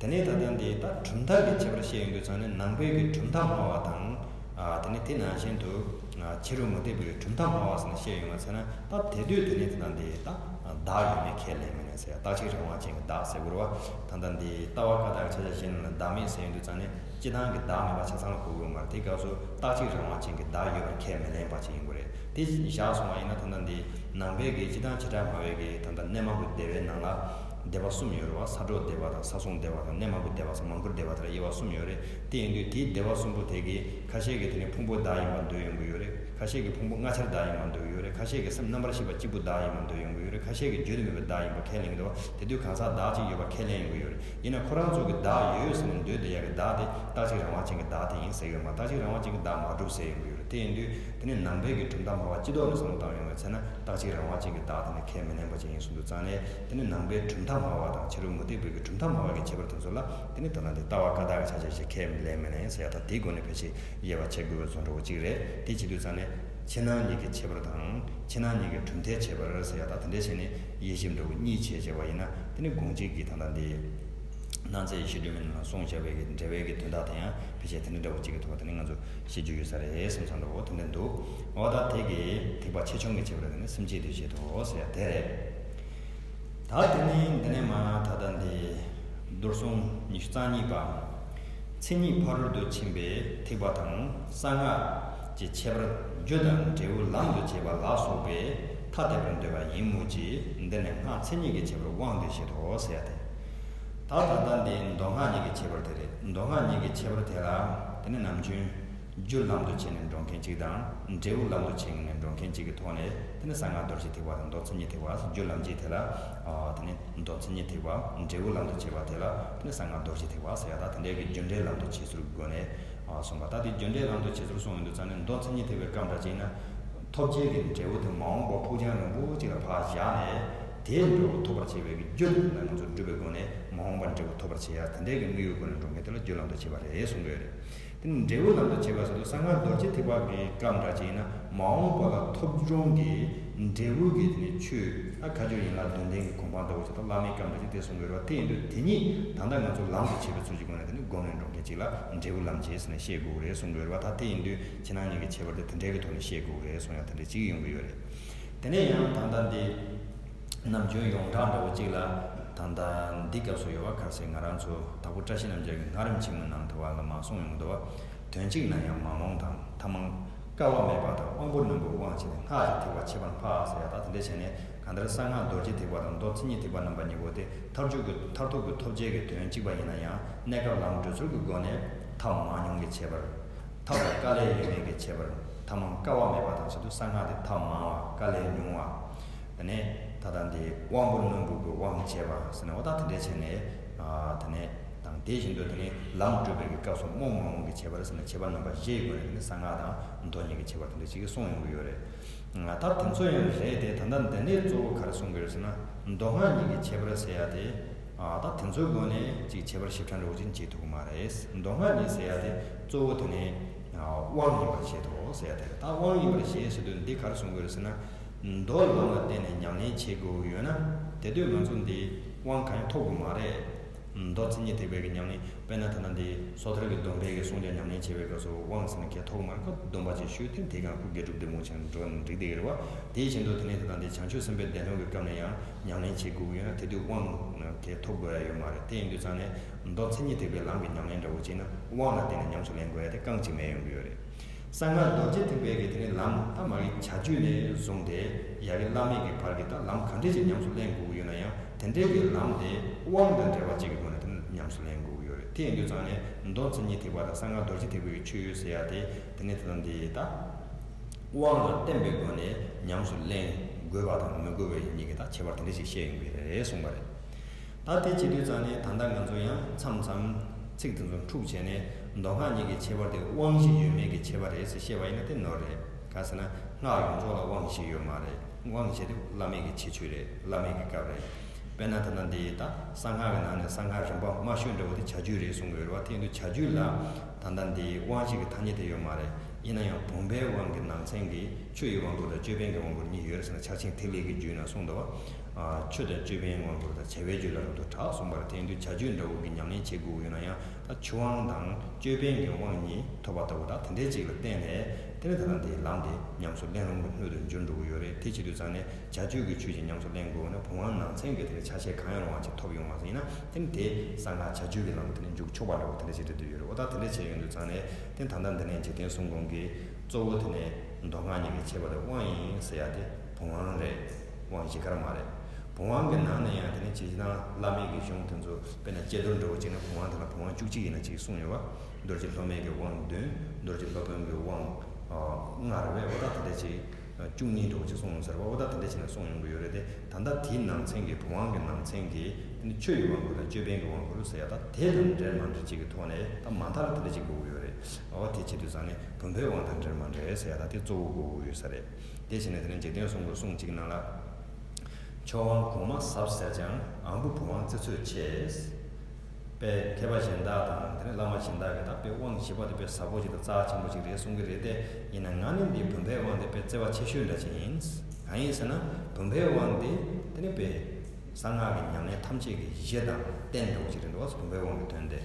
དེ་ནས་ད་ལྟ་འདི་ད་གྲུབ་མཐའ་གི་ཁྱད་པར་བཤད་ཡོང་དུས་ཙང་ནས་ནང་པའི་གི་གྲུབ་མཐའ་སྨྲ་བ་དང་། ཨ་དེ་ནས་དེ་ནང་བཞིན་དུ་ཨ་ཕྱི་རོལ་མུ་སྟེགས་པའི་གི་གྲུབ་མཐའ་སྨྲ་བ་ཟེར་ནས་བཤད་ཡོང་བ་ཚེ་ན། ད་དེ་དུས་དེ་ནས་དེ་ན་འདི་ད་བདག་ཡོད་མེད་ཁས་ལེན་མི་ལེན་ཟེར་ཡ། རྟག་གཅིག་རང་དབང་ཅན་གྱི་བདག་ཟེར་དགོས་རེད་བ། ད་ལྟ་འདི་ལྟ་བ་བཀའ་རྟགས་ཆ་བཞག་གཞན་ལ་བདག་མེད་ཟེར་ཡོང་དུས་ཙང་ནས་སྤྱི་བཏང་གི་བདག་མེད་པ་ཆ་ཚང་ལ་གོ་དགོས་མ་རེད། དེ་སྐབས་སུ་རྟག་གཅིག་རང་དབང་ཅན་གྱི་བདག་ཡོད་པར་ཁས་མི་ལེན་པ་ཅིག་ཡིན་དགོས་རེད། དེ་བཞག་སོང་བ་ཡིན་ན་ད་ལྟ་འདི་ནང་པའི་གི་སྤྱི་བཏང་བྱེ་བྲག་སྨྲ་བའི་གི་ད་ལྟ་གནས་མང་པོའི་སྡེ་བའི་ནང་ལ་སྡེ་པ་གསུམ་ཡོད་རེད་བ། ས་འབྲོག་སྡེ་པ་དང་། ས་སྲུང་སྡེ་པ་དང་། གནས་མང་པོའི་སྡེ་པ་ཟེར། མང་པོའི་སྡེ་པ་དེ་ལ་དབྱེ་བ་གསུམ་ཡོད་རེད། དེ་ཡིན་དུས་དེའི་སྡེ་པ་གསུམ་པོ་དེ་གིས་ཁ་ཤས་ཀྱིས་དེ་ནི་ཕུང་པོ་བདག་ཡིན་པར་འདོད་ཡོང་གི་ཡོད་རེད། ཁ་ཤས་ཀྱིས་ཕུང་པོ་ལྔ་ཆར་བདག་ཡིན་པར་འདོད་ཡོད་རེད། ཁ་ཤས་ཀྱིས་སེམས་རྣམ་པར་ཤེས་པ་གཅིག་པུ་བདག་ཡིན་པར་འདོད་ཡོང་གི་ཡོད་རེད། ཁ་ཤས་ཀྱིས་བརྗོད་དུ་མེད་པའི་བདག་ཡིན་པར་ཁས་ལེན་གྱི་འདུག་བ། དེ་དུས་གང་ཟག་བདག་ཅིག་ཡོད་པར་ཁས་ལེན་ཡོང་གི་ཡོད་རེད། ཡིན་ན་ཁོ་རང་ཚོ་གི་བདག་ཡོད་ཟེར་ནས་འདོད་བསྡད་ཡ་གི་བདག་དེ་རྟག་གཅིག་རང་དབང་ཅན་གྱི་བདག་དེ་ཡིན་ཟེར་གྱི་ཡོད་མ། རྟག་གཅིག་རང་དབང་ཅན་གྱི་བདག་མ་གྲུབ་ཟེར་ཡོང་གི་ཡོད་རེད། དེ་ཡིན་དུས་དེ་ནི་ནང་པའི་གི་གྲུབ་མཐའ་སྨྲ་བ་སྤྱི་ལྡོག་ནས་བསམ་བློ་བཏང་ཡོང་བའི་ཚེ་ན། རྟག་གཅིག་རང་དབང་ཅན་གྱི་བདག་དེ་ནི་ཁས་མི་ལེན་པ་ཅིག་ཡིན་གསུངས་དུས་ཙང་ནས། དེ་ནི་ནང་པའི་གྲུབ་མཐའ་སྨྲ་བ་དང་ཕྱི་རོལ་མུ་སྟེགས་པའི་གི་གྲུབ་མཐའ་སྨྲ་བ་གི་ཁྱད་པར་དེ་ཚོ་ལ་དེ་ནི་ད་ལྟ་འདི་ལྟ་བ་བཀའ་རྟགས་ཀྱི་ཆ་བཞག་ཅིག་ཁས་ལེན་མི་ལེན་ཟེར་ཡ། ད་དེའི་སྒོ་ནས་ཕལ་ཆེར་དབྱེ་བ་ཕྱེ་དགོས་པའི་བཟོ་འདྲ་བོ་གཅིག་རེད། དེ་བྱེད་དུས་ཙང་ནས་ཕྱི་ནང་གཉིས་ཀྱི་ཁྱད་པར་དང་། ཕྱི་ནང་གཉིས་ཀྱི་གྲུབ་མཐའི་ཁྱད་པར་ཟེར་ཡ། ད་དེ་འདྲ་བྱས་ནས་དབྱེ་ཞིབ་འདྲ་བོ་གཉིས་བྱས་བྱས་པ་ཡིན་ན། དེ་ནི་དགོངས་གཅིག་གི་ད་ལྟ་འདི་སྣང་ཚད་ཡེ་ཤེས་སྒྲོན་མེ་ནང་ལ་གསུངས་བཞག་པའི་གི་འགྲེལ་པའི་གི་དོན་དག་དེ་ཡང་ཕལ་ཆེར་དེ་འདྲ་འདྲ་བོ་གཅིག་གི་ཐོག་དེ་ནི་ང་ཚོ་ཤེས་རྒྱུ་ཡོད་ས་རེད་བསམ་བསམ་འདྲ་བོ་དེ་འདྲ་འདུག་འོ་ད་དེ་གི་ཐེག་པ་ཆེ་ཆུང་གི་ཁྱད་པར་དེ་ནི་སེམས་བསྐྱེད་དུ་བྱེད་དོ་ཟེར་ཡ་དེ་རེད། ད་དེ་ནི་འདི་ནས་མ་ད་ལྟ་འདི་མདོར་གསུངས་ཉི་ཤུ་རྩ་གཉིས་པ། མཚན་ཉིད་ཕ་རོལ་ཏུ་ཕྱིན་པའི་ཐེག་པ་དང་གསང་སྔགས་ཀྱི་ཁྱད་པར་རྒྱུ་དང་འབྲས་བུ་ལམ་དུ་བྱེད་པ་ལ་སོགས་པས་ཐ་དད་པར་འདོད་པ་ཡིན་མོད་ཀྱི། འདི་ནི་སྔགས་མཚན་ཉིད་ཀྱི་ཁྱད་པར་དབང་དུ་བྱེད་དོ་ཟེར་ཡ་དེ། ད་ད་ལྟ་འདི་མདོ་སྔགས་གཉིས་ཀྱི་ཁྱད་པར་དེ་རེད། མདོ་སྔགས་གཉིས་ཀྱི་ཁྱད་པར་དེ་ལ་དེ་ནི་ནམ་རྒྱུན། རྒྱུ་ལམ་དུ་བྱས་ནས་འགྲོ་མཁན་གཅིག་དང་། འབྲས་བུ་ལམ་དུ་བྱས་ནས་འགྲོ་མཁན་གཅིག་གི་ཐོག་ནས། དེ་ནི་གསང་སྔགས་རྡོ་རྗེ་ཐེག་པ་དང་མདོ་མཚན་ཉིད་ཐེག་པ། རྒྱུ་ལམ་གྱི་དེ་ལ། ཨ་དེ་ནི་མདོ་མཚན་ཉིད་ཐེག་པ། འབྲས་བུ་ལམ་དུ་བྱེད་པ་དེ་ལ་དེ་ནི་གསང་སྔགས་རྡོ་རྗེ་ཐེག་པ་ཟེར་ཡ། ད་དེ་འདྲའི་གི་རྒྱུ་འབྲས་ལམ་དུ་བྱེད་ཚུལ་གྱི་སྒོ་ནས་ཨ་གསུངས་པ། ད་དེ་རྒྱུ་འབྲས་ལམ་དུ་བྱེད་ཚུལ་གསུངས་ཡོང་དུས་ཙང་ནས་མདོ་མཚན་ཉིད་ཐེག་པའི་སྐབས་འདྲ་ཅིག་ན། ཐོབ་བྱའི་གི་འབྲས་བུ་དེ་མ་འོངས་པ་ཕུགས་རྒྱང་རིང་པོ་ཅིག་ལ་ཕར་བཞག་ནས། དེའི་འབྲས་བུ་ཐོབ་པར་བྱེད་པའི་གི་རྒྱུ་དེ་ང་ཚོ་སྒྲུབ་པའི་སྒོ་ནས་མ་འོངས་པར་འབྲས་བུ་ཐོབ་པར་བྱེད་ཡ། དེ་འདྲའི་གི་དམིགས་ཡུལ་སྒོ་ནས་འགྲོ་མཁན་དེ་ལ་རྒྱུ་ལམ་དུ་བྱེད་པ་རེད་གསུང་གི་ཡོད་རེད། དེ་ནི་འབྲས་བུ་ལམ་དུ་བྱེད་པ་ཟེར་དུས་གསང་སྔགས་རྡོ་རྗེ་ཐེག་པ་གི་སྐབས་འདྲ་ཅིག་ཡིན་ན། མ་འོངས་པ་ལ་ཐོབ་འབྱུང་གི་འབྲས་བུ་གི་དེ་ནི་ཆོས། ཨ་ཁ་སྦྱོར་ཡན་ལག་བདུན་ལྡན་གྱི་གོ་འཕང་ལྟ་བུ་ཅིག་དང་བླ་མེད་སྐབས་འདྲ་ཅིག་དེ་གསུང་གི་ཡོད་རེད་བ། དེ་ཡིན་དུས་དེ་གཉིས་ད་ལྟ་ང་ཚོ་ལམ་དུ་བྱེད་པའི་ཚུལ་གྱི་སྒོ་ནས་དེ་ནི་སྒོམ་ནས་འགྲོ་མཁན་ཅིག་ལ་འབྲས་བུ་ལམ་བྱེད་ཟེར་ནས་བཤད་དགོས་ཀྱི་རེད་གསུང་གི་ཡོད་རེད་བ། ད་དེ་ཡིན་དུས་ཕྱི་ནང་གཉིས་ཀྱི་ཁྱད་པར་དེ་དེ་འདྲའི་གི་ཐོག་ནས་བཤད་དགོས་ཀྱི་རེད་གསུང་ཡ་དེ་འདྲ་ཅིག་ཡོང་གི་ཡོད་རེད། དེ་ནས་ཡང་ད་ལྟ་འདི་ནམ་རྒྱུན་ཡོངས་གྲགས་འདྲ་བོ་གཅིག་ལ། ད་ལྟ་འདི་སྐབས་སུ་ཡོད་པ། གལ་སྲིད་ང་རང་ཚོ་དྭགས་པོ་བཀྲ་ཤིས་རྣམ་རྒྱལ་གྱི་སྔགས་རིམ་ཆེན་མོའི་ནང་དུ་བ་ལ་མ་གསུངས་ཡོང་གི་འདུག་བ། དོན་གཅིག་ན་ཡང་མ་འོངས་དང་། ཐ་མ་བསྐལ་པ་མེད་པ་དང་། དབང་པོ་རྣོན་པོའི་དབང་བྱས་ཏེ། སྔགས་ཀྱི་ཐེག་པ་ཆད་པར་འཕགས་ཟེར་ཡ། ད་དེ་འདྲ་བྱས་ནས་གང་ལྟར་གསང་སྔགས་རྡོ་རྗེ་ཐེག་པ་དང་མདོ་མཚན་ཉིད་ཐེག་པ་རྣམ་པ་གཉིས་པོ་དེ་མཐར་ཐུག་གི་མཐར་ཐུག་གི་ཐོབ་བྱའི་གི་དོན་གཅིག་པ་ཡིན་ན་ཡང་། གནས་སྐབས་ལམ་བགྲོད་ཚུལ་གྱི་སྒོ་ནས་ཐབས་མང་ཉུང་གི་ཁྱད་པར། ཐབས་ལ་དཀའ་ལས་ཡོད་མེད་ཀྱི་ཁྱད་པར། ཐ་མ་བསྐལ་པ་མེད་པ་དང་ཟེར་དུས་གསང་སྔགས་དེ་ཐབས་མང་བ། དཀའ་ལས་ཉུང་བ། དེ་ནས་ད་ལྟ་འདི་དབང་པོ་རྣོན་པོ་གི་དབང་བྱས་པ་ཟེར་ནས། འོ་ད་དེ་འདྲ་བྱས་ནས། ཨ་དེ་ནས་དང་དེ་བཞིན་དུ་དེ་ནས་ལམ་བགྲོད་པའི་གི་སྐབས་སུ་རྨོངས་མ་རྨོངས་ཀྱི་ཁྱད་པར་ཟེར་ནས། ཁྱད་པར་རྣམ་པ་བཞིའི་སྒོ་ནས་དེ་ནས་གསང་སྔགས་དང་མདོ་གཉིས་ཀྱི་ཁྱད་པར་དེ་འདྲ་ཅིག་གསུངས་ཡོང་གི་ཡོད་རེད། ད་དེ་ཚོ་ཡང་རེད་དེ། ད་ལྟ་འདི་ནས་གཙོ་བོ་ག་རེ་གསུང་གི་ཡོད་ཟེར་ན། མདོ་སྔགས་གཉིས་ཀྱི་ཁྱད་པར་ཟེར་ཡ་དེ། ཨ་ད་དེ་ཚོའི་སྒོ་ནས་ཅིག་ཁྱད་པར་ཞིབ་ཕྲ་འདྲ་བོ་ཅིག་འབྱེད་ཐུབ་ཀྱི་མ་རེད། མདོ་སྔགས་གཉིས་ཟེར་ཡ་དེ་གཙོ་བོ་དེ་ནས་དབང་ཡིན་པར་བཞེད་དོ་ཟེར་ཡ་དེ་རེད། ད་དབང་ཡིན་པར་བཞེད་ཟེར་དུས་འདི་ག་རེ་གསུང་གི་ཡོད་ཟེར་ན། མདོ་ལམ་ལ་བརྟེན་ནས་ཉམས་ལེན་བྱེད་དགོས་ཀྱི་ཡོད་ན། དེ་དུས་ང་ཚོ་འདི་དབང་གང་ཡང་ཐོབ་ཀྱི་མ་རེད། མདོ་མཚན་ཉིད་ཐེག་པའི་གི་ཉམས་ལེན། དཔེར་ན་ད་ལྟ་འདི་སོ་ཐར་གྱི་སྡོམ་པའི་གི་གསུང་སྦྱོར་ཉམས་ལེན་བྱེད་པའི་སྐབས་སུ་དབང་ཟེར་ནས་ཁྱེད་ཐོག་མར་ཁོ་སྡོམ་པ་ཅིག་ཞུས་ཏེ། དེའི་སྒང་ཁོ་དགེ་སྒྲུབ་སྡེ་མོ་ཆེན་འགྲོ་ནས་འགྲིག་བསྡད་ཀྱི་རེད་བ། དེ་བཞིན་དུ་དེ་ནས་ད་ལྟ་འདི་བྱང་ཆུབ་སེམས་དཔའི་བདེན་ལུགས་ཀྱི་སྐབས་ནས་ཡང་ཉམས་ལེན་བྱེད་དགོས་ཀྱི་ཡོད་ན། དེ་དུས་དབང་ཁྱེད་ཐོབ་དགོས་ཡ་ཡོད་མ་རེད། དེ་ཡིན་དུས་ཙང་ནས་མདོ་མཚན་ཉིད་ཐེག་པའི་ལམ་གྱི་ཉམས་ལེན་འདྲ་བོ་བྱས་ན། དབང་ལ་བརྟེན་ནས་ཉམས་སུ་ལེན་དགོས་ཡ་དེ་རྐང་གཅིག་མེད་ཡོང་གི་ཡོད་རེད། གསང་སྔགས་རྡོ་རྗེ་ཐེག་པའི་གི་དེ་ནི་ལམ་ད་མ་གི་བྱ་རྒྱུད་ནས་བཟུང་སྟེ་ཡ་གི་བླ་མེད་ཀྱི་བར་གྱི་ད་ལམ་ག་འདྲས་ཅིག་ཉམས་སུ་ལེན་དགོས་ཀྱི་ཡོད་ན་ཡང་། དེ་འདྲའི་གི་ལམ་དེ་དབང་དང་འབྲེལ་བ་བཅས་ཀྱི་སྒོ་ནས་དེ་ནི་ཉམས་སུ་ལེན་དགོས་ཀྱི་ཡོད་རེད། དེ་ཡིན་དུས་ཙང་ནས་མདོ་མཚན་ཉིད་ཐེག་པ་དང་གསང་སྔགས་རྡོ་རྗེ་ཐེག་པའི་གི་ཆོས་ཟེར་ཡ་དེ། དེ་ནི་ད་ལྟ་འདི་ད་དབང་ལ་བརྟེན་པའི་སྒོ་ནས་ཉམས་སུ་ལེན་དགོས་པ་དང་མི་དགོས་པའི་གཉིས་ཀྱི་ད་ཁྱད་པར་དེ་འདྲས་ཅིག་བཤད་ཡོང་གི་རེད་གསུངས་པ་རེད། ད་དེ་བྱེད་དུས་ཙང་ནས་ད་ལྟ་ང་ཚོ་ཡང་མཚམས་མཚམས་ཚིག་དེ་ཚོ་འཁྲུག་བྱས་ནས། མདོ་སྔགས་གཉིས་ཀྱི་ཁྱད་པར་དེ་དབང་བཞི་ཡོད་མེད་ཀྱི་ཁྱད་པར་རེད་ཟེར་བཤད་པ་ཡིན་ན་དེ་ནོར་རེད། ག་ཟེར་ན་སྔགས་ཡོངས་རྫོགས་ལ་དབང་བཞི་ཡོད་མ་རེད། དབང་བཞི་དེ་བླ་མེད་ཀྱི་ཁྱད་ཆོས་རེད། བླ་མེད་ཀྱི་སྐབས་རེད། དཔེར་ན་ད་ལྟ་འདི་ད་གསང་སྔགས་ཀྱི་ནང་ནས་གསང་སྔགས་རིམ་པ་དམའ་ཤོས་འདྲ་བོ་དེ་བྱ་རྒྱུད་རེད་གསུང་གི་ཡོད་རེད་བ། དེ་ཡིན་དུས་བྱ་རྒྱུད་ལ་ད་ལྟ་འདི་དབང་བཞི་གི་ཐ་སྙད་དེ་ཡོད་མ་རེད། ཡིན་ན་ཡང་བུམ་པའི་དབང་གི་ནང་ཚན་གྱི་ཆོས་ཀྱི་དབང་བསྐུར་དང་ཅོད་པན་གྱི་དབང་བསྐུར་གཉིས་ཡོད་རེད་ཟེར་ན། ཕྱག་ཆེན་ཐིག་ལེ་གི་རྒྱུད་ན་གསུངས་འདུག་བ། ཆོས་དང་ཅོད་པན་དབང་བསྐུར་དང་བྱ་བའི་རྒྱུད་ལ་རབ་ཏུ་གྲགས་གསུངས་པ་རེད། དེ་ཡིན་དུས་བྱ་རྒྱུད་འདྲ་བོ་གི་ཉམས་ལེན་བྱེད་དགོས་ཡོད་ན་ཡང་། ད་ཆུ་དབང་དང་ཅོད་པན་གྱི་དབང་གཉིས་ཐོབ་པ་ལྟ་བུ་དང་དེ་འདྲའི་ཅིག་ལ་བརྟེན་ནས། དེ་ནས་ད་ལྟ་འདིའི་ལམ་དེ་ཉམས་སུ་ལེན་རུང་གི་སྣོད་དུ་འགྱུར་འགྲོ་གི་ཡོད་རེད། དེ་བྱེད་དུས་ཙང་ནས་བྱ་རྒྱུད་ཀྱི་ཆོས་ཅིག་ཉམས་སུ་ལེན་དགོས་ན། བུམ་དབང་ནང་ཚན་གྱི་དེ་ཆ་ཤས་གང་ཡང་རུང་བ་ཅིག་ཐོབ་ཡོང་བ་ཡིན་ན། དེ་ནི་དེ་གསང་སྔགས་བྱ་རྒྱུད་ཀྱི་ལམ་དེ་ནས་འཇུག་ཆོག་པ་འདྲ་བོ་དེ་འདྲ་ཞིག་རེད་འདོད་ཡོད་རེད། འོ་ད་དེ་འདྲ་བྱས་ཡོང་དུས་ཙང་ནས། དེ་ད་ལྟ་འདི་ནས་འཇིག་རྟེན་གསུམ་མགོན་གྱི་གཙོ་བོ་དེ་ནས་མདོ་སྔགས་གཉིས་ཀྱི་ཁྱད་པར་དེ་དབང་ཡིན་ཟེར་ཡ་དེ་བུམ་དབང་རེད། དབང་བཞི་ཀར་མ་རེད། བུམ་དབང་གི་ནང་ནས་ཡང་དེ་ནས་ཇི་ལྟར་བླ་མེད་ཀྱི་གཞུང་དེ་ཚོ་དཔེར་ན་ཀྱེ་རྡོར་འདྲ་བོ་ཅིག་ན་བུམ་དབང་དེ་ལ་བུམ་དབང་བཅུ་གཅིག་ཡིན་ན་ཅིག་གསུངས་ཡོད་བ། རྡོ་རྗེ་སློབ་མའི་གི་དབང་བདུན། རྡོ་རྗེ་སློབ་དཔོན་གྱི་དབང་ལྔ་རེད་བས། འོ་ད་དེ་འདྲ་ཅིག་བཅུ་གཉིས་འདྲ་བོ་ཅིག་གསུངས་ཡོང་ཟེར་བ། འོ་ད་དེ་འདྲ་ཅིག་ན་གསུངས་ཡོང་གི་ཡོད་རེད་དེ། ད་ལྟ་དེའི་ནང་ཚན་གྱི་བུམ་དབང་གི་ནང་ཚན་གྱི་དེ་ནི་ཆོས་ཀྱི་དབང་བསྐུར་དང་ཅོད་པན་གྱི་དབང་བསྐུར་ཟེར་ཡ། ད་དེ་དང་འབྲེལ་མ་འབྲེལ་ཅིག་གི་ཐོག་ནས་ད་མ་མཐའ་ལ་དེ་འདྲ་ཅིག་དགོས་ཀྱི་ཡོད་རེད། འོ་དེ་བྱེད་དུས་ཙང་ནས་བུམ་པའི་དབང་དང་འབྲེལ་མ་འབྲེལ་ཟེར་ཡ། ད་དེ་གཙོ་བོ་དགོས་ཀྱི་ཡོད་ས་རེད། དེ་བྱས་ནས་དེ་ནས་འཇིག་རྟེན་གསུམ་མགོན་གསུང་གཅིག་ནང་ལ། ཆོས་དབང་གོང་མ་ཟབ་ཟེར་ཀྱང་། ཨམ་བུ་བུམ་དབང་བརྩི་ཚོད་ཆེ། དཔེ་མཁས་པ་གཞན་དག་དང་དེ་ནས་བླ་མ་གཞན་དག་གིས་ད་དཔེ་དབང་བཞི་པ་དེ་དཔེ་ཟབ་པོ་ཅིག་དང་རྩ་ཆེན་པོ་ཅིག་རེད་གསུང་གི་རེད་དེ། ཡིན་ན་ང་ནི་འདི་བུམ་པའི་དབང་དེ་དཔེ་བརྩེ་བ་ཆེ་ཤོས་འདྲ་ཅིག་ཡིན། གང་ཡིན་ཟེར་ན། བུམ་པའི་དབང་དེ་དེ་ནི་དཔེ་གསང་སྔགས་ཀྱི་ཉམས་ལེན་ཐམས་ཅད་ཀྱི་གཞི་དང་རྟེན་འདྲ་བོ་ཅིག་རེད་འདུག་བ། བུམ་པའི་དབང་གི་དོན་དེ།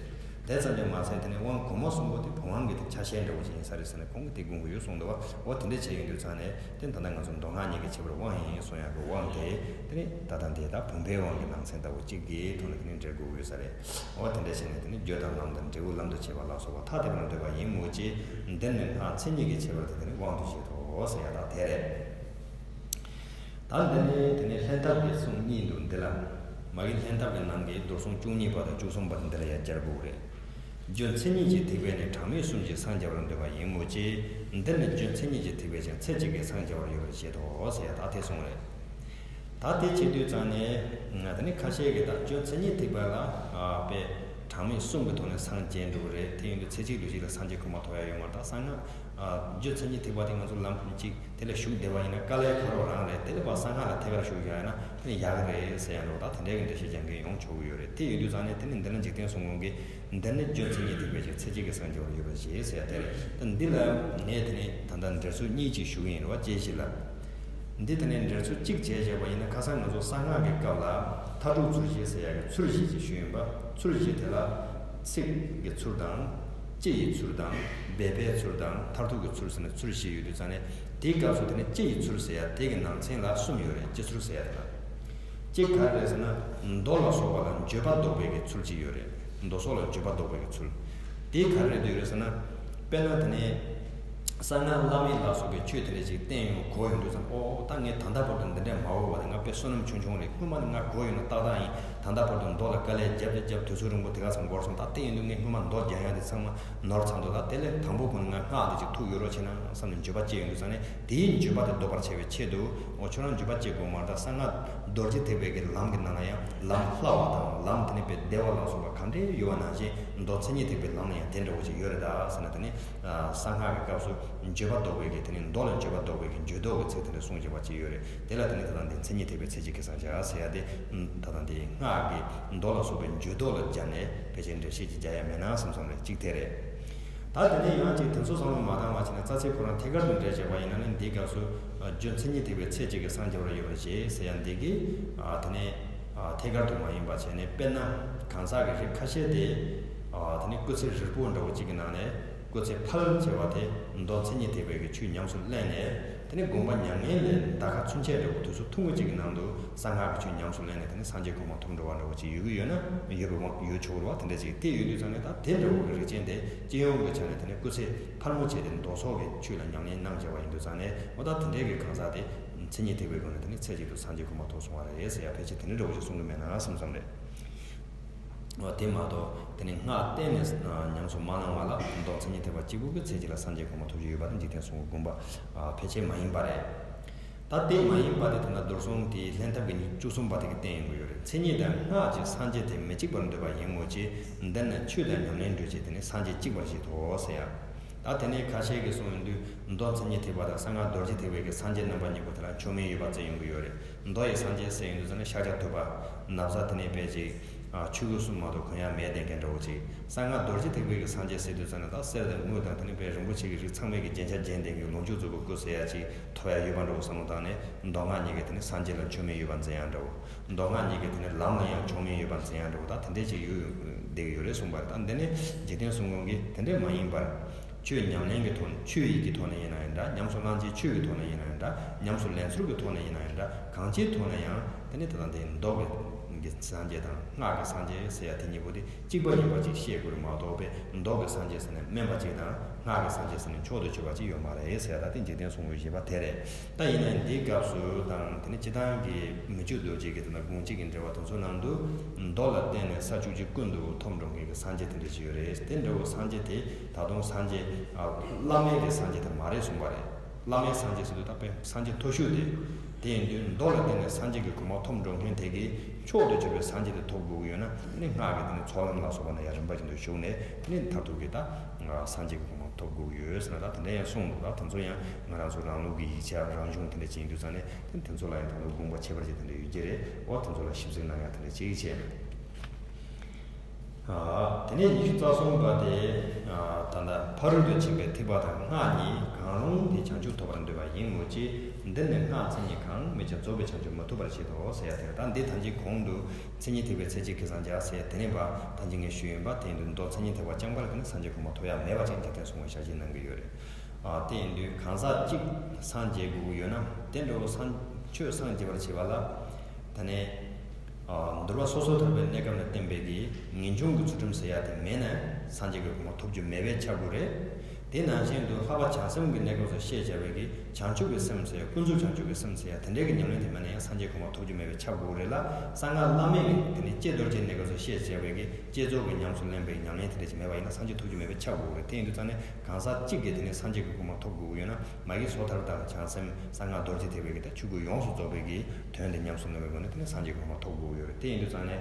དེ་ཙམ་གྱིས་མ་ཟད་དེ་ནི་དབང་གོང་མ་གསུམ་པོ་དེ་བུམ་དབང་གི་དེ་ཆ་ཤས་འདྲ་བོ་ཅིག་ཡིན་ས་རེད་ཟེར་ནས་ཁོང་གིས་དེ་དགོངས་ཀྱི་ཡོད་གསུངས་འདུག་བ། འོ་དེ་འདྲ་བྱས་ཡོང་དུས་ཙང་ནས། དེ་ད་ལྟ་ང་ཚོ་མདོ་སྔགས་གཉིས་ཀྱི་ཁྱད་པར་དབང་ཡིན་གསུང་ཡག་གི་དབང་དེ། དེ་ནི་ད་ལྟ་འདི་ད་བུམ་པའི་དབང་གི་ནང་ཚན་ལྟ་བུ་གཅིག་གི་ཐོག་ནས་དེ་ནི་འགྲེལ་དགོས་ཀྱི་ཡོད་ས་རེད། འོ་དེ་འདྲ་བྱས་ནས་དེ་ནི་རྒྱུ་དང་ལམ་དང་འབྲས་བུ་ལམ་དུ་བྱེད་པ་ལ་སོགས་པ་ཐ་དད་པར་འདོད་པ་ཡིན་མོད་ཀྱི། འདིར་ནི་སྔགས་མཚན་ཉིད་ཀྱི་ཁྱད་པར་དེ་དེ་ནི་དབང་དུ་བྱས་དོ་ཟེར་ཡ་ད་དེ་རེད། ད་འདི་ནི་དེ་ནི་ལྷན་ཐབས་ཀྱི་གསུང་གཉིས་འདུག་འདི་ལ། མ་གི་ལྷན་ཐབས་ཀྱི་ནང་གི་མདོར་གསུང་བཅུ་གཉིས་པ་དང་བཅུ་གསུམ་པ་འདི་ལ་ཡང་སྦྱར་དགོས་རེད། རྒྱུ་མཚན་ཉིད་ཀྱི་ཐེག་པས་ནི་གྲངས་མེད་གསུམ་གྱིས་སངས་རྒྱ་བར་འདོད་པ་ཡིན་མོད་ཀྱི། འདིར་ནི་རྒྱུ་མཚན་ཉིད་ཀྱི་ཐེག་པས་ཀྱང་ཚེ་གཅིག་གིས་སངས་རྒྱ་བར་འགྱུར་བར་བཞེད་དོ་ཟེར་ཡ་ད་དེ་གསུངས་རེད། ད་དེ་བྱེད་དུས་ཙང་ནས་ང་ད་ནི་ཁ་ཤས་ཀྱིས་ད་རྒྱུ་མཚན་ཉིད་ཐེག་པ་ལ་དཔེ་གྲངས་མེད་གསུམ་གྱི་ཐོག་ནས་སངས་རྒྱས་འགྲོ་གི་རེད། དེ་ཡིན་དུས་ཚེ་གཅིག་ལུས་གཅིག་ལ་སངས་རྒྱས་གོ་འཕང་ཐོབ་ཡ་ཡོད་མ་རེད། ད་གསང་སྔགས་རྒྱུ་མཚན་ཉིད་ཐེག་པ་དེ་ང་ཚོ་ལམ་གཅིག་དེ་ལ་ཞུགས་བསྡད་པ་ཡིན་ན་དཀའ་ལས་ཁག་པོ་རང་རེད། དེ་ལས་ཕར་གསང་སྔགས་ལ་ཐད་ཀར་ཞུགས་བཞག་ཡ་ན་དེ་ནི་ཡག་གི་རེད་ཟེར་ཡ་འདྲ་བོ་ད་དེ་འདྲའི་གི་འགྲེལ་བཤད་རྒྱག་མཁན་ཡོང་ཆོག་གི་ཡོད་རེད། དེ་ཡིན་དུས་ཙང་ནས་དེ་ནི་འདི་ན་འཇིག་རྟེན་གསུམ་མགོན་གྱིས་འདིར་ནི་རྒྱུ་མཚན་ཉིད་ཐེག་པས་ཀྱང་ཚེ་གཅིག་གིས་སངས་རྒྱ་བར་འགྱུར་བར་བཞེད་ཟེར་ཡ་དེ་རེད། ད་འདི་ལ་ངས་དེ་ནི་ད་ལྟ་འགྲེལ་ཚུལ་གཉིས་ཅིག་ཞུ་གི་ཡིན་རེད་བ། དཔྱད་གཞི་ལ། འདི་དེ་ནས་འགྲེལ་ཚུལ་གཅིག་བྱས་བྱས་པ་ཡིན་ན། ཁ་སང་ང་ཚོ་གསང་སྔགས་ཀྱི་སྐབས་ལ་མཐའ་དྲུག་ཚུལ་བཞི་ཟེར་ཡག་གི་ཚུལ་བཞི་ཅིག་ཞུས་ཡིན་པ། ཚུལ་བཞི་དེ་ལ་ཚིག་གི་ཚུལ་དང་། སྤྱི་ཡི་ཚུལ་དང་། སྦས་པའི་ཚུལ་དང་། མཐར་ཐུག་གི་ཚུལ་ཟེར་ནས་ཚུལ་བཞི་ཡོད་དུས་ཙང་ནས། དེའི་སྐབས་སུ་དེ་ནས་སྤྱི་ཡི་ཚུལ་ཟེར་ཡག་དེ་གི་ནང་ཚན་ལ་གསུམ་ཡོད་རེད། སྤྱི་ཚུལ་ཟེར་ཡག་དེ་ལ། གཅིག་ག་རེ་རེད་ཟེར་ན། མདོ་ལ་སོགས་པ་ལ་འགྱོད་པ་བཟློག་པའི་གི་ཚུལ་གཅིག་ཡོད་རེད། མདོ་སོགས་ལ་འགྱོད་པ་བཟློག་པའི་གི་ཚུལ། དེ་ག་རེ་རེད་འདོད་རེད་ཟེར་ན། དཔེར་ན་དེ་ནས་གསང་སྔགས་བླ་མེད་ལ་སོགས་པའི་ཆོས་དེ་འདྲ་ཞིག་བསྟན་ཡོང་གོ་ཡོང་དུས་ཙང་། ཨོ་ད་ངས་ད་ལྟ་བར་དུ་འདི་འདྲ་མ་འོས་པ་དང་། ང་དཔེ་བསོད་ནམས་ཆུང་ཆུང་རེད། སྔོན་མ་ནས་ང་གོ་ཡོད་ན་ཏག་ཏག་ཡིན། ད་ལྟ་བར་དུ་མདོ་ལ་དཀའ་ལས་བརྒྱབ་བརྒྱབ་བརྒྱབ་དུས་ཚོད་རིང་པོ་དེ་ག་ཚོད་འགོར་སོང་། ད་དེ་ཡིན་དུས་ངས་སྔོན་མ་མདོ་རྒྱག་ཡག་དེ་ཚང་མ་ནོར་ཚར་འདུག་ད་དེ་ལས་དང་པོ་ཁོ་ན་ང་སྔགས་འདི་ཅིག་ཐུགས་ཡོད་རོགས་བྱས་ན་བསམ་ནས་འགྱོད་པ་སྐྱེས་ཡོང་དུས་ཙང་ནས། དེའི་འགྱོད་པ་དེ་བཟློག་པར་བྱ་བའི་ཆེད་དུ། འོ་ཁྱོད་རང་འགྱོད་པ་སྐྱེ་དགོས་མ་རེད། ད་གསང་སྔགས་རྡོ་རྗེ་ཐེག་པའི་གི་ལམ་གྱི་ནང་ལ་ཡང་ལམ་སླ་བ་དང་། ལམ་དེ་ནི་དཔེ་བདེ་བ་ལ་སོགས་པ་ག་འདྲའི་ཡོད་པ་ནང་བཞིན། མདོ་མཚན་ཉིད་ཐེག་པའི་ལམ་ལ་ཡང་དེ་འདྲ་བོ་ཞིག་ཡོད་རེད་ད་ཟེར་ན། དེ་ནི་གསང་སྔགས་ཀྱི་སྐབས་སུ་འགྱོད་པ་བཟློག་པའི་གི། དེ་ནི་མདོ་ལ་འགྱོད་པ་བཟློག་པའི་གི་འགྱོད་བཟློག་གི་ཚིག་དེ་འདྲ་གསུངས་བྱས་པ་ཅིག་ཡོད་རེད། དེ་ལ་དེ་ནི་ད་ལྟ་འདི་མཚན་ཉིད་ཐེག་པས་ཚེ་གཅིག་གིས་སངས་རྒྱ་ཟེར་ཡ་དེ། ད་ལྟ་འདི་སྔགས་ཀྱི་མདོ་ལ་སོགས་པའི་འགྱོད་བཟློག་ལ་སྦྱར་ནས་ཕལ་ཆེར་འགྲེལ་བཤད་ཅིག་རྒྱག་ཡ་མེད་ན་བསམ་བསམ་རེད། གཅིག་དེ་རེད། ད་དེ་ནས་ཡང་ཅིག་དེ་ཚོ་བསམ་བློ་མ་བཏང་བ་བྱས་ན། རྩ་ཚིག་ཁོ་རང་ཐད་ཀར་དུ་འགྲེལ་བྱས་པ་ཡིན་ན་ནི། འདིའི་སྐབས་སུ་རྒྱུ་མཚན་ཉིད་ཐེག་པས་ཚེ་གཅིག་གིས་སངས་རྒྱ་བར་འགྱུར་བར་བཞེད་ཟེར་ཡ་འདི་གི། དེ་ནས་ཐད་ཀར་དུ་མ་ཡིན་པ་བྱས་ནས། དཔེར་ན་གང་ཟག་གི་རིགས་ཁ་ཤས་དེ། དེ་ནས་སྐུ་ཚེ་ཧྲིལ་པོ་འདྲ་བོ་གཅིག་གི་ནང་ནས་སྐུ་ཚེ་ཕལ་ཆེ་བ་དེ་མདོ་མཚན་ཉིད་ཐེག་པའི་གི་ཆོས་ཉམས་སུ་ལེན་ནས། དེ་ནས་དགོངས་པ་མྱ་ངན་ལས་ཟླ་ཁ་ཚུན་ཆད་འདྲ་བོ་དུས་ཚོད་ཐུང་ངུ་གཅིག་གི་ནང་དུ་གསང་སྔགས་ཀྱི་ཆོས་ཉམས་སུ་ལེན་ནས། དེ་ནས་སངས་རྒྱས་གོ་འཕང་ཐོབ་འགྲོ་བ་འདྲ་བོ་ཅིག་ཡོད་ཀྱི་ཡོད་ན། ཡོད་པའི་དབང་ཡོད་ཆོག་རེད་བ། དེ་འདྲ་ཅིག་དེ་ཡོད་དུས་ཙང་ནས། ད་དེ་འདྲ་བོ་གི་རིགས་ཅན་དེ་སྤྱི་ཡོངས་ཀྱི་ཆ་ནས་དེ་ནས་སྐུ་ཚེ་ཕལ་མོ་ཆེ་དེ་མདོ་སོགས་ཀྱི་ཆོས་ལ་ཉམས་ལེན་གནང་བྱས་པ་ཡིན་དུས་ཙང་ནས། འོ་ད་དེ་འདྲའི་གི་གང་ཟག་དེ་མཚན་ཉིད་ཐེག་པའི་སྒོ་ནས་དེ་ནས་ཚེ་གཅིག་ཏུ་སངས་རྒྱས་གོ་འཕང་ཐོབ་སོང་བ་རེད་ཟེར་ཡ་ཕལ་ཆེར་དེ་འདྲ་འདྲ་བོ་ཞིག་གསུང་གི་མེད་ན་བསམ་བསམ་རེད། འོ་དེ་མ་གཏོགས་དེ་ནས་སྔགས་གཏན་ནས་ཉམས་སུ་མ་བླངས་པ་ལ་མདོ་མཚན་ཉིད་ཐེག་པ་གཅིག་པུ་གིས་ཚེ་གཅིག་ལ་སངས་རྒྱས་གོ་འཕང་ཐོབ་རྒྱུ་ཡོད་པ་དེ་འཇིག་རྟེན་གསུམ་མགོན་པ་ཕལ་ཆེར་མ་ཡིན་པ་རེད། ད་དེ་མ་ཡིན་པ་དེ་དེ་ན་མདོར་གསུངས་དེའི་ལྷན་ཐབས་ཀྱི་ཉིས་བཅུ་གསུམ་པ་དེ་གིས་བསྟན་ཡོང་གི་ཡོད་རེད། མཚན་ཉིད་དང་སྔགས་ཀྱི་སངས་རྒྱས་དེ་མི་གཅིག་པར་འདོད་པ་ཡིན་མོད་ཀྱི། འདི་ནི་ཆོས་དང་ཉམས་ལེན་འགྲོས་ཀྱིས་དེ་ནི་སངས་རྒྱས་གཅིག་པར་བཞེད་དོ་ཟེར་ཡ། ད་དེ་ནས་ཁ་ཤས་ཀྱིས་གསུངས་ཡོང་དུས། མདོ་མཚན་ཉིད་ཐེག་པ་དང་གསང་སྔགས་རྡོ་རྗེ་ཐེག་པའི་གི་སངས་རྒྱས་རྣམ་པ་གཉིས་པོ་དེ་ལ་མཆོག་དམན་ཡོད་པ་བརྩི་ཡོང་གི་ཡོད་རེད། མདོ་ཡི་སངས་རྒྱས་ཟེར་ཡོང་དུས་ཙང་ནས་ཤཱཀྱ་ཐུབ་པ། ན་བཟའ་དེ་ནས་དཔེ་ཅིག་ཆོས་སྐུ་གསུམ་མ་གཏོགས་གང་ཡང་མེད་བསྡད་མཁན་འདྲ་བོ་ཅིག་གསང་སྔགས་རྡོ་རྗེ་ཐེག་པའི་གི་སངས་རྒྱས་ཟེར་དུས་ཙམ་ནས་ད་གསེར་དང་དངུལ་དང་དེ་ནས་དཔེ་རིན་པོ་ཆེ་གི་རིགས་ཚང་མས་གི་རྒྱན་ཆ་བརྒྱན་བསྡད་མཁན་ལོངས་སྤྱོད་རྫོགས་པའི་སྐུ་ཟེར་ཡ་ཅིག་ཐོབ་ཡ་ཡོད་པ་འདྲ་བོ་བསམ་བློ་བཏང་ནས། མདོ་སྔགས་གཉིས་ཀྱི་དེ་ནས་སངས་རྒྱས་ལ་མཆོད་མེ་ཡོད་པ་འཛིན་ཡ་འདྲ་བོ། མདོ་སྔགས་གཉིས་ཀྱི་དེ་ནས་ལམ་ལ་ཡང་མཆོད་མེ་ཡོད་པ་འཛིན་ཡ་འདྲ་བོ་ད་དེ་འདྲས་ཅིག་ཡོད་བསྡད་ཀྱི་ཡོད་རེད་གསུངས་པ་རེད། ད་འདི་ནི་འཇིག་རྟེན་གསུམ་མགོན་གྱིས་དེ་འདྲས་མ་ཡིན་པར། ཆོས་ཉམས་ལེན་གྱི་ཐོག་ནས་ཆོས་ཡིད་ཀྱི་ཐོག་ནས་ཡིན་ན་ཡང་འདྲ། ཉམས་སུ་བླང་བྱའི་ཆོས་ཀྱི་ཐོག་ནས་ཡིན་ན་ཡང་འདྲ། ཉམས་སུ་ལེན་ཚུལ་གྱི་ཐོག་ནས་ཡིན་ན་ཡང་འདྲ། གང་ཅིའི་ཐོག་ནས་ཡང་དེ་ནི་ད་ལྟ་འདི་མདོ་གི་གི་སངས་རྒྱས་དང་སྔགས་ཀྱི་སངས་རྒྱས་ཟེར་ཡ་དེ་གཉིས་པོ་དེ་གཅིག་པ་ཡིན་པ་ཅིག་ཤེས་དགོས་རེད་མ་གཏོགས་པས་མདོ་གི་སངས་རྒྱས་ཟེར་ནས་དམན་པ་ཅིག་དང་སྔགས་ཀྱི་སངས་རྒྱས་ཟེར་ནས་མཆོག་ཏུ་གྱུར་པ་ཅིག་ཡོད་མ་རེད་ཟེར་ཡ་ད་དེ་འཇིག་རྟེན་གསུམ་མགོན་བཞེད་པ་དེ་རེད། ད་ཡིན་ནའི་འདིའི་སྐབས་སུ་དང་དེ་ནི་སྤྱིར་བཏང་གི་མི་བསྐྱོད་རྡོ་རྗེ་གི་དེ་ན་དགོངས་གཅིག་གི་འགྲེལ་པ་དེ་ཚོ་ནང་དུ་མདོ་ལ་བརྟེན་ནས་ས་བཅུ་གཅིག་ཀུན་ཏུ་ཐོབ་འགྲོ་མཁན་གྱི་སངས་རྒྱས་དེ་འདྲ་ཞིག་ཡོད་རེད། དེ་འདྲ་བོ་སངས་རྒྱས་དེ་ད་དུང་སངས་རྒྱས་བླ་མེད་ཀྱི་སངས་རྒྱས་དེ་མ་རེད་གསུངས་པ་རེད། བླ་མེད་སངས་རྒྱས་ཟེར་དུས་ད་དཔེ་སངས་རྒྱས་མཐོ་ཤོས་དེ། དེ་ཡིན་དུས་མདོ་ལ་བརྟེན་ནས་སངས་རྒྱས་ཀྱི་གོ་འཕང་ཐོབ་འགྲོ་མཁན་དེ་གིས་མཆོག་ཏུ་གྱུར་པའི་སངས་རྒྱས་དེ་ཐོབ་དགོས་ཀྱི་ཡོད་ན་དེ་ནི་སྔགས་ཀྱི་དེ་ནི་ཚོགས་ལམ་ལ་སོགས་པ་ན་ཡང་རིམ་པ་བཞིན་དུ་ཞུགས་ནས་དེ་ནི་མཐར་ཐུག་གི་ད་སངས་རྒྱས་ཀྱི་གོ་འཕང་ཐོབ་དགོས་ཀྱི་ཡོད་ཟེར་ན་ད་དེ་འདྲ་ཡང་གསུངས་འདུག་ད་དེ་ཚོ་ཡང་ང་རང་ཚོ་རང་ལུགས་ཀྱི་ཡིག་ཆ་རང་གཞུང་དེ་འདྲ་ཅིག་ཡིན་དུས་ཙང་ནས་དེ་དེ་ཚོ་ལ་ཡང་ད་དུང་དགོངས་པ་ཁྱད་པར་ཅིག་དེ་འདྲ་ཡོད་ཀྱི་རེད། འོ་དེ་ཚོ་ལ་ཞིབ་གཟིགས་གནང་ཡ་དེ་འདྲ་ཅིག་བྱས། དེ་ནས་ཉི་ཤུ་རྩ་གསུམ་པ་དེ། ད་ལྟ་ཕ་རོལ་ཏུ་ཕྱིན་པའི་ཐེག་པ་དང་སྔགས་གཉིས་གང་རུང་དེ་བྱང་ཆུབ་ཐོབ་པར་འདོད་པ་ཡིན་མོད་ཀྱི། འདིར་ནི་སྔགས་མཚན་ཉིད་གང་མེད་ཀྱང་རྫོགས་པའི་བྱང་ཆུབ་མི་ཐོབ་པར་བྱེད་དོ་ཟེར་ཡ་དེ་རེད། ད་འདི་ཐམས་ཅད་གོང་དུ་མཚན་ཉིད་ཐེག་པའི་ཚད་ཀྱི་ཁེ་བཟང་བྱ་ཟེར་དེ་ནས་པ་ཐམས་ཅད་ངས་ཞུས་ཡིན་པ་དེ་ཡིན་དུས་མདོ་མཚན་ཉིད་ཐེག་པ་རྐྱང་པ་ལ་དེ་ནི་སངས་རྒྱས་གོ་འཕང་ཐོབ་ཡ་མེད་པ་ཅན་གྱི་དེ་གསུང་བའི་ཞལ་བཞེས་གནང་གི་ཡོད་རེད། དེ་ཡིན་དུས་གང་ཟག་གཅིག་སངས་རྒྱས་དགོས་ཀྱི་ཡོད་ན་དེ་འདྲ་བོ་སངས་ཆོས་སངས་རྒྱས་པར་བྱེད་པ་ལ། ད་ནས། འདུལ་བ་སོ་སོར་ཐར་པའི་གནས་སྐབས་ལ་བསྟན་པའི་གི་ངེས་འབྱུང་གི་ཚུལ་ཁྲིམས་ཟེར་ཡ་དེ་མེད་ན་སངས་རྒྱས་ཀྱི་གོ་འཕང་ཐོབ་རྒྱུ་མེད་པས་ཁྱབ་དགོས་རེད། དེ་ནང་བཞིན་དུ་ལྷག་པ་བྱང་སེམས་ཀྱི་གནས་སྐབས་སུ་བཤད་བྱ་བའི་གི་བྱང་ཆུབ་ཀྱི་སེམས་ཟེར་ཡ་ཀུན་རྫོབ་བྱང་ཆུབ་ཀྱི་སེམས་ཟེར་ཡ་དེ་འདྲའི་གི་ཉམས་ལེན་དེ་མེད་ན་ཡང་སངས་རྒྱས་གོ་འཕང་ཐོབ་རྒྱུ་མེད་པས་ཁྱབ་དགོས་རེད་ལ། གསང་སྔགས་བླ་མེད་ཀྱི་དེ་ནས་ཀྱེ་རྡོ་རྗེ་གནས་སྐབས་སུ་བཤད་བྱ་བའི་གི་བསྐྱེད་རྫོགས་ཀྱི་ཉམས་སུ་ལེན་པའི་ཉམས་ལེན་དེ་འདྲ་ཅིག་མེད་པ་ཡིན་ན་སངས་རྒྱས་ཐོབ་རྒྱུ་མེད་པས་ཁྱབ་དགོས་རེད། དེ་ཡིན་དུས་ཙང་ནས་གང་ཟག་གཅིག་གིས་དེ་ནས་སངས་རྒྱས་ཀྱི་གོ་འཕང་ཐོབ་དགོས་ཀྱི་ཡོད་ན། མ་གི་སོ་ཐར་དང་བྱང་སེམས་གསང་སྔགས་རྡོ་རྗེ་ཐེག་པའི་གི་ད་ཆོས་སྐུ་ཡོངས་སུ་རྫོགས་པའི་གི་དོན་དེ་ཉམས་སུ་ལེན་པའི་སྒོ་ནས་དེ་ནི་སངས་རྒྱས་གོ་འཕང་ཐོབ་དགོས་ཀྱི་ཡོད་རེད། དེ་ཡིན་དུས་ཙང་ནས།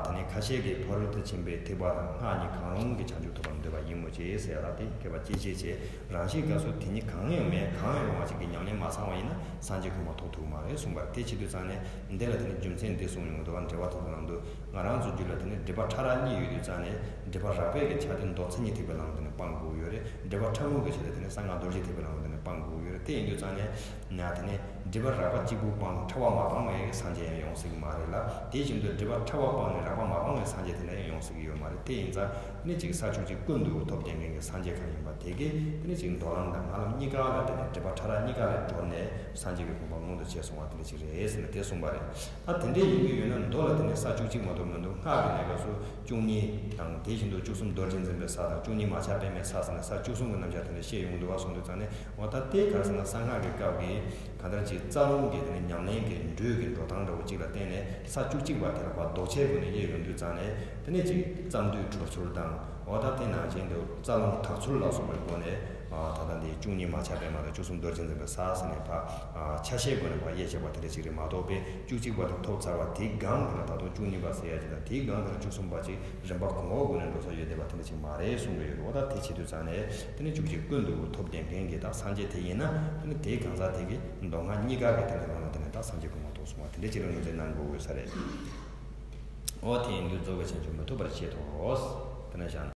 ད་ནི་ཁ་ཤས་ཀྱིས་ཕ་རོལ་ཏུ་ཕྱིན་པའི་ཐེག་པ་དང་སྔགས་གཉིས་གང་རུང་གི་བྱང་ཆུབ་ཐོབ་པར་འདོད་པ་ཡིན་མོད་ཀྱི་ཟེར་ཡ་ལ་དེ་མཁས་པ་སྐྱེ་མཆེད་ཆེ་རང་བཞིན་དགའ་སོགས་དེ་གཉིས་གང་ཡང་མེད་གང་ཡང་རུང་བ་ཞིག་གི་ཉམས་ལེན་མ་ཚང་བ་ཡིན་ན་སངས་རྒྱས་གོ་འཕང་ཐོབ་ཐུབ་མ་རེད་གསུངས་པ་རེད། དེ་བྱེད་དུས་ཙང་ནས་འདི་ལ་དེ་ནི་རྒྱུ་མཚན་འདི་གསུངས་ཡོང་གི་འདུག་བ། འགྲེལ་པ་དེ་ཚོ་ནང་དུ། ང་རང་ཚོ་རྒྱུད་ལ་དེ་ནི་སྒྲིབ་པ་ཕྲ་རགས་གཉིས་ཡོད་དུས་ཙང་ནས་སྒྲིབ་པ་རགས་པའི་གི་ཆ་དེ་མདོ་མཚན་ཉིད་ཐེག་པའི་ལམ་དེ་ནི་སྤང་དགོས་ཡོད་རེད། སྒྲིབ་པ་ཕྲ་མོ་གི་ཆ་དེ་དེ་ནི་གསང་སྔགས་རྡོ་རྗེ་ཐེག་པའི་ལམ་དེ་ནི་སྤང་དགོས་ཡོད་རེད། དེ་ཡིན་དུས་ཙང་ནས་ན་དེ་ནི་སྒྲིབ་པ་རགས་པ་གཅིག་པུ་སྤངས་ནས་ཕྲ་བ་མ་སྤངས་པའི་སངས་རྒྱས་ཡང་ཡོང་སྲིད་ཀྱི་མ་རེད་ལ། དེ་བཞིན་དུ་སྒྲིབ་པ་ཕྲ་བ་སྤངས་ནས་རགས་པ་མ་སྤངས་པའི་སངས་རྒྱས་དེ་འདྲ་ཡང་ཡོང་སྲིད་ཀྱི་ཡོད་མ་རེད། དེ་ཡིན་ཙང་ནི་གཅིག་ས་བཅུ་གཅིག་ཀུན་ཏུ་ཐོབ་བསྡད་མཁན་གྱི་སངས་རྒྱས་གང་ཡིན་པ་དེ་གིས་དེ་ནི་གཅིག་མདོ་ལམ་དང་སྔགས་ལམ་གཉིས་ཀ་ལ་དེ་ནི་སྒྲིབ་པ་ཕྲ་རགས་གཉིས་ཀ་ལས་གྲོལ་ནས་སངས་རྒྱས་ཀྱི་གོ་འཕང་མངོན་དུ་བྱས་སོང་བ་དེ་འདྲ་ཞིག་རེད་ཟེར་ནས་དེ་གསུངས་པ་རེད། ད་དེ་འདྲའི་ཡིན་གྱི་ཡོད་ན་མདོ་ལ་དེ་ནས་ས་བཅུ་གཅིག་མ་གཏོགས་མི་འདུག་སྔགས་ཀྱི་གནས་སྐབས་སུ་བཅུ་གཉིས་དང་དེ་བཞིན་དུ་བཅུ་གསུམ་རྡོ་རྗེ་འཛིན་པའི་ས་དང་བཅུ་གཉིས་མ་ཆགས་པད་མའི་ས་ཟེར་ནས་ས་བཅུ་གསུམ་གྱི་རྣམ་གཞག་དེ་འདྲ་བཤད་ཡོང་གི་འདུག་བ། སོང་དུས་ཙང་ནས་འོ་ད་དེ་ག་རེ་ཟེར་ན་གསང་སྔགས་ཀྱི་སྐབས་ཀྱི་གང་ལྟར་ཅིག་རྩ་རླུང་གི་དེ་ནས་ཉམས་ལེན་གྱི་འགྲོས་ཀྱི་འགྲོ་སྟངས་འདྲ་བོ་གཅིག་ལ་བརྟེན་ནས་ས་བཅུ་གཅིག་པ་དེ་ལ་བ་ལྡོག་ཆའི་སྒོ་ནས་དབྱེ་ཡོང་དུས་ཙང་ནས་དེ་ནས་ཅིག་རྩ་མདུད་གྲོལ་ཚུལ་དང་། འོ་ད་དེ་ནང་བཞིན་དུ་རྩ་རླུང་དག་ཚུལ་ལ་སོགས་པའི་སྒོ་ནས་ད་ལྟ་འདི་བཅུ་གཉིས་མ་ཆགས་པད་མ་དང་བཅུ་གསུམ་རྡོ་རྗེ་འཛིན་པའི་ས་ཟེར་ནས་ཕར་ཆ་ཤས་སྒོ་ནས་ཕར་དབྱེ་བྱས་པ་དེ་འདྲ་ཞིག་རེད་མ་གཏོགས་པས་བཅུ་གཅིག་པ་དེ་ཐོབ་ཚར་བ་དེའི་སྒང་དེ་ལ་ད་དུང་བཅུ་གཉིས་པ་ཟེར་ཡ་ཅིག་དང་དེའི་སྒང་དེ་ལ་བཅུ་གསུམ་པ་ཅིག་རིམ་པ་གོང་འོག་སྒོ་ནས་འགྲོ་ས་ཡོད་བསྡད་པ་དེ་འདྲ་ཞིག་མ་རེད་གསུང་གི་ཡོད་རེད། འོ་ད་དེ་བྱེད་དུས་ཙང་ནས་དེ་ནི་བཅུ་གཅིག་ཀུན་ཏུ་ཐོབ་བསྡད་མཁན་གྱི་ད་སངས་རྒྱས་དེ་ཡིན་ན་དེ་ནི་དེའི་གང་ཟག་དེ་གིས་མདོ་སྔགས་གཉིས་ཀ་གི་དེ་ནས་ནང་ལ་དེ་ནས་ད་སངས་རྒྱས་གོ་འཕང་ཐོབ་སོང་བ་དེ་འདྲ་ཅིག་ལ་ངོས་འཛིན་གནང་དགོས་དགོས་ས་རེད། འོ་དེ་ཡིན་དུས་རྫོགས་པའི་བྱང་ཆུབ་མི་ཐོབ་པར་བྱེད་དོ། དེ་ནས་བཞག་ན།